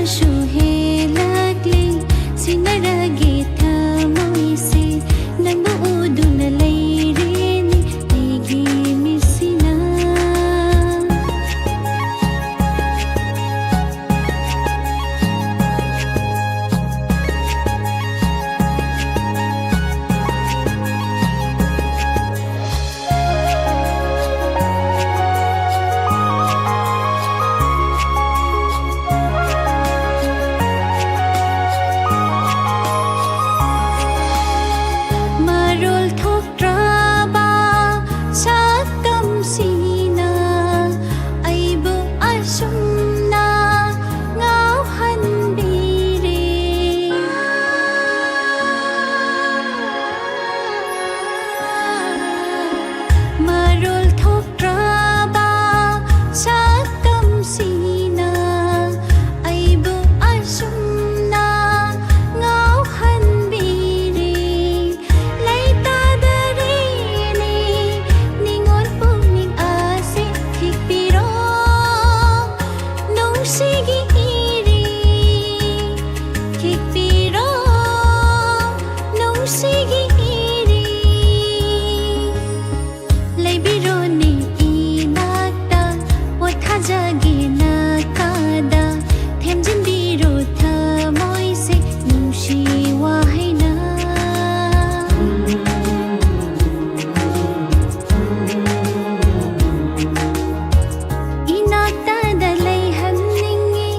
ꯁꯨ ꯍꯦꯜꯂꯛꯂꯦ, ꯁꯤꯟꯅꯔꯒꯦ ꯊꯃꯣꯏꯁꯦ, ꯅꯪꯕꯨ ꯎꯗꯨꯅ ꯂꯩꯔꯦꯅꯦ ꯑꯩꯒꯤ ꯃꯤꯠꯁꯤꯅ꯫ ꯃꯔꯣꯜ ꯊꯣꯛꯇ꯭ꯔꯕ ꯁꯛꯇꯝꯁꯤꯅ ꯑꯩꯕꯨ ꯑꯁꯨꯝꯅ ꯉꯥꯎꯍꯟꯕꯤꯔꯦ꯫ ꯃꯔꯣꯜ ꯊꯣꯛꯇ꯭ꯔꯕ ꯁꯛꯇꯝꯁꯤꯅ ꯑꯩꯕꯨ ꯑꯁꯨꯝꯅ ꯉꯥꯎꯍꯟꯕꯤꯔꯦ꯫ ꯂꯩꯇꯥꯗꯔꯦꯅꯦ ꯅꯤꯉꯣꯜ ꯄꯨꯛꯅꯤꯡ ꯑꯁꯦ ꯈꯤꯛꯄꯤꯔꯣ, ꯅꯨꯡꯁꯤꯒꯤ ꯏꯔꯩ ꯈꯤꯛꯄꯤꯔꯣ, ꯅꯨꯡꯁꯤꯒꯤ ꯏꯔꯩ꯫ ꯂꯩꯕꯤꯔꯣꯅꯦ ꯏꯅꯥꯛꯇ, ꯄꯣꯊꯥꯖꯒꯦ ꯅꯥꯀꯥꯗ, ꯊꯦꯝꯖꯤꯟꯕꯤꯔꯣ ꯊꯃꯣꯏꯁꯦ ꯅꯨꯡꯁꯤ ꯋꯥꯍꯩꯅ꯫ ꯏꯅꯥꯛꯇꯗ ꯂꯩꯍꯟꯅꯤꯡꯉꯤ,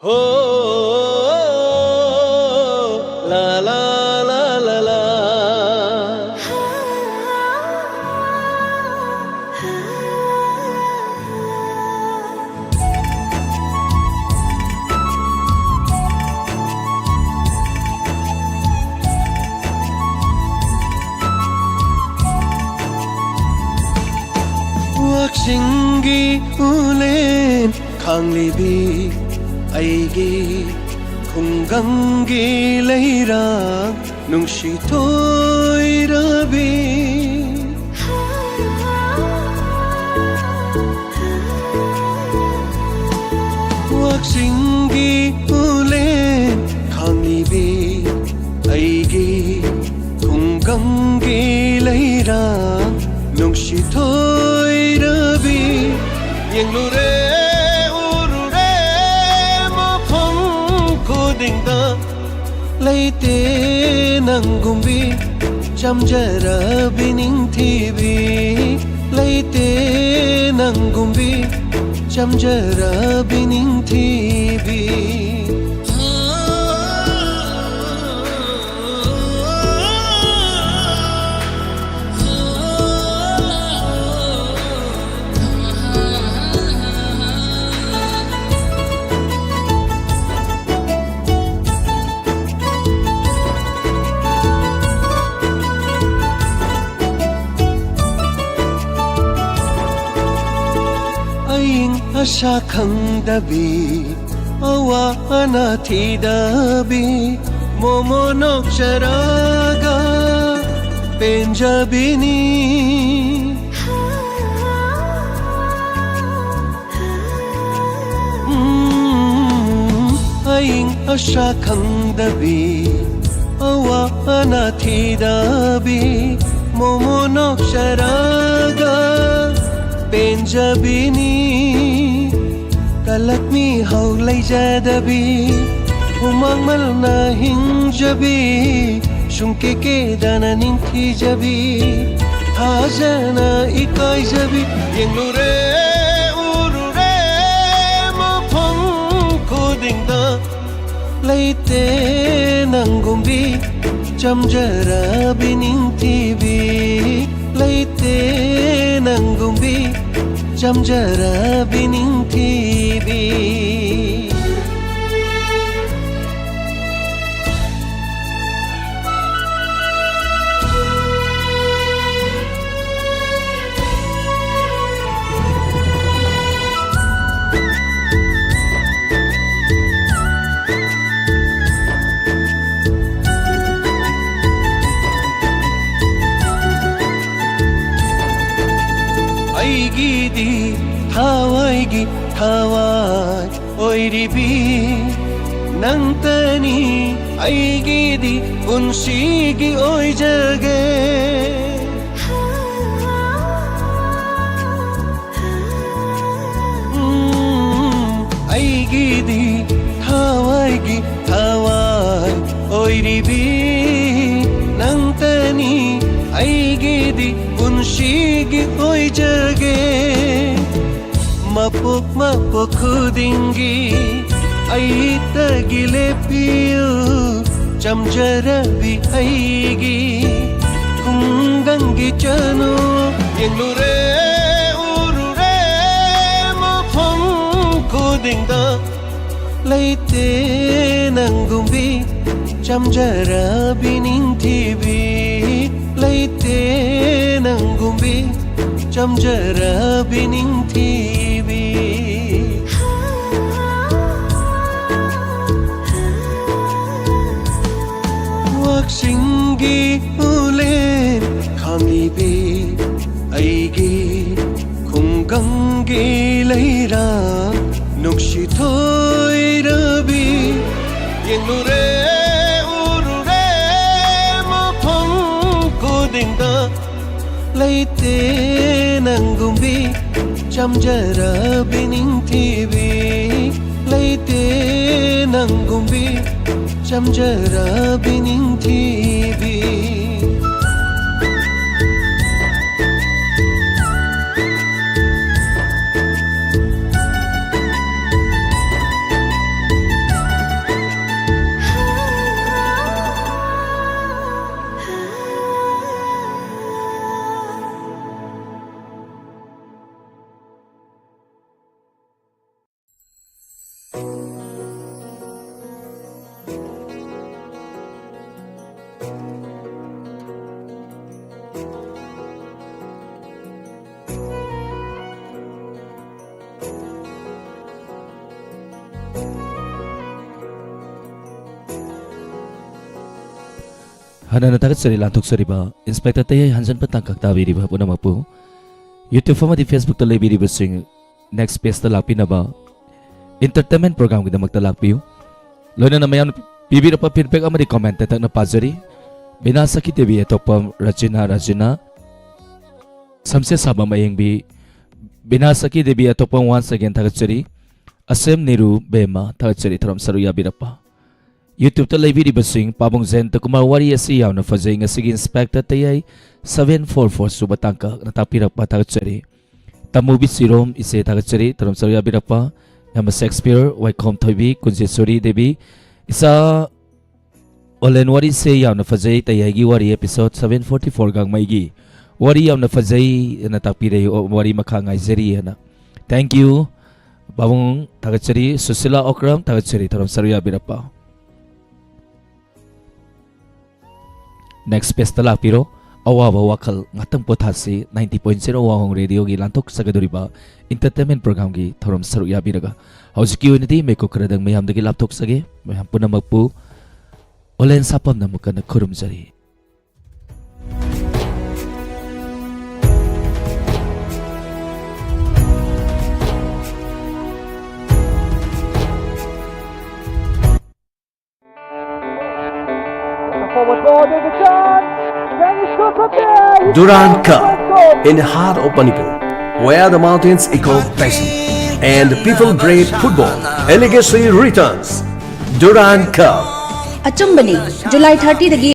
ꯍꯣ, ꯂꯥ, ꯂꯥ, ꯂꯥ, ꯂꯥ, ꯂꯥ꯫ ꯋꯥꯛꯆꯤꯡꯒꯤ ꯎꯂꯦꯟ ꯈꯥꯡꯂꯤꯕꯤ ꯑꯩꯒꯤ ꯈꯨꯡꯒꯪꯒꯤ ꯂꯩꯔꯥꯡ ꯅꯨꯡꯁꯤ ꯊꯣꯏꯔꯕꯤ꯫ ꯋꯥꯛꯆꯤꯡꯒꯤ ꯎꯂꯦꯟ ꯈꯥꯡꯂꯤꯕꯤ ꯑꯩꯒꯤ ꯈꯨꯡꯒꯪꯒꯤ ꯂꯩꯔꯥꯡ ꯅꯨꯡꯁꯤ ꯊꯣꯏꯔꯕꯤ꯫ ꯌꯦꯡꯂꯨꯔꯦ, ꯎꯔꯨꯔꯦ ꯃꯐꯝ ꯈꯨꯗꯤꯡꯗ, ꯂꯩꯇꯦ ꯅꯪꯒꯨꯝꯕꯤ ꯆꯝꯖꯔꯕꯤ ꯅꯤꯡꯊꯤꯕꯤ꯫ ꯂꯩꯇꯦ ꯅꯪꯒꯨꯝꯕꯤ ꯆꯝꯖꯔꯕꯤ ꯅꯤꯡꯊꯤꯕꯤ꯫ ꯑꯏꯪ ꯑꯁꯥ ꯈꯪꯗꯕꯤ, ꯑꯋꯥ ꯑꯅꯥ ꯊꯤꯗꯕꯤ, ꯃꯣꯃꯣ ꯅꯣꯛꯆꯔꯒ ꯄꯦꯟꯖꯕꯤꯅꯤ꯫ ꯎꯝ, ꯑꯏꯪ ꯑꯁꯥ ꯈꯪꯗꯕꯤ, ꯑꯋꯥ ꯑꯅꯥ ꯊꯤꯗꯕꯤ, ꯃꯣꯃꯣ ꯅꯣꯛꯆꯔꯒ ꯄꯦꯟꯖꯕꯤꯅꯤ꯫ ꯀꯂꯛ ꯃꯤꯍꯧ ꯂꯩꯖꯗꯕꯤ, ꯍꯨꯃꯥꯡ ꯃꯜꯅ ꯍꯤꯡꯖꯕꯤ, ꯁꯨꯡꯀꯦ ꯀꯦꯗꯅ ꯅꯤꯡꯊꯤꯖꯕꯤ, ꯊꯥꯖꯅ ꯏꯀꯥꯏꯖꯕꯤ꯫ ꯌꯦꯡꯂꯨꯔꯦ, ꯎꯔꯨꯔꯦ ꯃꯐꯝ ꯈꯨꯗꯤꯡ ꯂꯩꯇꯦ ꯅꯪꯒꯨꯝꯕꯤ ꯆꯝꯖꯔꯕꯤ ꯅꯤꯡꯊꯤꯕꯤ, ꯂꯩꯇꯦ ꯅꯪꯒꯨꯝꯕꯤ ꯆꯝꯖꯔꯕꯤ ꯅꯤꯡꯊꯤꯕꯤ꯫ ꯑꯩꯒꯤꯗꯤ ꯊꯋꯥꯏꯒꯤ ꯊꯋꯥꯏ ꯑꯣꯏꯔꯤꯕꯤ ꯅꯪꯇꯅꯤ ꯑꯩꯒꯤꯗꯤ ꯄꯨꯟꯁꯤꯒꯤ ꯑꯣꯏꯖꯒꯦ꯫ ꯎꯝ, ꯑꯩꯒꯤꯗꯤ ꯊꯋꯥꯏꯒꯤ ꯊꯋꯥꯏ ꯑꯣꯏꯔꯤꯕꯤ ꯅꯪꯇꯅꯤ ꯑꯩꯒꯤꯗꯤ ꯄꯨꯟꯁꯤꯒꯤ ꯑꯣꯏꯖꯒꯦ꯫ ꯃꯄꯣꯛ ꯃꯄꯣꯛ ꯈꯨꯗꯤꯡꯒꯤ ꯑꯩꯇꯒꯤ ꯂꯦꯞꯄꯤꯌꯨ ꯆꯝꯖꯔꯕꯤ ꯑꯩꯒꯤ ꯈꯨꯡꯒꯪꯒꯤ ꯆꯅꯨ꯫ ꯌꯦꯡꯂꯨꯔꯦ ꯎꯔꯨꯔꯦ ꯃꯐꯝ ꯈꯨꯗꯤꯡꯗ ꯂꯩꯇꯦ ꯅꯪꯒꯨꯝꯕꯤ ꯆꯝꯖꯔꯕꯤ ꯅꯤꯡꯊꯤꯕꯤ, ꯂꯩꯇꯦ ꯅꯪꯒꯨꯝꯕꯤ ꯆꯝꯖꯔꯕꯤ ꯅꯤꯡꯊꯤꯕꯤ꯫ ꯋꯥꯛꯆꯤꯡꯒꯤ ꯎꯂꯦꯟ ꯈꯥꯡꯂꯤꯕꯤ ꯑꯩꯒꯤ ꯈꯨꯡꯒꯪꯒꯤ ꯂꯩꯔꯥ ꯅꯨꯡꯁꯤꯊꯣꯏꯔꯕꯤ꯫ ꯌꯦꯡꯂꯨꯔꯦ ꯎꯔꯨꯔꯦ ꯃꯐꯝ ꯈꯨꯗꯤꯡꯗ ꯂꯩꯇꯦ ꯅꯪꯒꯨꯝꯕꯤ ꯆꯝꯖꯔꯕꯤ ꯅꯤꯡꯊꯤꯕꯤ, ꯂꯩꯇꯦ ꯅꯪꯒꯨꯝꯕꯤ ꯆꯝꯖꯔꯕꯤ ꯅꯤꯡꯊꯤꯕꯤ꯫ ꯍꯟꯅ ꯊꯥꯒꯠꯆꯔꯤ ꯂꯥꯟꯊꯣꯛꯆꯔꯤꯕ ꯏꯟꯁꯄꯦꯛꯇꯔ ꯇꯌꯥꯏ ꯍꯟꯖꯟꯕ ꯇꯥꯡꯀꯛ ꯇꯥꯕꯤꯔꯤꯕ ꯄꯨꯝꯅꯃꯛꯄꯨ꯫ YouTube ꯑꯃꯗꯤ Facebook ꯂꯩꯕꯤꯔꯤꯕꯁꯤꯡ next page ꯂꯥꯛꯄꯤꯅꯕ, entertainment program ꯒꯤꯗꯃꯛꯇ ꯂꯥꯛꯄꯤꯌꯨ꯫ ꯂꯣꯏꯅꯅ ꯃꯌꯥꯝꯅ ꯄꯤꯕꯤꯔꯛꯄ feedback ꯑꯃꯗꯤ comment ꯇꯦꯟꯇꯛꯅ ꯄꯥꯖꯔꯤ꯫ ꯕꯤꯅꯥ ꯁꯈꯤ ꯗꯦꯕꯤ, ꯑꯇꯣꯞꯄ ꯔꯆꯤꯅꯥ ꯔꯥꯖꯤꯅꯥ, ꯁꯝꯁꯦ ꯁꯥꯕ ꯃꯌꯦꯡꯕꯤ, ꯕꯤꯅꯥ ꯁꯈꯤ ꯗꯦꯕꯤ, ꯑꯇꯣꯞꯄ once again ꯊꯥꯒꯠꯆꯔꯤ꯫ ꯑꯁꯦꯝ ꯅꯤꯔꯨ ꯕꯦꯝꯃ, ꯊꯥꯒꯠꯆꯔꯤ ꯊꯧꯔꯝ ꯁꯔꯨꯛ ꯌꯥꯕꯤꯔꯛꯄ꯫ YouTube ꯂꯩꯕꯤꯔꯤꯕꯁꯤꯡ ꯄꯥꯕꯨꯡ ꯖꯌꯟꯇꯀꯨꯃꯥꯔ, ꯋꯥꯔꯤ ꯑꯁꯤ ꯌꯥꯝꯅ ꯐꯖꯩ, ꯉꯁꯤꯒꯤ ꯏꯟꯁꯄꯦꯛꯇꯔ ꯇꯌꯥꯏ seven four four ꯁꯨꯕ ꯇꯥꯡꯀꯛꯅ ꯇꯥꯛꯄꯤꯔꯛꯄ, ꯊꯥꯒꯠꯆꯔꯤ꯫ ꯇꯃꯨꯕꯤ ꯁꯤꯔꯣꯝ ꯏꯆꯦ, ꯊꯥꯒꯠꯆꯔꯤ ꯊꯧꯔꯝ ꯁꯔꯨꯛ ꯌꯥꯕꯤꯔꯛꯄ꯫ ꯌꯥꯝꯕ ꯁꯦꯛꯁꯄꯤꯌꯔ, ꯋꯥꯏꯈꯣꯝ ꯊꯣꯏꯕꯤ, ꯀꯨꯟꯖꯦꯁꯣꯔꯤ ꯗꯦꯕꯤ, ꯏꯆꯥ ꯑꯣꯂꯦꯟ, ꯋꯥꯔꯤꯁꯦ ꯌꯥꯝꯅ ꯐꯖꯩ, ꯇꯌꯥꯏꯒꯤ ꯋꯥꯔꯤ episode seven forty four ꯒꯥꯡꯃꯩꯒꯤ ꯋꯥꯔꯤ ꯌꯥꯝꯅ ꯐꯖꯩ ꯑꯅ ꯇꯥꯛꯄꯤꯔꯛꯏ, ꯑꯣ, ꯋꯥꯔꯤ ꯃꯈꯥ ꯉꯥꯏꯖꯔꯤ ꯑꯅ꯫ Thank you꯫ ꯄꯥꯕꯨꯡ ꯊꯥꯒꯠꯆꯔꯤ, ꯁꯨꯁꯤꯂꯥ ꯑꯣꯀ꯭ꯔꯝ ꯊꯥꯒꯠꯆꯔꯤ ꯊꯧꯔꯝ ꯁꯔꯨꯛ ꯌꯥꯕꯤꯔꯛꯄ꯫ Next page ꯂꯥꯛꯄꯤꯔꯣ꯫ ꯑꯋꯥꯕ ꯋꯥꯈꯜ ꯉꯥꯛꯇꯪ ꯄꯣꯊꯥꯁꯤ, ninety point zero ꯋꯥꯍꯣꯡ ꯔꯦꯗꯤꯑꯣꯒꯤ ꯂꯥꯟꯊꯣꯛꯆꯒꯗꯧꯔꯤꯕ entertainment program ꯒꯤ ꯊꯧꯔꯝ ꯁꯔꯨꯛ ꯌꯥꯕꯤꯔꯒ꯫ ꯍꯧꯖꯤꯛꯀꯤ ꯑꯣꯏꯅꯗꯤ ꯃꯤꯀꯨꯞ ꯈꯔꯗꯪ ꯃꯌꯥꯝꯗꯒꯤ ꯂꯥꯞꯊꯣꯛꯆꯒꯦ꯫ ꯃꯌꯥꯝ ꯄꯨꯝꯅꯃꯛꯄꯨ ꯑꯣꯂꯦꯟ ꯁꯥꯄꯝꯅ ꯑꯃꯨꯛ ꯍꯟꯅ ꯈꯨꯔꯨꯝꯖꯔꯤ꯫ Durand Cup, in the heart of Manipur, where the mountains echo passion and the people brave football. A legacy returns. Durand Cup. ꯑꯆꯨꯝꯕꯅꯤ꯫ July thirty ꯗꯒꯤ